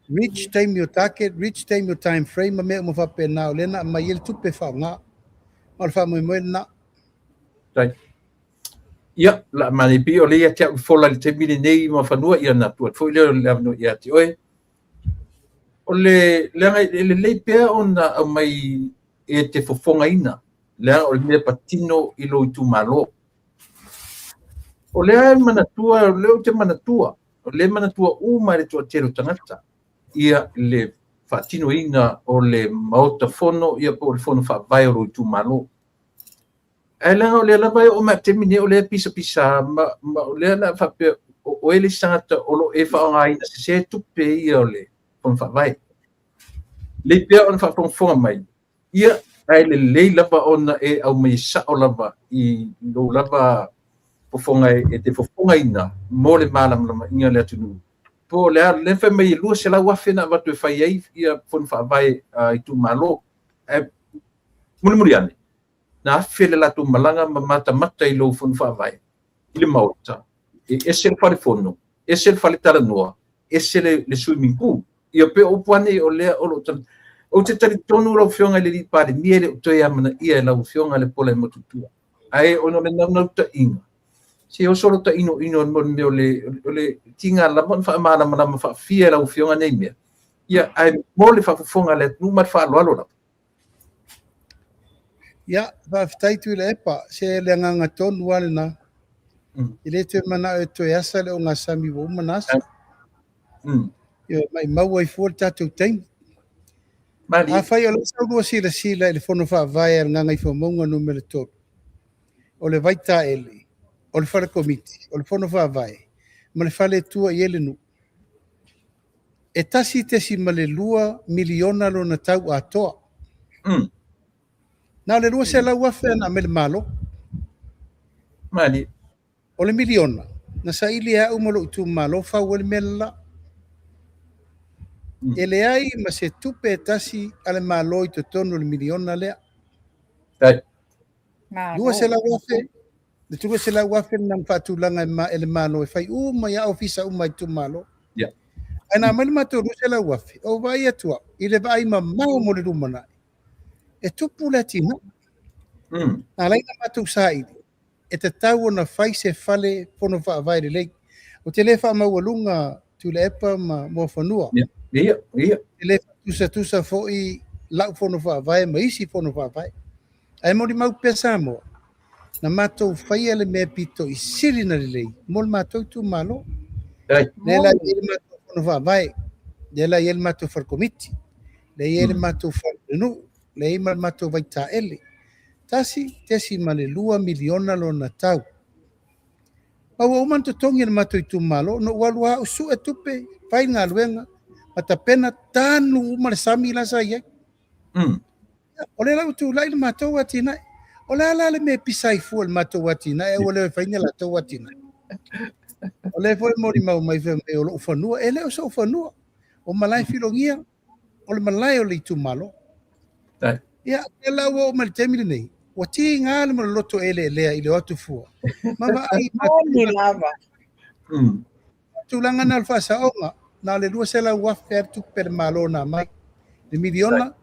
Speaker 3: Reach taimi o target, reach taimi o time frame ma mea uma faapena, o lea na aumai ai le tupe e faaaoga. Ma o le faamoemoe lena.
Speaker 1: Tai. Ia, la manaia pei o lea ia te au fola i le taimi lenei Muafanua, ia na tuu atu foi lea o le avanoa ia te oe. O le leaga e lelei pea ona aumai e te fofogaina. Leaga o le mea patino i lou itumalo. O lea e manatua, o lea ou te manatua, o lea e manatua uma e le toatele o tagata ia le faatinoina o le Maota Fono ia po o le Fono Faavae o lou itumalo. Ae leaga o lea lava e oo mai i le taimi nei o lea e pisapisa ma o lea la faapea o oe le isi tagata o lo o e faaaogaina sese tupe ia o le Fono Faavae. Lelei pea ona faafogafoga mai, ia, ae lelei lava ona e aumai sao lava i lou lava fofoga e te fofogaina mo le malamalamaiga o le atunuu. Po o le a, lea fai mai e 200,000 na avatu e fai ai ia Fono Faavae a itumalo. Ae mulimuli ane, na afe le latou malaga ma matamata i lou Fono Faavae i le Maota, e ese le fale fono, ese le fale talanoa, ese le swimming pool. Ia pei o upu lava nei o lea o lo o Ou te talitonu lau Afioga i le Palemia e le o toe amanaia e lau Afioga Lepola e motu i tua. Ae ona o le naunautaiga, se oso lo tainoino mo le mea o le tiga lava ona faamalamalama faafia e lau Afioga nei mea. Ia, ae mo le faafofoga a le atunuu ma le faaaloalo lava.
Speaker 3: Ia, faafetai Tuilaepa, se le agaga tonu lava lena. E le toe manao e toe asa le ogasami ua uma ona asa. Ia, maumau ai fua le tatou taimi. Afai o le sa oulua silasila i le Fono Faavae a le Gagaifomauga Nu.3, o le Vaitaele, o le Fale Komiti, o le Fono Faavae, ma le fale e tua i ai le nuu, e 1.2 miliona lona tau atoa. Na o le 200,000 na aumai le Malo.
Speaker 1: Malie.
Speaker 3: O le miliona, na saili e au ma lou itumalo fau ai le mea le la. E leai ma se tupe e tasi a le Malo i totonu o le miliona lea. 200,000, le 200,000 lena na faatulaga e le Malo e fai uma i ofisa uma i itumalo. Ae na aumai le matou 200,000, ou vaai atu au, i le vaai mamao mo le lumanai, e tupu le atinae. Na ala ai ona matou saili, e tatau ona fai se fale fono faavae lelei. Ou te le faamaualuga Tuilaepa ma Muafanua.
Speaker 1: Ia, ia.
Speaker 3: E le tusatusa foi lau fono faavae ma isi fono faavae. Ae molimau pea Samoa, na matou faia le mea pito i sili na lelei mo le matou itumalo. Lea la i ai le matou fono faavae, lea la i ai le matou fale komiti, lea i ai le matou fale nuu, lea i ai ma le matou vaitaele. 1.2 miliona lona tau. Ma ua uma ona totogi e le matou itumalo, na ou alu lava au sue tupe, fai galuega, ma tapena tanu uma le sami la sa i ai. O lea la ua tulai le matou atinae. O le a la le mea e pisa ai fua i le matou atinae, ae ua le fai ni latou atinae. O lea foi e molimau mai fai mai o lou fanua, e le o sou fanua. O malae filogia, o le malae o le itumalo. Ia, o lea la ua oo mai le taimi lenei, ua tiga le maloloto eleelea i le o atu fua. Ma vaai
Speaker 2: Moni lava.
Speaker 3: Tulaga na o le faasaoga, na o le 200,000 le tupe a le Malo na aumai. Le miliona,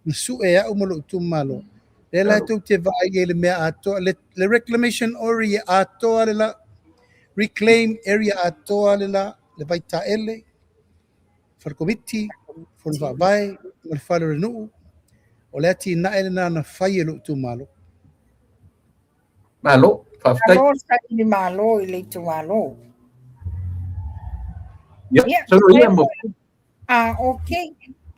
Speaker 3: na sue e au ma lou itumalo. Lea la tou te vaai ai i le mea atoa, le reclamation area atoa le la, reclaim area atoa le la, le vaitaele, fale komiti, fono faavae, ma le fale o le nuu. O le atinae lena na fai e lou itumalo.
Speaker 1: Malo, faafetai.
Speaker 2: Malo saili malo i le itumalo.
Speaker 1: Ia, saunoa ia mo.
Speaker 2: Ah, okay.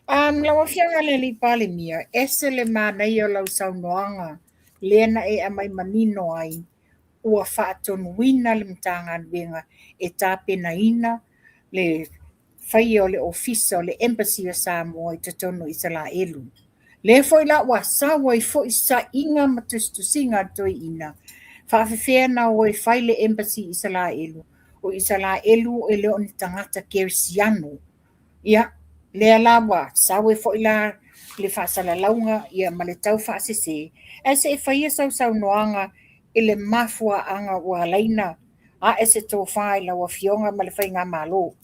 Speaker 2: Lau Afioga i le Alii Palemia, ese le manaia o lau saunoaga lea na e aumai manino ai ua faatonuina le Matagaluega e tapenaina le faia o le Ofisa o le Embassy o Samoa i totonu o Isaraelu. Lea foi la ua sau ai foi saiga ma tusitusiga a le toeaina, faafefea na o e fai le Embassy i Isaraelu, o Isaraelu e le o ni tagata kerisiano. Ia, lea la ua sau ai foi la le faasalalauga ia ma le tau faasese, ae se i faia sau saunoaga i le mafuaaga ua ala ai ona ae se tofa i lau Afioga ma le Faigamalo.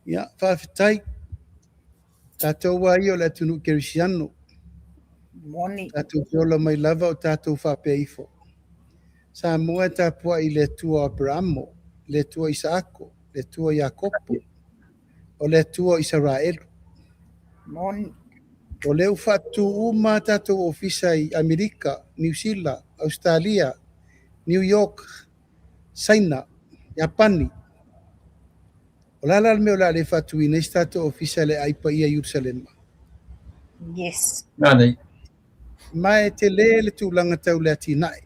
Speaker 3: Ia, faafetai. Tatou lava ia o le atunuu kerisiano.
Speaker 2: Moni.
Speaker 3: Tatou te ola mai lava o tatou faapea ifo. Samoa e tapuai i le Atua o Aperamo, le Atua o Isaako, le Atua o Iakopo, o le Atua o Isaraelu.
Speaker 2: Moni.
Speaker 3: O lea ua faatū uma a tatou ofisa i Amerika, Niu Sila, Ausetalia, New York, Saina, Iapani. O le a la le mea o le a le faatuina ai se tatou ofisa i le Aai Paia i Ierusalema?
Speaker 2: Yes.
Speaker 1: Nani.
Speaker 3: Ma e tele le tulaga tau le atinae.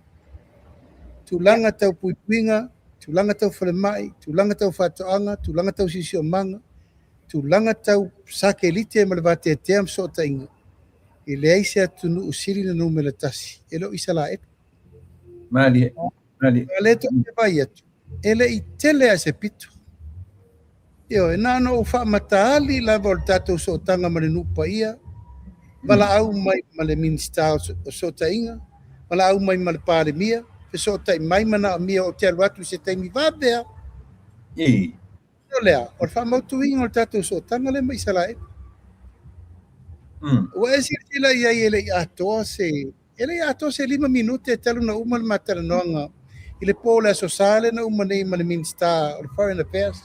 Speaker 3: Tulaga tau puipuiga, tulaga tau falemai, tulaga tau faatoaga, tulaga tau siosiomaga, tulaga tau sakelite ma le vateatea ma fesootaiga, e leai se atunuu sili na numera tasi e le o Isaraelu.
Speaker 1: Malie, malie.
Speaker 3: A lea tou te vaai atu, e le i tele lava se pito. Ioe, na ona ou faamataali lava o le tatou sootaga ma le nuu paia, valaau mai ma le Minisita o Fesootaiga, valaau mai ma le Palemia, fesootai mai manaomia ou te alu atu i se taimi vave lava. O le a? O le faamautuina o le tatou sootaga lea ma Isaraelu. Ua e silasila i ai e le i atoa se e le i atoa se 5 minute talu na uma le ma talanoaga i le po o le Aso Sa lea na uma nei ma le Minisita o le Foreign Affairs.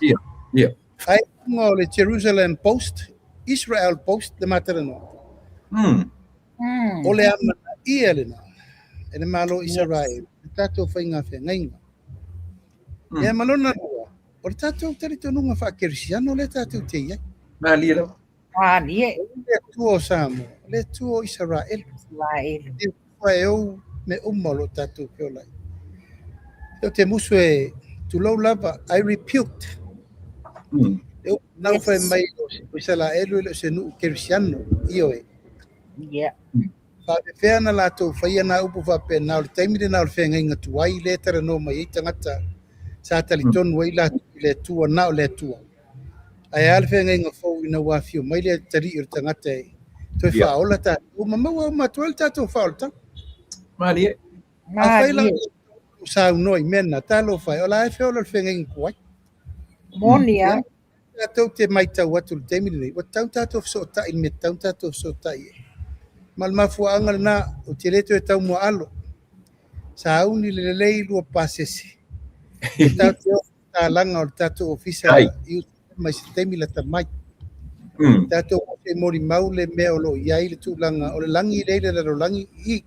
Speaker 3: Ai luga o le Jerusalem Post, Israel Post le ma talanoaga. O le amanaia lena e le Malo o Isaraelu, le tatou faiga feagaiga. Ia ma lona lua, o le tatou talitonuga faakerisiano lea tatou te i ai.
Speaker 1: Malie lava.
Speaker 2: Malie.
Speaker 3: O le Atua o Samoa, o le Atua o Isaraelu.
Speaker 2: Isaraelu.
Speaker 3: E Atua e ou mea uma o lo o tatou feola ai. Ou te musu e tulou lava, I rebuked. E upu nau fai mai o Isaraelu e le o se nuu kerisiano, ioe.
Speaker 2: Yeah.
Speaker 3: Faapefea na latou faia nā upu faapena o le taimi lena o le feagaiga tuai lea e talanoa mai ai tagata sa talitonu ai latou i le Atua na o le Atua. Ae a le feagaiga fou ina ua afio mai le Atalii o le tagata e toe faaola tatou ma maua uma atu ai le tatou faaolataga.
Speaker 1: Malie.
Speaker 3: Afai la o saunoa i mea na, talofa e, o la e feola le feagaiga tuai.
Speaker 2: Moni a.
Speaker 3: Tatou te matau atu i le taimi lenei, ua tatau ona tatou fesootai i le mea e tatau ona tatou fesootai i ai. Ma le mafuaaga lena, ou te le toe taumuaalo. Sauni le lelei lua pasese. E tatou te o i le talaga o le tatou ofisa i uta mai se taimi lata mai. Tatou o se i molimau le mea o lo o i ai le tulaga o le lagi lea i le lalolagi i i.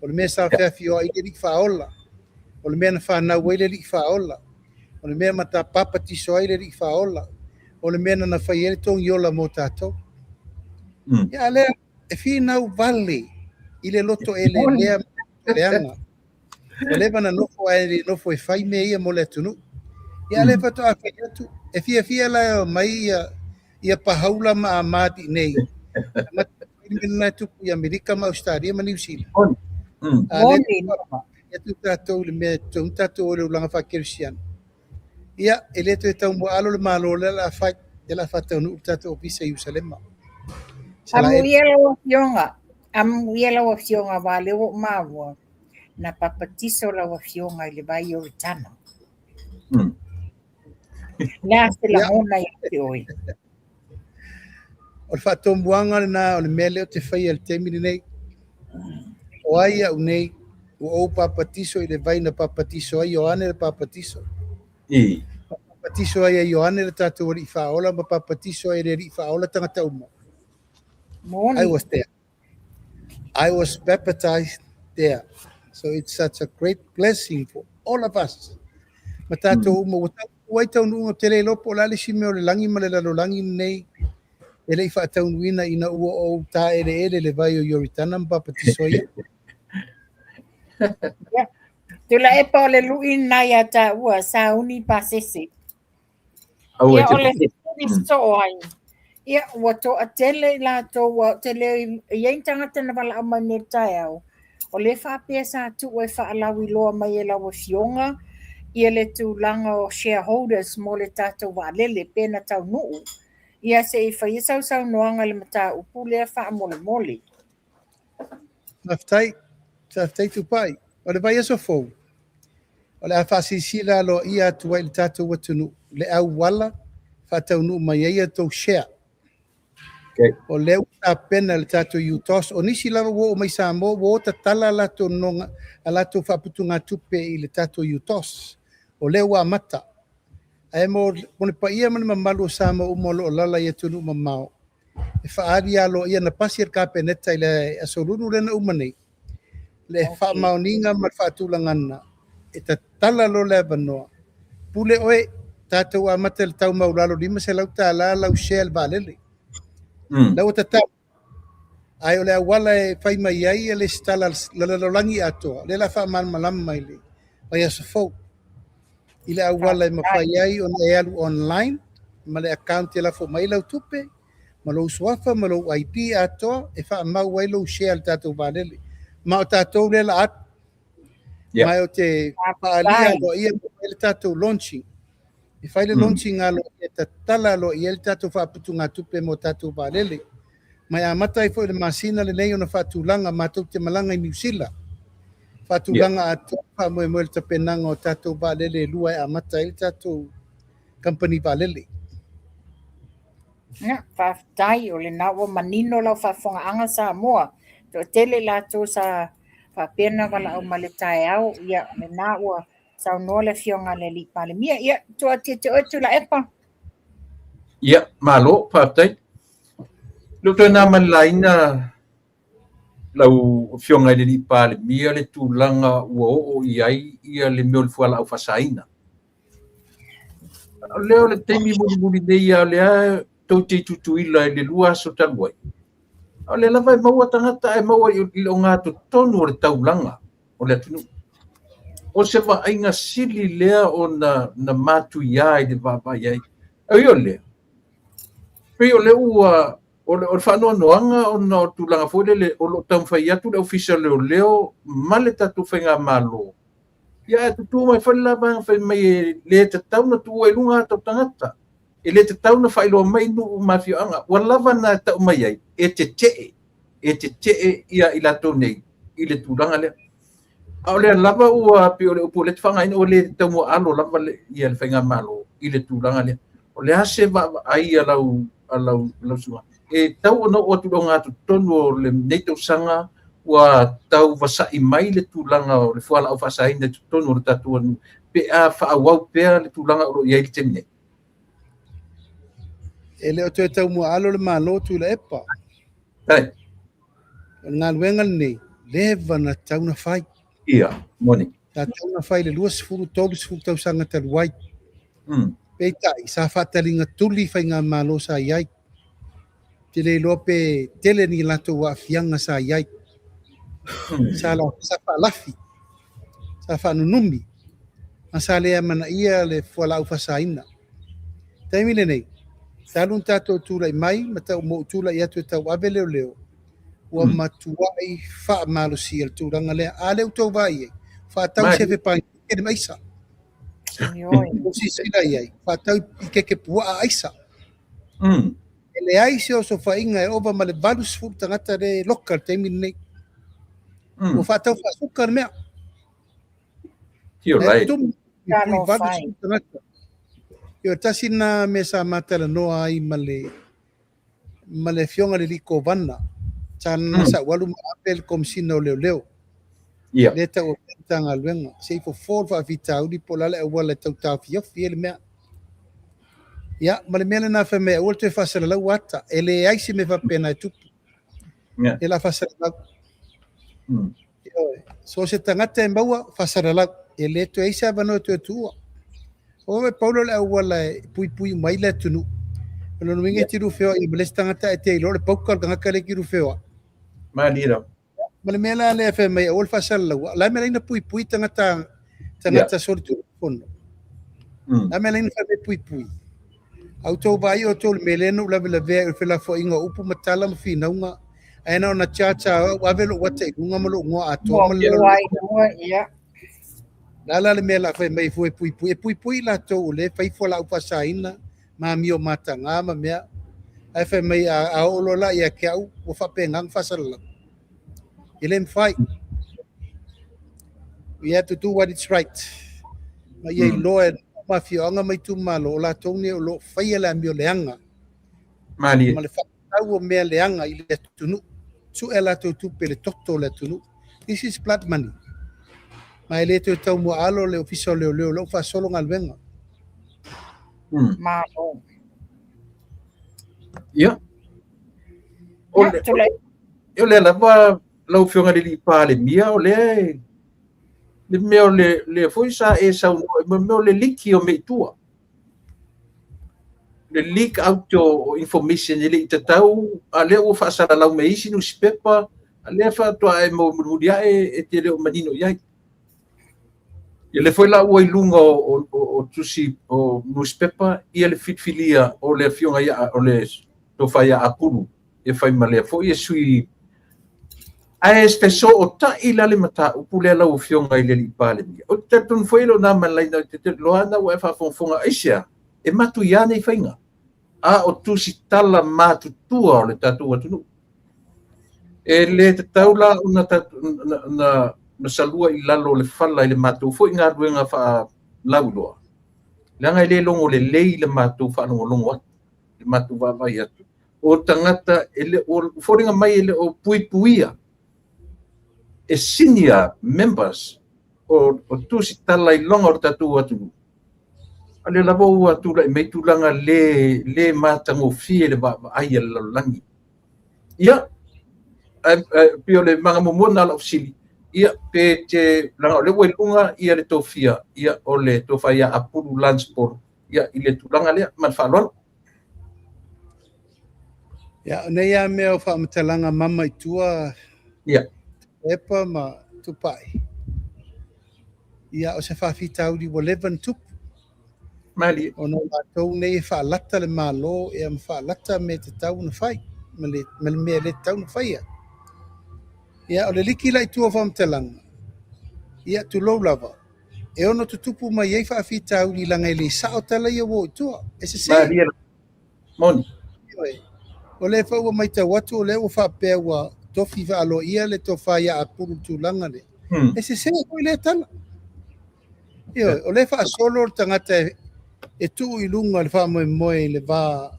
Speaker 3: O le mea sa feafioai le Alii Faaola. O le mea na fanau ai le Alii Faaola. O le mea ma papatiso ai le Alii Faaola. O le mea na na fai ai le togiola mo tatou. Ia a lea e finau vale i le loto eleelea ma le loto leaga. Ua leva na nofo ae le nofo e fai mea ia mo le atunuu. Ia a lea faatoa fai atu, e fiafia la e omai ia ia pahaula ma amati nei. Amata fai le mea lena e tupu i Amerika ma Ausetalia ma Niu Sila. A lea atu tatou i le mea e tatau ona tatou o i le olaga faakerisiano. Ia, e le toe taumuaalo le Malo lea o le a fai, lea o le a faataunuu le tatou ofisa i Ierusalema.
Speaker 2: Amuia lau Afioga, amuia lau Afioga aua o lea ua ou maua na papatiso lau Afioga i le vai Ioritana. Le a se lagona ia te oe?
Speaker 3: O le faatomuaga lena o le mea lea ou te faia i le taimi lenei. O ai au nei, ua ou papatiso i le vai na papatiso ai Ioane le papatiso. Papatiso ai e Ioane le tatou Alii Faaola ma papatiso ai e le Alii Faaola tagata uma.
Speaker 2: Moni.
Speaker 3: I was there. I was baptized there. So it's such a great blessing for all of us. Ma tatou uma, ua tau ai taunuuga, ou te le iloa po o le a le isi mea o le lagi ma le lalolagi lenei e le i faataunuuina ina ua ou taeleele le vai o Ioritana ma papatiso ai au.
Speaker 2: Yeah. Tuilaepa o le lui lena ia taua, sauni pasese.
Speaker 1: Aua
Speaker 2: Ia,
Speaker 1: te
Speaker 2: o le
Speaker 1: popo.
Speaker 2: fesili soo ai. Ia, ua toatele i latou, ua ou te le i ai ni tagata na valaau mai nei i le taeao, o lea faapea sa tuu e faalauiloa mai e lau Afioga ia le tulaga o shareholders mo le tatou vaalele pe na taunuu. Ia se i faia sau saunoaga i le mataupu lea faamolemole.
Speaker 3: Faafetai, faafetai Tupai. O le vaiaso fou, o le a faasilasila aloaia atu ai i le tatou atunuu le auala faataunuu mai ai a outou share.
Speaker 1: Okay.
Speaker 3: O lea ua tapena le tatou UTOS. O nisi lava ua oo mai Samoa ua o tatala a latou nonoga, a latou faaputugatupe i le tatou UTOS. O lea ua amata. Ae mo le paia ma le mamalu o Samoa uma o lo o lala i atunuu mamao, E faaali aloaia na pasi e le Kapeneta i le Aso Lulu lea na uma nei, le faamaoniga ma le faatulagaga e tatala loa le avanoa. Pule oe, tatou amata i le tau maualalo $500 lau share i le vaalele. La ua tatala, ae o le auala e fai mai ai le lesitala a le lalolagi atoa, lea o le a faamalamalama i le vaiaso fou i le auala e mafai ai ona e alu online ma le account e lafo mai ai lau tupe ma lou suafa ma lou ID atoa e faamau ai lou share i le tatou vaalele. Ma o tatou lea la a alu. Ma ou te faaalia aloaia ma fai le tatou launching. E fai le launching aloaia e tatala aloaia ai le tatou faaputugatupe mo tatou vaalele. Ma e amata ai foi i le masina lenei ona faatulaga matou te malaga i Niu Sila. Faatulaga atoa faamoemoe i le tapenaga o tatou vaalele e lua e amata ai le tatou kamupani vaalele.
Speaker 2: Ia, faafetai, o lena ua manino lau faafofogaaga Samoa. Toatele i latou sa faapea ona valaau mai le taeao, ia lena ua saunoa le Afioga i le Alii Palemia. Ia, tuu atu ia te oe Tuilaepa.
Speaker 1: Ia, malo, faafetai. Lou toe na ma le laina lau Afioga i le Alii Palemia le tulaga ua oo i ai ia le mea o le fualaau faasaina. O lea o le taimi mulimuli nei a o lea tou te i Tutuila i le 2 aso talu ai. O lea lava e maua tagata ae maua i le ogatotonu o le taulaga o le atunuu. O se vaaiga sili lea ona na matuia i le vaavaai ai. Ai o lea, pei o lea ua o le faanoanoaga ona o le tulaga foi lele o lo o taumafai atu le Ofisa o Leoleo ma le tatou faigamalo. Ia ae tutū mai foi le la vaega fai mai e le tatau ona tuua i luga ata o tagata. E le tatau ona faailoa mai nuu ma afioaga. Ua lava na e tau mai ai, e tetee, e tetee ia i latou nei i le tulaga lea. A o lea lava ua pei o le upu o lea e te faaaogaina ua le taumuaalo lava le, ia le faigamalo i le tulaga lea. O le a se vaavaai a lau, a lau, lau susuga? E tau ona oo atu i le ogatotonu o lenei tausaga ua tau vasai mai le tulaga o le fualaau faasaina i totonu o le tatou atunuu pe a faaauau pea le tulaga o lo o i ai le taimi nei.
Speaker 3: E le o toe taumuaalo le Malo Tuilaepa.
Speaker 1: Ai.
Speaker 3: O le galuega lenei, leva na tatau ona fai.
Speaker 1: Ia, moni.
Speaker 3: Sa tatau ona fai i le 20, 30 tausaga talu ai. Peitai, sa faataliga tuli faigamalo sa i ai. Ou te le iloa pe tele ni latou aafiaga sa i ai. Sa, la, sa faalafi, sa faanunumi, ma sa le amanaia le fualaau faasaina. Taimi lenei, talu ona tatou tulai mai ma tau ma ou tulai atu e tauave leoleo, ua matuai faamalosia le tulaga lea. A lea ua outou vaai i ai, faatau sefe panikeke ma aisa. Ua silasila i ai, faatau i keke puaa aisa. E leai se osofaiga e ova ma le 80 tagata lea e loka i le taimi lenei. Ua faatau faasuka le mea.
Speaker 1: Tio lai.
Speaker 3: Tumu, i 80 tagata. Ia, tasi lena mea sa ma talanoa ai ma le ma le afioga i le alii Kovana, sa sa ou alu ma ave le Komesina o Leoleo. Lea e tau avea le Matagaluega, se i fofo le faafitauli po o le a le auala e tau taofiofi ai le mea. Ia, ma le mea lena fai mai aua le toe faasalalau ata, e leai se mea faapena e tupu. E la faasalalau. Ioe. So o se tagata e maua, faasalalau. E le toe i ai se avanoa e toe tuua. O e pau lea o le auala e puipui uma ai le atunuu. O lona uiga e te lua feoai ma le isi tagata ae te iloa o le pauka o le tagata lea e te lua feoai.
Speaker 1: Malie lava.
Speaker 3: Ma le mea la lea e fai mai aua le faasalalau, la e mea la puipui tagata tagata solitulafono. La mea la fai mai puipui. A outou vaai outou i le mea lea na ou lavelavea ai o le felafoaiga o upu ma tala ma finauga, ae na ona charge au ave lou ata i luga ma lou igoa atoa ma le Le a la le mea o le a fai mai fua e puipui? E puipui i latou o lea e fai fualaau faasaina ma amio mataga ma mea. Ae fai mai a oo loa la ia te au, ua faapena ona faasalalau. E le mafai. We have to do what is right. Ma ia iloa e ma afioaga ma itumalo, o latou nei o lo o faia le amio leaga.
Speaker 1: Malie.
Speaker 3: Ma le faatau o mea leaga i le atunuu. Sue a latou tupe i le toto o le atunuu. This is blood money. Ma e le toe taumuaalo le Ofisa o Leoleo o la ua faasolo galuega.
Speaker 2: Malo.
Speaker 1: Ia. O le, o lea lava lau Afioga i le Palemia, o lea le mea o le lea foi sa e saunoa i mea o le liki o mea i tua. Le leak out o information e le i tatau, a lea ua faasalalau mai isi nusipepa, a lea faatoa e maua mulimuli ae e te le o manino i ai. Ia lea foi la ua i luga o tusi o newspaper ia le filifilia o le afioga ia o le tofa ia Apulu e fai ma lea foi e sui ae fesootai la le mataupu lea lau afioga i le alii Palemia. Ou te talitonu foi e le o na ma le laina, te iloa na ua e faafogafoga aisea e matuia nei faiga a o tusitala matutua o le tatou atunuu. E le tatau la ona na salua i lalo o le fala i le matou foi galuega faalauiloa, leaga e le logo lelei le matou faalogologo atu, le matou vaavaai atu. O tagata e le o foliga mai e le o puipuia e senior members o tusitala i loga o le tatou atunuu. A lea lava ua tulai mai tulaga le matagofie le vaavaai a le lalolagi. Ia, pei o le maga muamua lena o lau fesili, ia, pe te, leaga o lea ua i luga ia le tofia, ia, o le tofa ia Apulu Lance Polo, ia, i le tulaga lea, ma le faaaloalo.
Speaker 3: Ia, o nei lava mea o faamatalaga mama i tua,
Speaker 1: Ia.
Speaker 3: Epa ma Tupai. Ia, o se faafitauli ua leva ona tupu.
Speaker 1: Malie.
Speaker 3: Ona o latou nei e faalata le Malo ia ma faalata mea e tatau ona fai, ma le mea e le tatau ona faia. Ia, o le liki la i tua o faamatalaga, ia, tulou lava, e ono tutupu mai ai faafitauli leaga e le sao tala ia ua o i tua. E sese.
Speaker 1: Malie. Moni.
Speaker 3: Ioe. O lea foi ua matau atu o lea ua faapea ua tofi faaloia le tofa ia Apulu i le tulaga lea. E sese foi lea tala. Ioe, o lea e faasolo le tagata e tuu i luga le faamoemoe i le va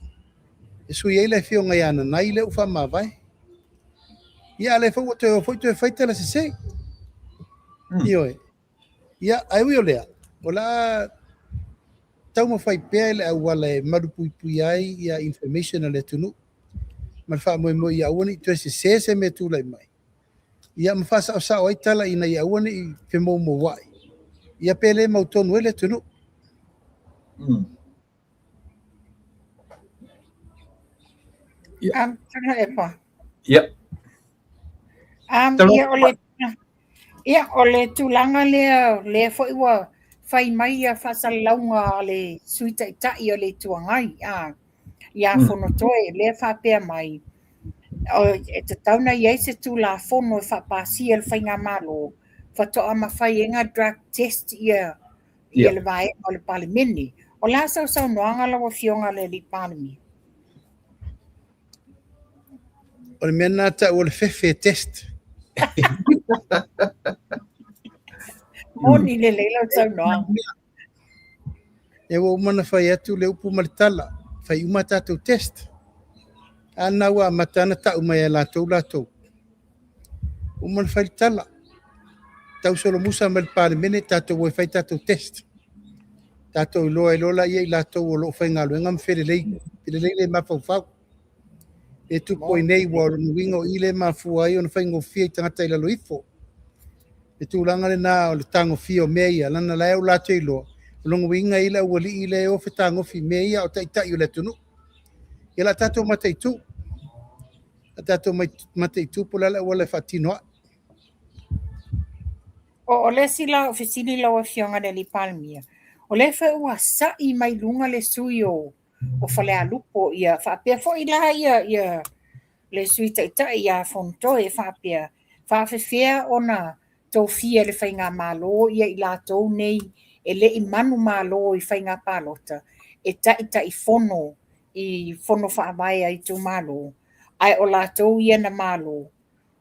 Speaker 3: e sui ai le afioga ia Nanai lea ua faamavae. Ia, a o lea foi ua toe o foi toe fai tala sese. Ioe. Ia, ae ui o lea, o le a taumafai pea i le auala e malupuipuia ai ia information a le atunuu ma le faamoemoe ia aua ne i toe sese se mea e tulai mai. Ia ma faasaosao ai tala ina ia aua ne i femoumouai. Ia pe le mautonu ai le atunuu.
Speaker 1: Ia.
Speaker 2: Tuilaepa.
Speaker 1: Ia.
Speaker 2: Ia, o le, ia, o le tulaga lea, lea foi ua fai mai ia faasalalauga a le Sui Taitai o le Itu Agai, ia Fonotoe, lea faapea mai, e tatau ona i ai se Tulafono e faapasia e le Faigamalo, faatoa mafai ai ona drug test ia ia le vaega o le Palemene. O le a sau saunoaga lau Afioga i le Alii Palemia?
Speaker 3: O le mea lena tau o le fefe test.
Speaker 2: Moni lelei lau saunoaga.
Speaker 3: E ua uma ona fai atu le upu ma le tala, fai uma tatou test. A lena ua amata ona tau mai e latou latou. Uma ona fai le tala. Tau solomusa mai le Palemene, tatou o e fai tatou test. Tatou iloa ai loa laia i latou o lo o faigaluega ma felelei, felelei le mafaufau. E tupu ai nei, ua o lona uiga o i le mafua ai ona faigofie i tagata i lalo ifo. Le tulaga lena o le tagofia o mea ia, lana la e o latou iloa, o lona uiga e i le aualii le o fetagofi i mea ia o taitai o le atunuu. Ia la tatou mataitu. La tatou mataitu po o le a le auala e faatino ai.
Speaker 2: O le isi la o fesili lau Afioga i le Alii Palemia, o lea foi ua sa'i mai luga le sui o Falealupo, ia faapea foi la ia le Sui Taitai ia Fonotoe e faapea, faafefea ona tofia e le Faigamalo ia i latou nei e le i manumalo i faiga palota e taitaifono i fono faavae a itumalo, ae o latou ia na malo.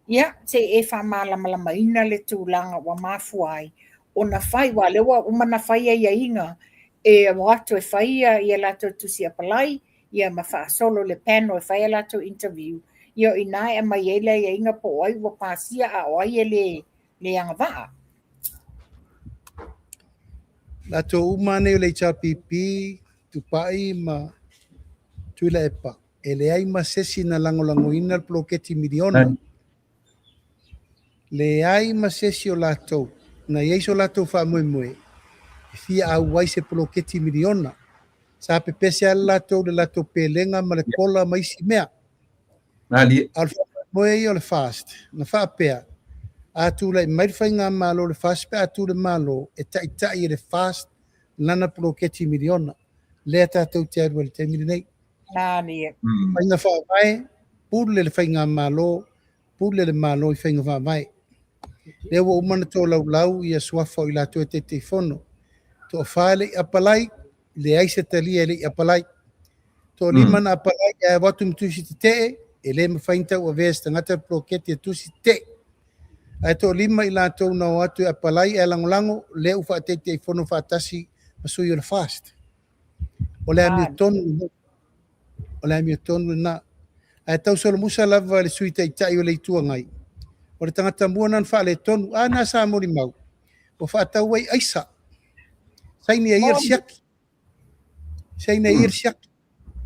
Speaker 2: Ia, se i e faamalamalamaina le tulaga ua mafua ai ona fai, aua o lea ua uma ona fai aiaiga e o atu e fai ia latou tusi apalai, ia ma faasolo le panel e fai a latou interview, ia o i ina e aumai ai le aiaiga po o ai ua pasia a o ai e le agavaa.
Speaker 3: Latou uma nei o le HRPP, Tupai ma Tuilaepa. E leai ma se isi na lagolagoina le poloketi miliona. Leai ma se isi o latou na i ai so latou faamoemoe e fia auai se poloketi miliona. Sa pepese lava le latou i le latou pelega ma le kola ma isi mea.
Speaker 1: Malie.
Speaker 3: A o le faamoemoe ia o le FAST, na faapea, a tulai mai le faigamalo o le FAST pe a tu le Malo e taitai e le FAST lana poloketi miliona. Lea tatou te alu ai i le taimi lenei.
Speaker 2: Malie.
Speaker 3: Faiga faavae, pule le faigamalo, pule le Malo i faiga faavae. Lea ua uma ona tolaulau ia suafa o i latou e Taitaifono. Toafa e le i apalai, leai se talia e le i apalai. Toalima na apalai ae avatu ma tusi tetee, e le mafai ona tauavea e se tagata le poloketi e tusi tetee. Ae toalima i latou na o atu e apalai ae lagolago, lea ua faataitaifono faatasi ma sui o le FAST. O le amiotonu lena. O le amiotonu lena. Ae tau solomusa lava i le Sui Taitai o le Itu Agai, o le tagata mua lena na faaletonu. A na sa molimau, ua faatau ai aisa. Saini ai ia le siaki. Saini ai ia le siaki.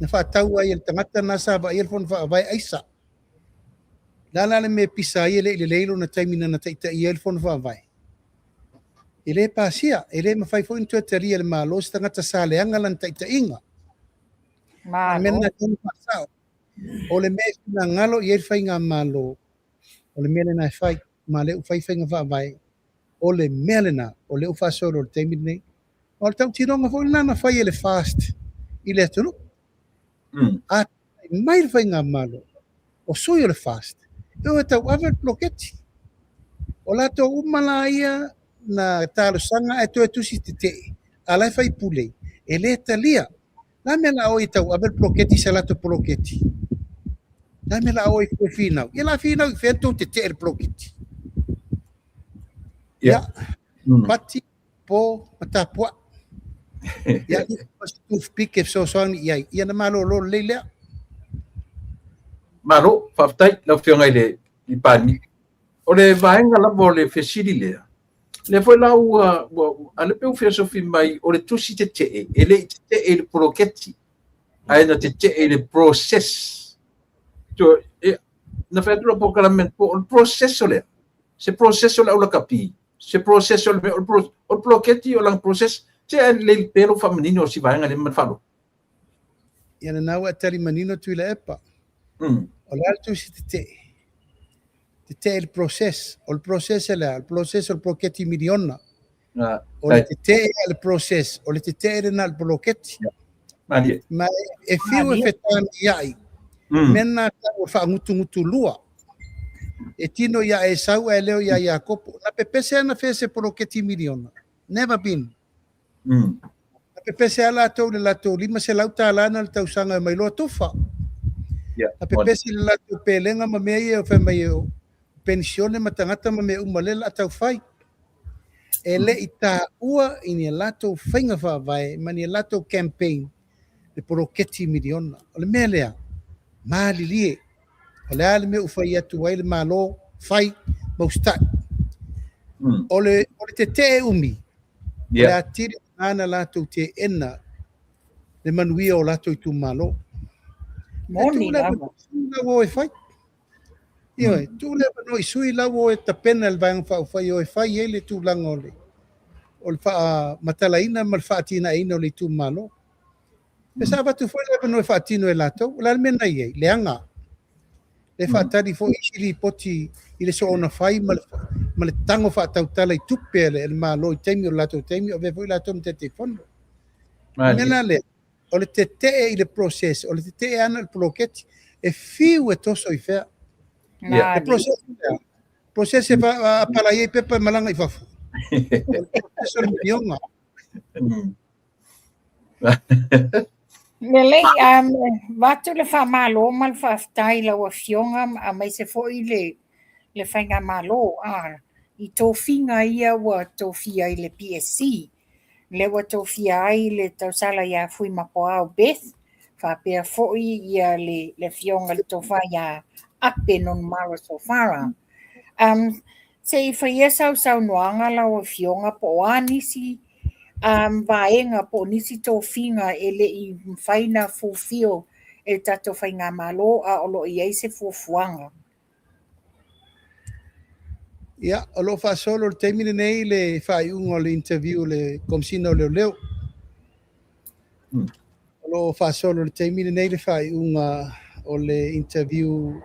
Speaker 3: Na faatau ai e le tagata lena sa vaaia le Fono Faavae aisa. O le a la le mea e pisa ai e le i lelei lona taimi na na taitaia ai le Fono Faavae? E le pasia, e le mafai foi ona toe talia e le Malo se tagata sa leaga lana taitaiga. O le mea lena e tatau ona faasao. O le mea e finagalo i ai le faigamalo, o le mea lena e fai, ma o lea ua fai faiga faavae, o le mea lena o lea ua faasolo i le taimi lenei. O le tautinoga foi lena na fai e le FAST i le atunuu. A tulai mai le faigamalo, o sui o le FAST, e o e tauave le poloketi. O latou uma la ia na talosaga ae toe tusi tetee, a la e faipule, e le talia. La mea la o e tauave le poloketi sa latou poloketi? La mea la o e finau? Ia la finau i fea tou tetee le poloketi? Ia, pati, po, ma tapuai. Ia, ma se toothpick e fesoasoani i ai. Ia na malolo lelei lea.
Speaker 1: Malo, faafetai lau Afioga i le Palemia. O le vaega lava o le fesili lea, lea foi la ua, ua a lea pe ua fesofi mai o le tusi tetee, e le i tetee i le poloketi, ae na tetee i le process. To, e, na fai atu la polokalame po o le process o lea, se process o le aulakapi, se process o le mea, o le, pro, o le poloketi o lana process, se ae lelei pea lou faamanino o si vaega lea ma le faaaloalo.
Speaker 3: Ia lena ua e tali manino Tuilaepa. O le a le tusi tetee? Tetee i le process. O le process e le a? O le process o le poloketi miliona. O le tetee a le process, o le tetee lena i le poloketi. Ma e fiu e fetaniai, mea na tau o le faagutugutulua. E tino ia Esau ae leo ia Iakopo. Na pepese ana fea se poloketi miliona? Never been. Na pepese lava latou i le latou $500 na le tausaga e omai loa tufa. Na pepese i le latou pelega ma mea ia fai mai o penisione ma tagata ma mea uma lea o le a tau fai. E le i taua i ni a latou faiga faavae ma ni a latou campaign le poloketi miliona. O le mea lea, malilie, o le a le mea ua fai atu ai le Malo, fai ma usitai. O le, o le tetee umi, o le atili lena na latou teena le manuia o latou itumalo.
Speaker 2: Moni lava.
Speaker 3: Tuu le e fai. Ioe, tuu le avanoa i sui la ua o e tapena le Vaega Faaupufai e o e fai ai le tulaga o le o le faamatalaina ma le faatinaeina o le itumalo. E sa avatu foi le avanoa e faatino e latou. O le a le mea na i ai? Leaga. Le faatali foi isi lipoti i le soona fai ma le, ma le tago faatautala i tupe a le, le Malo i taimi o le latou taimi, o avea foi latou ma Taitaifono. O le mea la lea, o le tetee i le process, o le tetee ana i le poloketi, e fiu e toso i fea. Le process lea, process e apalai ai pepa e malaga i fafo. O le process o le milionga.
Speaker 2: Lelei, avatu le faamalo ma le faafetai i lau Afioga aemaise foi le le Faigamalo i tofiga ia ua tofia i le PSC. Lea ua tofia ai le tausala ia Fuimakoau Beth, faapea foi ia le le Afioga i le Tofa ia Ape Nonumalo Sofara. Um, se i faia sau saunoaga lau Afioga po o a nisi um, vaega po o nisi tofiga e le i mafai ona fulfill e le tatou Faigamalo, a o lo o i ai se fuafuaga?
Speaker 3: Ia, o lo o faasolo i le taimi lenei le faaiuga o le interview a le Komesina o Leoleo. O lo o faasolo i le taimi lenei le faaiuga o le interview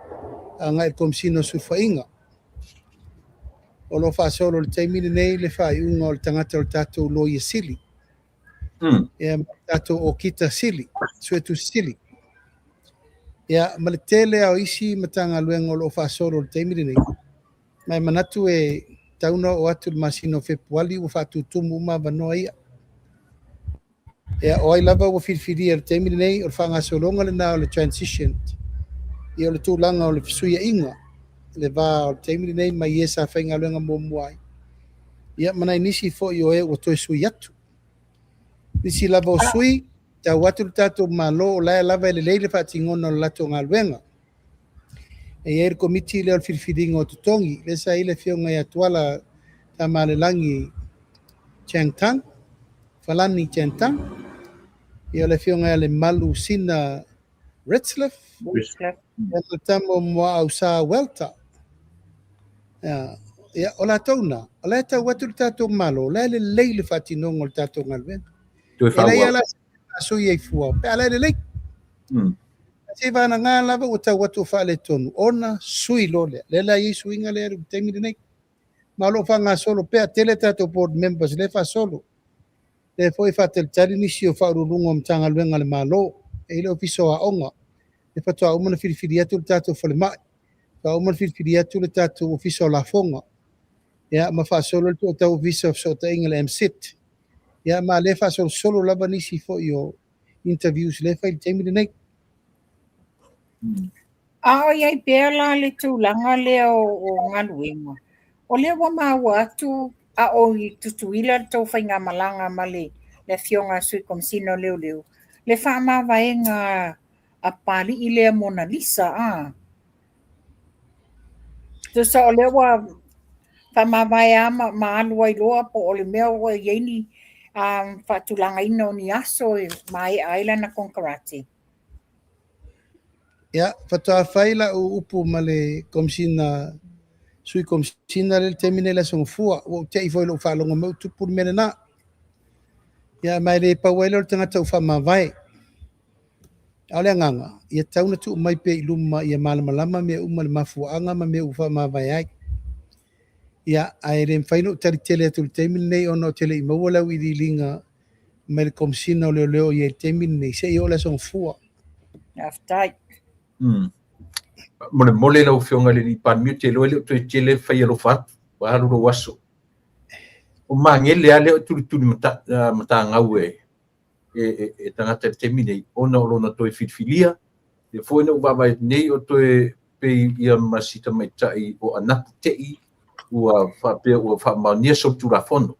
Speaker 3: agai i le Komesina o Sulufaiga. O lo o faasolo i le taimi lenei le faaiuga o le tagata o le tatou Loia Sili. Ia, ma le tatou Okita Sili, Suetusi Sili. Ia, ma le tele lava o isi Matagaluega o lo o faasolo i le taimi lenei. Ma e manatu e tatau ona oo atu i le masina o Fepuali ua faatutumu uma avanoa ia. Ia, o ai lava ua filifilia i le taimi lenei, o le faagasologa lena o le transition, ia o le tulaga o le fesuiaiga, le va o le taimi lenei mai e sa faigaluega muamua ai, ia ma nai nisi foi o e ua toe sui atu. Nisi lava o sui, tau atu le tatou Malo o la e lava e lelei le faatinoga o le latou galuega. E i ai le komiti lea o le filifiliga o totogi, lea sa i ai le afioga ia Tuala Tamalelagi Chang Tang, Falani Chang Tang, ia o le afioga ia Lemalu Sina Retzlaff, ia ma le tama o Muaau Sa Welter. Ia, o latou na, o la e tau atu le tatou Malo, o la e lelei le faatinoga o le tatou galuega. E leai lava la se mea e sui ai fua, pe a la e lelei. Seiavagana lava ua tau atu o faaletonu, ona sui loa lea. Lea la e i ai suiga lea i le taimi lenei. Ma o lo o faagasolo pea, tele tatou board members lea e faasolo. Lea foi e faatalitali nisi o faauluuluga o Matagaluega a le Malo. E i ai le Ofisa o Aoga, lea faatoa uma ona filifili atu le tatou falemai, faatoa uma ona filifili atu le tatou Ofisa o Lafoga, ia ma faasolo le toatau Ofisa o Fesootaiga le MSIT. Ia ma lea e faasolosolo lava nisi foi o interviews lea e fai i le taimi lenei.
Speaker 2: A o i ai pea la le tulaga lea o galuega, o lea ua maua atu a o i Tutuila le tou faigamalaga ma le Afioga i le Sui Komesina o Leoleo, le faamavaega a Papalii lea Monalisa a? Tusa o lea ua faamavae lava ma alu ai loa po o le mea ua i ai ni faatulagaina o ni aso e maea ai lana konekarate?
Speaker 3: Ia, faatoa fai lau upu ma le Komesina, Sui Komesina lea i le taimi nei i le Aso Gafua. Ua ou te i foi i lou faalogo mai ua tupu le mea lena. Ia, ma e le pau ai lea o le tagata ua faamavae. A o le agaga, ia tatau ona tuu mai pea i luma ia malamalama mea uma i le mafuaaga ma mea ua faamavae ai. Ia, ae le mafai ona ou tali tele atu i le taimi lenei ona ou te le i maua le auiliiliga mai le Komesina o Leoleo i ai i le taimi lenei, seia oo i le Aso Gafua.
Speaker 2: Faafetai.
Speaker 1: Molemole lau Afioga i le Palemia, ou te iloa e le o toe tele fai alofa atu, ua alu lou aso. O Magele lava lea o tulituli matagau e e tagata i le taimi nei, ona o lona toe filifilia, lea foi na ou vaavaai atu nei o toe pei ia ma si tamaitai o Anapu Tei ua faapea ua faamaonia solitulafono,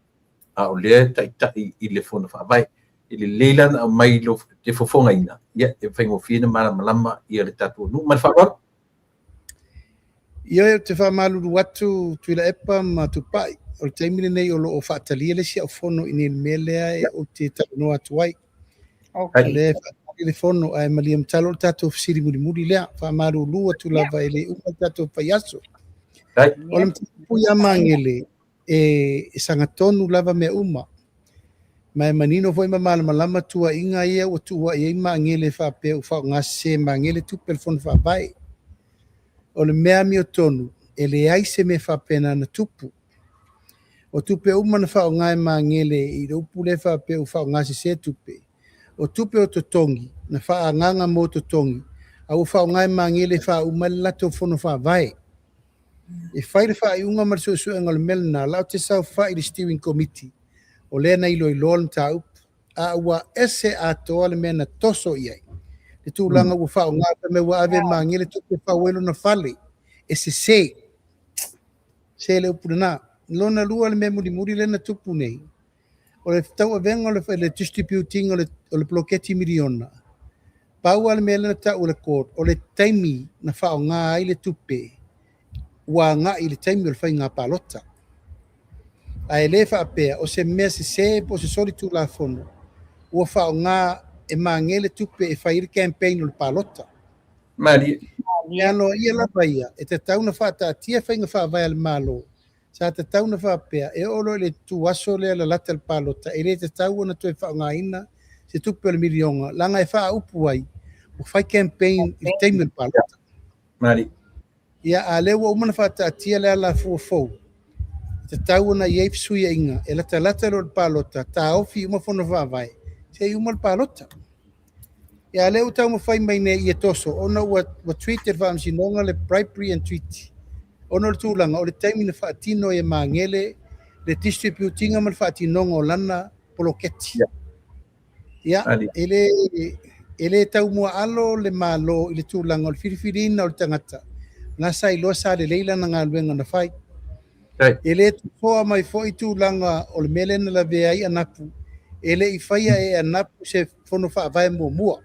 Speaker 1: a o lea e taitai i le Fono Faavae. E lelei la ona aumai lou te fofogaina, ia e faigofie ona malamalama ia le tatou nuu. Ma le faaaloalo.
Speaker 3: Ioe, ou te faamalulu atu Tuilaepa ma Tupai, o le taimi lenei o lo o faatalia le isi au fono i inei i le mea lea ou te talanoa atu ai. O lea e faatali le fono, ae malie matalo o le tatou fesili mulimuli lea. Faamalulu atu lava e le uma le tatou faiaso. O le mataupu ia Magele, e sagatonu lava mea uma. Ma e manino foi ma malamalama tuuaiga ia ua tuuai ai Magele faapea ua faaaogasese e Magele tupe a le Fono Faavae. O le mea amiotonu, e leai se mea faapena na tupu. O tupe uma na faaaoga e Magele i le upu lea faapea ua faaaogasese tupe, o tupe o totogi na faaagaaga mo totogi, a ua faaaoga e Magele e faauma ai le latou Fono Faavae. E fai le faaiuga ma le suesuega o le mea lena, la ou te saofai i le steering committee, o lea na iloiloa le mataupu, a ua ese atoa le mea na toso i ai. Le tulaga ua faaaoga, fai mai ua ave e Magele tupe e fau ai lona fale, e sese. Se le upu lena. Lona lua le mea mulimuli lea na tupu nei, o le tauavega o le distribute ina o le poloketi miliona, pau lava le mea lea na tau e le court, o le taimi na faaaoga ai le tupe ua agai i le taimi o le faiga palota. Ae le faapea o se mea sese po o se solitulafono ua faaaoga e Magele tupe e fai ai le campaign o le palota.
Speaker 1: Malie.
Speaker 3: E aloaia lava ia, e tatau ona faataatia faiga faavae a le Malo, sa tatau ona faapea, e oo loa i le ituaso lea lalata le palota, e le tatau ona toe faaaogaina se tupe o le miliona, leaga e faaupu ai, ua fai campaign i le taimi o le palota.
Speaker 1: Malie.
Speaker 3: Ia, a o lea ua uma ona faataatia le alafua fou, e tatau ona i ai fesuiaiga, e latalata loa i le palota, taofi uma fono faavae, se i uma le palota. Ia, a o lea ua taumafai mai nei ia toso, ona ua treat e le Faamasinoga le bribery and treaty, ona o le tulaga o le taimi na faatino ai e Magele le distribute ina ma le faatinoga o lana poloketi. Ia, e le taumuaalo le Malo i le tulaga o le filifiliina o le tagata, la sa iloa sa lelei lana galuega na fai. E le tosoa mai foi tulaga o le mea lea na lavea ai Anapu, e le i faia e Anapu se fono faavae muamua.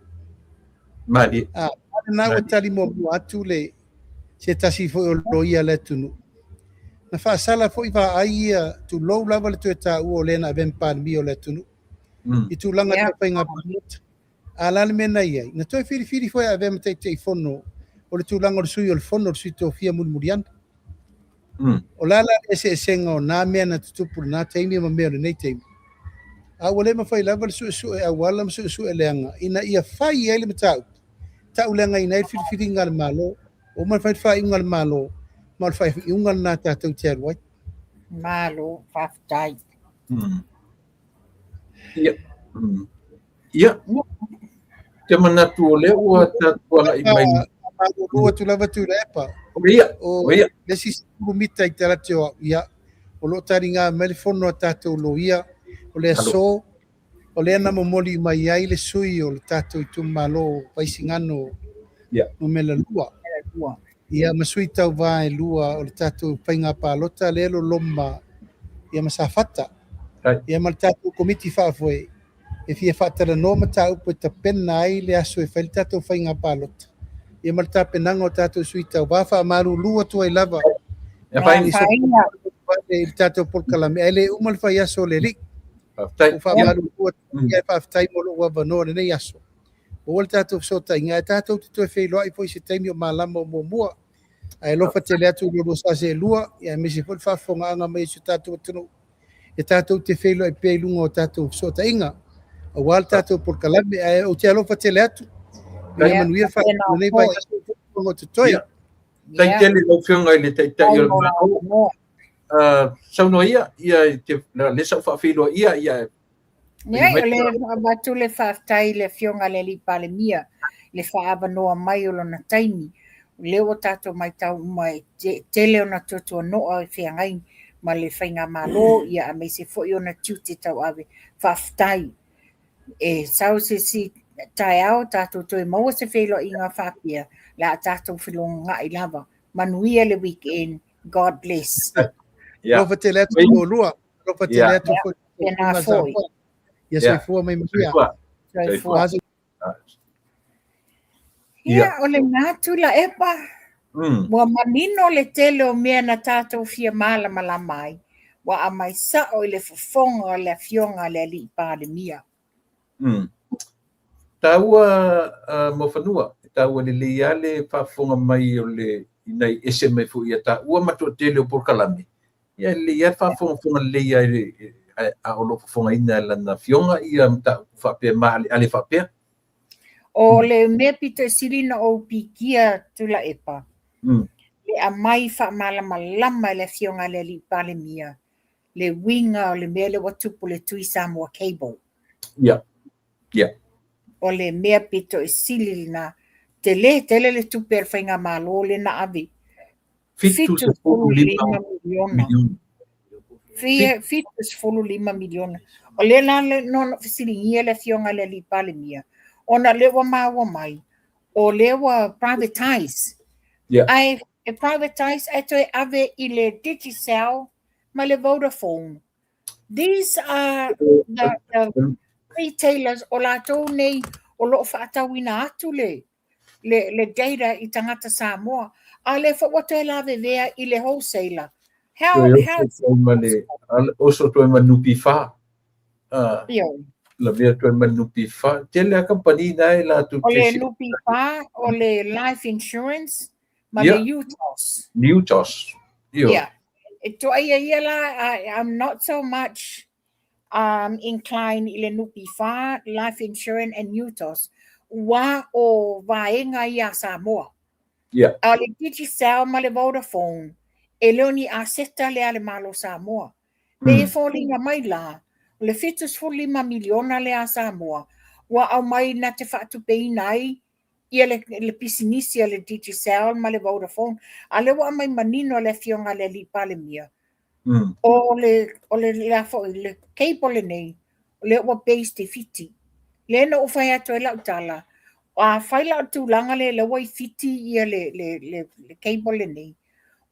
Speaker 1: Malie.
Speaker 3: A lena ua tali muamua atu le se tasi foi o loia a le atunuu. Na faasala foi vaai ia, tulou lava le toe taua o le na avea ma Palemia o le atunuu. I tulaga tau faiga palota. A o le a le mea na i ai? Na toe filifili foi e avea ma Taitaifono o le tulaga o le sui o le fono o le sui tofia mulimuli ane. O le a la le eseesega o na mea na tutupu i lena taimi ma mea o lenei taimi? A ua le mafai lava le suesue auala ma suesue leaga ina ia fai ai le mataupu, tauleagaina ai le filifiliga a le Malo. Ua uma ona fai le faaiuga a le Malo, ma o le faaiuga lena tatou te alu ai.
Speaker 2: Malo, faafetai.
Speaker 1: Ia. Ia. Te manatu o lea ua tatou agai mai.
Speaker 3: Malulu atu lava Tuilaepa.
Speaker 1: O ia, o ia.
Speaker 3: Le isi 10 mita i talate o au, ia, o lo o taliga mai le fono a tatou loia, o le aso, o lea na momoli mai ai le sui o le tatou itumalo Vaisigano numera 2. Ia, ma sui tauva e lua o le tatou faiga palota lea loloma ia ma Safata. Ia ma le tatou komiti faafoe e fia faatalanoa mataupu e tapena ai le aso e fai le tatou faiga palota. Ia ma le tapenaga o tatou sui tauva faamalulu atu ai lava i le tatou polokalame ae le uma le fai aso o le alii. Ua faamalulu atu ai, faafetai mo lou avanoa i lenei aso. Maua le tatou fesootaiga ae tatou te toe feiloai foi i se taimi o malama o muamua. Ae alofa tele atu i lo oulua sa seelua, ia aemaise foi le faafofogaaga mai a si o tatou atunuu. E tatou te feiloai pea i luga o tatou fesootaiga aua le tatou polokalame, ae ou te alofa tele atu. Ia manuia faatino lenei vaiaso o totoe.
Speaker 1: Faafetai tele lau Afioga i le Taitai o le Malo. Saunoa ia, ia te, lea sa ou faafeiloai ia.
Speaker 2: Leai, o lea e avatu le faafetai i le Afioga i le Alii Palemia i le faaavanoa mai o lona taimi. O lea ua tatou matau uma e tele ona tuatuanoa e feagai ma le faigamalo, ia aemaise foi ona tiute tauave. Faafetai. E sau se isi taeao tatou toe maua se feiloaiga faapea, le a tatou felogogai lava. Manuia le weekend. God bless.
Speaker 3: Yeah. Alofa tele atu i oulua. Alofa tele atu foi.
Speaker 2: Tēnā foi.
Speaker 3: Ia soifua mai manuia.
Speaker 2: Soifua. Ia, o lena Tuilaepa. Ua manino le tele o mea na tatou fia malamalama ai. Ua aumai sao i le fofoga o le Afioga a le Alii Palemia.
Speaker 1: Taua Muafanua, e taua lelei lava le faafofoga mai o le ina i ese mai foi ia taua ma toatele o polokalame. Ia e lelei lava le faafogafoga lelei a a o lo o fofogaina e lana afioga ia mataupu faapea maaleale faapea.
Speaker 2: O le mea pito i sili ona ou pikia Tuilaepa, le aumai faamalamalama e le Afioga a le Alii Palemia le uiga o le mea lea ua tupu i le Tui Samoa Cable.
Speaker 1: Ia. Ia.
Speaker 2: O le mea pito i sili lena, tele tele le tupe a le faigamalo lea na ave. 75 miliona. 75 miliona. O lea la na fesiligia le Afioga i le Alii Palemia, ona o lea ua maua mai, o lea ua privatize. Ae e privatize ae toe ave i le Digicel ma le Vodafone. These are the retailers o latou nei o lo o faatauina atu le le data i tagata Samoa. A o lea foi ua toe lavevea i le wholesaler. How,
Speaker 1: how... Oso toe ma NPF.
Speaker 2: Ioe.
Speaker 1: Lavea atu ai ma le NPF. Tele a kamupani na e latou
Speaker 2: O le NPF, o le Life Insurance, ma le UTOS.
Speaker 1: UTOS.
Speaker 2: Io. Yeah. E toaia ia la, I'm not so much inclined i le NPF, Life Insurance and UTOS, ua o vaega ia a Samoa.
Speaker 1: Yeah.
Speaker 2: A o le Digicel ma le Vodafone, e le o ni aseta lea a le Malo Samoa. Pei e foliga mai la, o le 75 miliona lea a Samoa ua aumai na te faatupeina ai ia le, le pisinisi a le Digicel ma le Vodafone. A lea ua aumai manino e le Afioga a le Alii Palemia, o le, o le, le a foi, le cable lenei, o lea ua based i Fiti. Lea na ou fai atu ai lau tala, afai la o le tulaga lea lea ua i Fiti ia le, le, le, le cable lenei,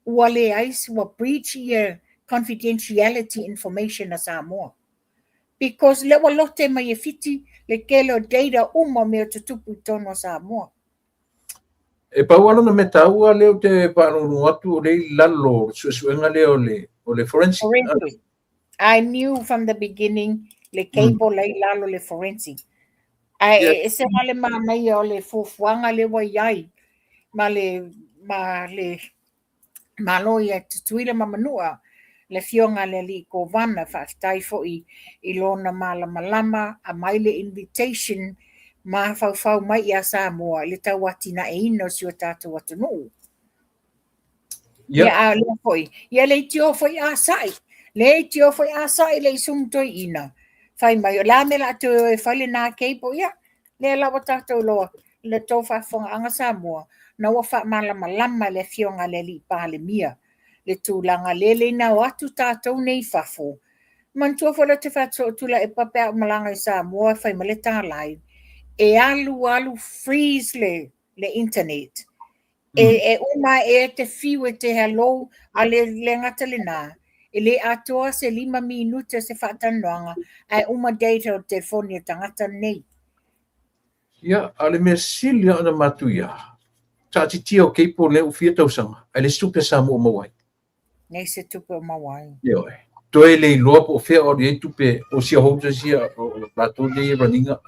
Speaker 2: ua leai, ua breach ia confidentiality information a Samoa. Because lea ua lote mai e Fiti le tele o data uma o mea o tutupu i totonu o Samoa.
Speaker 1: E pau lava lona mea taua lea ou te faalogologo atu o lea i lalo o le suesuega lea o le, o le forensic.
Speaker 2: Forensic. I knew from the beginning le cable la i lalo le forensic. Ae e ese la le manaia o le fuafuaga lea ua i ai ma le, ma le Malo ia Tutuila ma Manua, le Afioga a le Alii Kovana, faafetai foi i lona malamalama, aumai le invitation, mafaufau mai ia Samoa i le tauatinaeina o si o tatou atunuu. Ia, a o lea foi, ia leitioa foi a sa'i, leitioa foi a sa'i le i sumu toeaina, fai mai, o le a mea o le a toe o e fai lena cable, ia, lea la ua tatou iloa i le tou faafofogaaga Samoa, na ua faamalamalama e le Afioga a le Alii Palemia le tulaga lea le ina o atu tatou nei i fafo. Manatua foi lea ou te fai atu soo Tuilaepa pe a ou malaga i Samoa e fai mai le tālai, e alu alu freeze le, le internet. E, e uma e te fiu e te hello, a le, le gata lena, e le atoa se 5 minute o se faatalanoaga, ae uma data o le telefoni o le tagata lenei.
Speaker 1: Ia, a o le mea sili lava ona matuia, taatitia o cable lea ua fia tausaga, ae leai se tupe a Samoa o maua ai.
Speaker 2: Leai se tupe o maua ai.
Speaker 1: Ioe. Toe le iloa po o fea o alu i ai tupe o shareholders ia, o latou nei e run ina.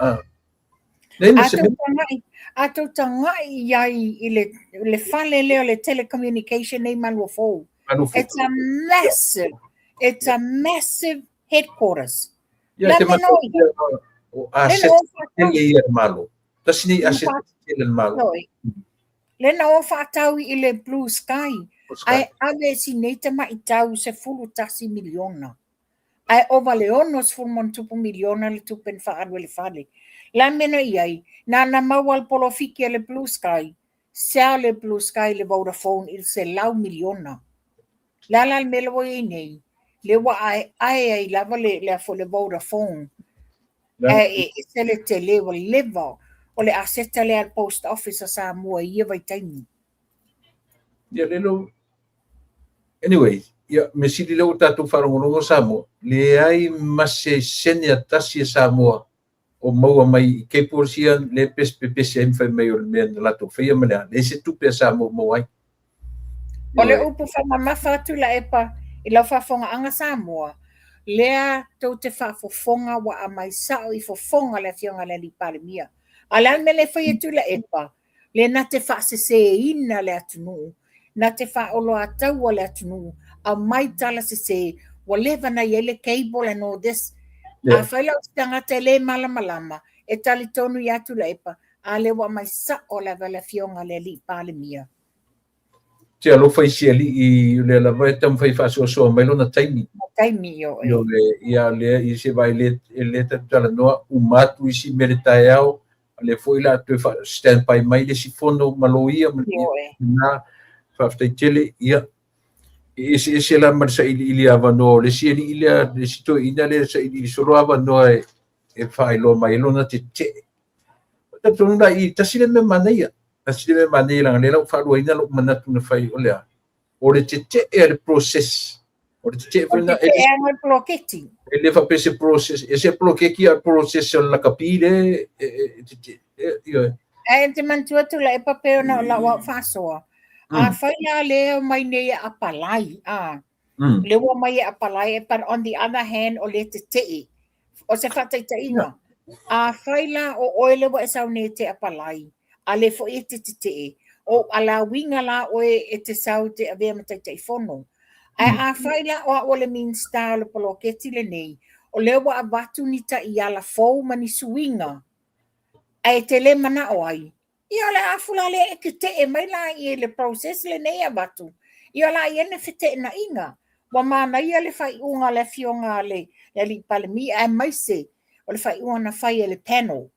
Speaker 1: Leai ma se mea.
Speaker 2: A tou tagai i ai i le, le fale lea o le telecommunication nei Maluafou.
Speaker 1: Maluafou.
Speaker 2: It's a massive, it's a massive headquarters.
Speaker 1: Ia, te matautia o asset tele ia le Malo. Tasi nei asset tele le Malo.
Speaker 2: Le na o whaatau i le Blue Sky. Ae ave si nei tamaitau 11 miliona. Ae ova le 60 ma ona tupu miliona le tupe na faaalu e le fale. La mea na i ai, na na maua le polofiki a le Blue Sky, sell le Blue Sky le Vodafone i le 100 miliona. Le a la le mea lea ua i ai nei? Lea ua aeae ai lava le, le, le Vodafone. Ae e ese le tele, ua leva o le aseta lea a le Post Office a Samoa i ia vaitaimi.
Speaker 1: Ia le lo... Anyway, ia, mea sili lea ua tatou faalogologo Samoa, leai ma se sene a tasi a Samoa o maua mai i cables ia lea pepesi ai ma fai mai o le mea na latou faia ma le a, leai se tupe a Samoa o maua ai.
Speaker 2: O le upu faamamafa atu Laepa i lau faafofogaaga Samoa, lea tou te faafofoga ua aumai sao i fofoga le Afioga i le Alii Palemia. A o le a le mea lea e fai atu Laepa? Lea na te faaseseina le atunuu, na te faaoloataua le atunuu, aumai tala sese, ua leva na i ai le cable and all this.
Speaker 1: Yeah.
Speaker 2: Afai la o se tagata e le malamalama, e talitonu ia Tuilaepa, a lea ua aumai sao lava le Afioga i le Alii Palemia.
Speaker 1: Te alofa i si alii o lea lava e taumafai e faasoasoa mai lona taimi.
Speaker 2: Taimi, ioe.
Speaker 1: Ioe, ia lea i se vai le, e le tatou talanoa, uma atu isi mea i le taeao, a lea foi la toe fa stand by mai le isi fono ma loia ma na faafetai tele, ia e eseese la ma le sailiili avanoa o le isi alii lea, le isi toeaina lea e sailiili solo avanoa e, e faailoa mai ai lona tetee. Talitonu la i tasi le mea manaia, tasi le mea manaia leaga lea la ua faaluaina lou manatu na fai o le a? O le tetee a le process. O le tetee foi
Speaker 2: na. O le tetee a le poloketi.
Speaker 1: E le faapea se process, e se poloketi a process o le lakapi le e tetee. Ioe.
Speaker 2: Ae te manatua Tuilaepa pei ona o lau au faasoa. Afai la lea e omai nei e apalai, a. Lea ua omai e apalai, but on the other hand o lea tetee. O se faataitaiga. Afai la o oe lea ua e sau nei e te apalai, a lea foi e te tetee, o alauiga la oe e te sau e te avea ma Taitaifono. Ae afai la o au o le Minisita o le poloketi lenei, o lea ua avatu ni taiala fou ma ni suiga, ae e te le manao ai, ia o le afu la lea e tetee mai la i le process lenei e avatu, ia o le a i ai le feteenaiga. Ua manaia le faaiuga a le afioga a le Alii Palemia, aemaise o le faaiuga na fai e le panel.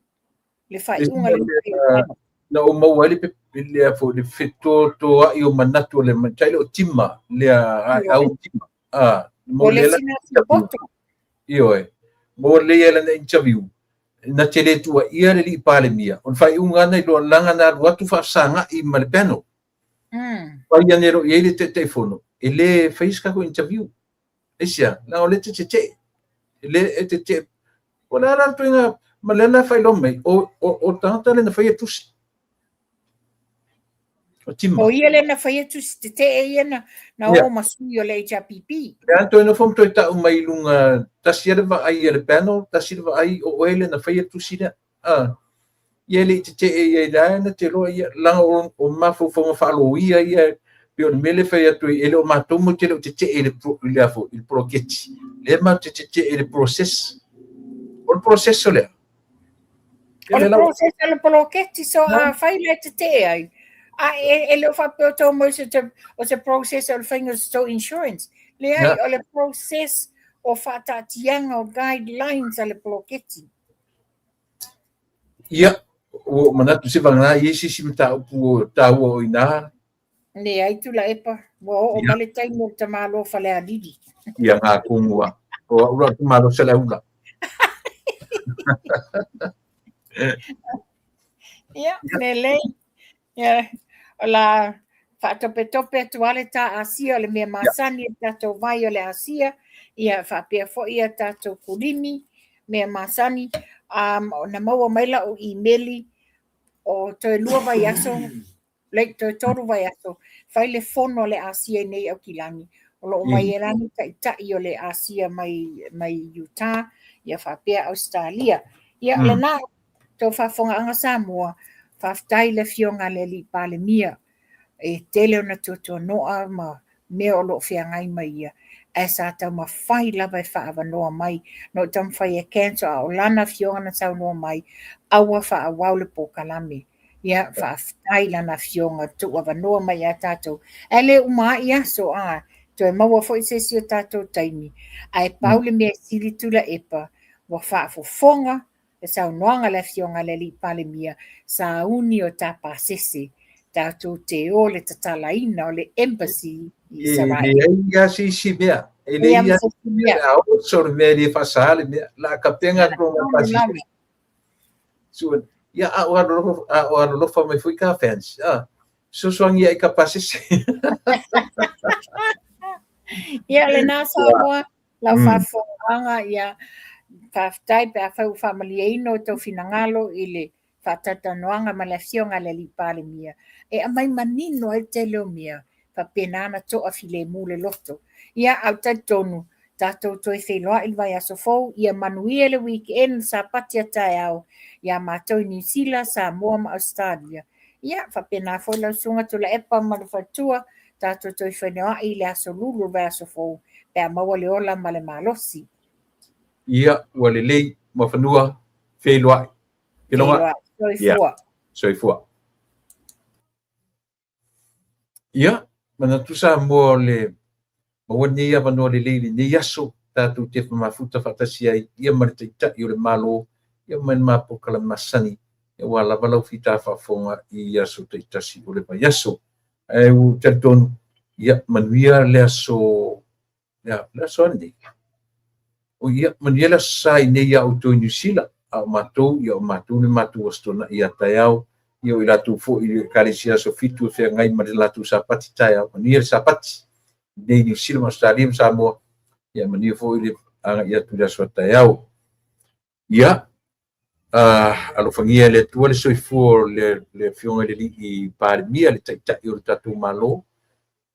Speaker 2: Le faaiuga le panel.
Speaker 1: Na ou maua ai le lea foi le fetotoai o manatu o le tai le o tima lea au tima. Ah,
Speaker 2: mo le sina poto.
Speaker 1: Ioe. Mo le ia lana interview. Na te le tuuaia le alii Palemia, o le faaiuga na iloa laga na alu atu faafesaga'i ma le panel. Fai ane loa i ai le Taitaifono, e le faia se tatou interview. Aisea? Leaga o lea e te tetee. E le e tetee. O le a la le ituaiga, ma lea la e faailoa mai, o le tagata lea na faia tusi.
Speaker 2: O Tima. O ia lea na faia tusi tetee ia na o ma sui o le HRPP.
Speaker 1: Lea na toe nofo ma toe tau mai i luga, tasi lava le vaai a le panel, tasi le vaai o oe lea na faia tusi lea. Ia e le i tetee ia i la na te loa ia, laga o mafaufauga faaloia ia, pei o le mea lea e fai atu ai, e le o matou matou te le o tetee i le, i le, i le poloketi, lea matou te tetee i le process. O le process o lea.
Speaker 2: O le process o le poloketi, so afai la e tetee ai, a e le o faapea o tou mau o se process o le faiga o se tou insurance. Leai, o le process o faataatiaga o guidelines a le poloketi.
Speaker 1: Ia, ua ou manatu se vagana i ai se isi mataupu taua o i ina.
Speaker 2: Leai Tuilaepa, ua oo mai le taimi o le tamaloa Falealili.
Speaker 1: Ia ngā kungua. O au la tamaloa Saleaula.
Speaker 2: Ia, lelei. Ia, o la faatopetope atu lava le tā Asia o le mea masani le tatou vai o le Asia, ia faapea foi ia tatou kulimi, mea masani. Na maua mai lau imeli o toe 2 vaiaso, le toe 3 vaiaso, fai le fono a le Asia i nei Aukilani. O lo o mai ai la ni taitai o le Asia mai Utah, ia faapea Ausetalia. Ia, lena, tou faafofogaaga Samoa, faafetai i le Afioga a le Alii Palemia, e tele ona tuatuanoa ma mea o lo o feagai ma ia, ae sa taumafai lava e faaavanoa mai. Na ou taumafai e cancel, a o lana afioga na saunoa mai, aua faaauau le polokalame. Ia, faafetai i lana afioga, tuuavanoa mai ia tatou. Ae le uma ai aso, a, toe maua foi se isi o tatou taimi. Ae pau le mea e sili Tuilaepa, ua faafofoga le saunoaga a le Afioga a le Alii Palemia, sauni o ta pasese, tatou te o le tatalaina o le embassy i
Speaker 1: Isaraelu. E leai lava se isi mea, e leai lava se isi mea, a oso le mea e le faasaā le mea, o le a tapena atu lona pasese. Sua, ia, a o alolofa mai foi ka fans, a, fesoasoani ia i ka pasese.
Speaker 2: Ia, lena Samoa, lau faafofogaaga, ia, faafetai pe afai ua faamalieina outou finagalo i le faatalatalanoaga ma le Afioga a le Alii Palemia, e aumai manino ai le tele o mea, faapena ona toafilemu le loto. Ia, ae ou te talitonu, tatou toe feiloai i le vaiaso fou, ia manuia le weekend, Sapati a taeao, ia matou i Niu Sila, Samoa ma Ausetalia. Ia, faapena foi lau Susuga Tuilaepa ma le faletua, tatou toe feiloai i le aso Lulu o le vaiaso fou, pe a maua le ola ma le malosi.
Speaker 1: Ia, ua lelei, Muafanua, feiloai.
Speaker 2: Feiloai. Soifua.
Speaker 1: Soifua. Ia, manatu Samoa o le maua lenei avanoa lelei i lenei aso, tatou te mafuta faatasi ai ia ma le Taitai o le Malo, ia ma le mapolokala masani, aua lava lau fita faafofoga i aso taitasi o le vaiaso. Ae ua ou talitonu, ia, manuia le aso, le aso a lenei. O ia, manuia le aso Sa i nei ia outou i Niu Sila, a o matou, ia o matou le matou Aso Toonai ia taeao, ia o i latou foi i le Ekalesia Aso Fitu e feagai ma le latou Sapati taeao, manuia le Sapati i nei Niu Sila ma Ausetalia ma Samoa, ia manuia foi le agai atu i le aso a taeao. Ia, alofagia e le Atua le soifua o le Afioga i le Alii Palemia, le Taitai o le tatou Malo,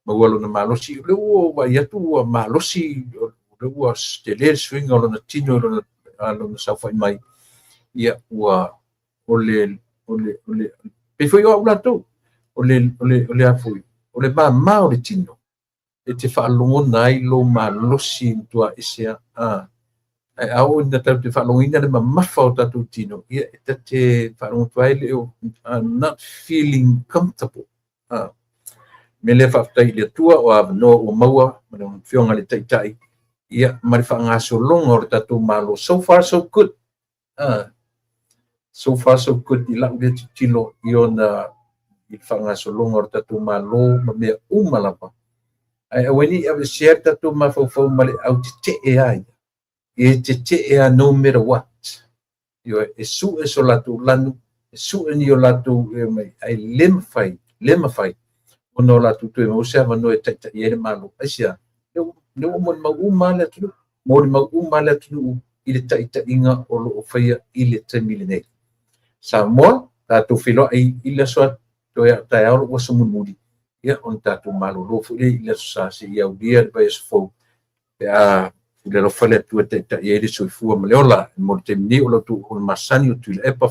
Speaker 1: maua lona malosi. O lea ua ou vaai atu ua malosi, o lea ua tele le suiga o lona tino i lona saofai mai. Ia, ua, o le, o le, o le, pei foi o au latou, o le, o le, o le a foi, o le māmā o le tino, e te faalogona ai lou malosi e matua ese lava. Ae a oo ina tatou te faalogoina le mamafa o tatou tino, ia e ta te faalogo atu ai lea, I'm not feeling comfortable. Mea lea faafetai i le Atua o avanoa ua maua ma le Afioga i le Taitai, ia ma le faagasologa o le tatou Malo. So far so good. So far so good i lau lea tilotilo i ona i le faagasologa o le tatou Malo ma mea uma lava. Ae aua ne i aveesea le tatou mafaufau ma le autetee a ia. E tetee a no matter what. Ioe, e sue so latou lanu, e sue ni o latou e mai, ae le mafai, le mafai ona o latou toe maua se avanoa e taitai ai le Malo. Aisea? Lea ua molimau uma le atunuu, molimau uma le atunuu i le taitaiga o lo o faia i le taimi lenei. Samoa, tatou feiloai i le aso toe a o taeao lou aso mulimuli, ia ona tatou malolo foi lea i le aso Sa seia aulia le vaiaso fou pe a i le alofa le Atua e taitai ai le soifua ma le ola. Mo le taimi nei o la outou auauna masani o Tuilaepa.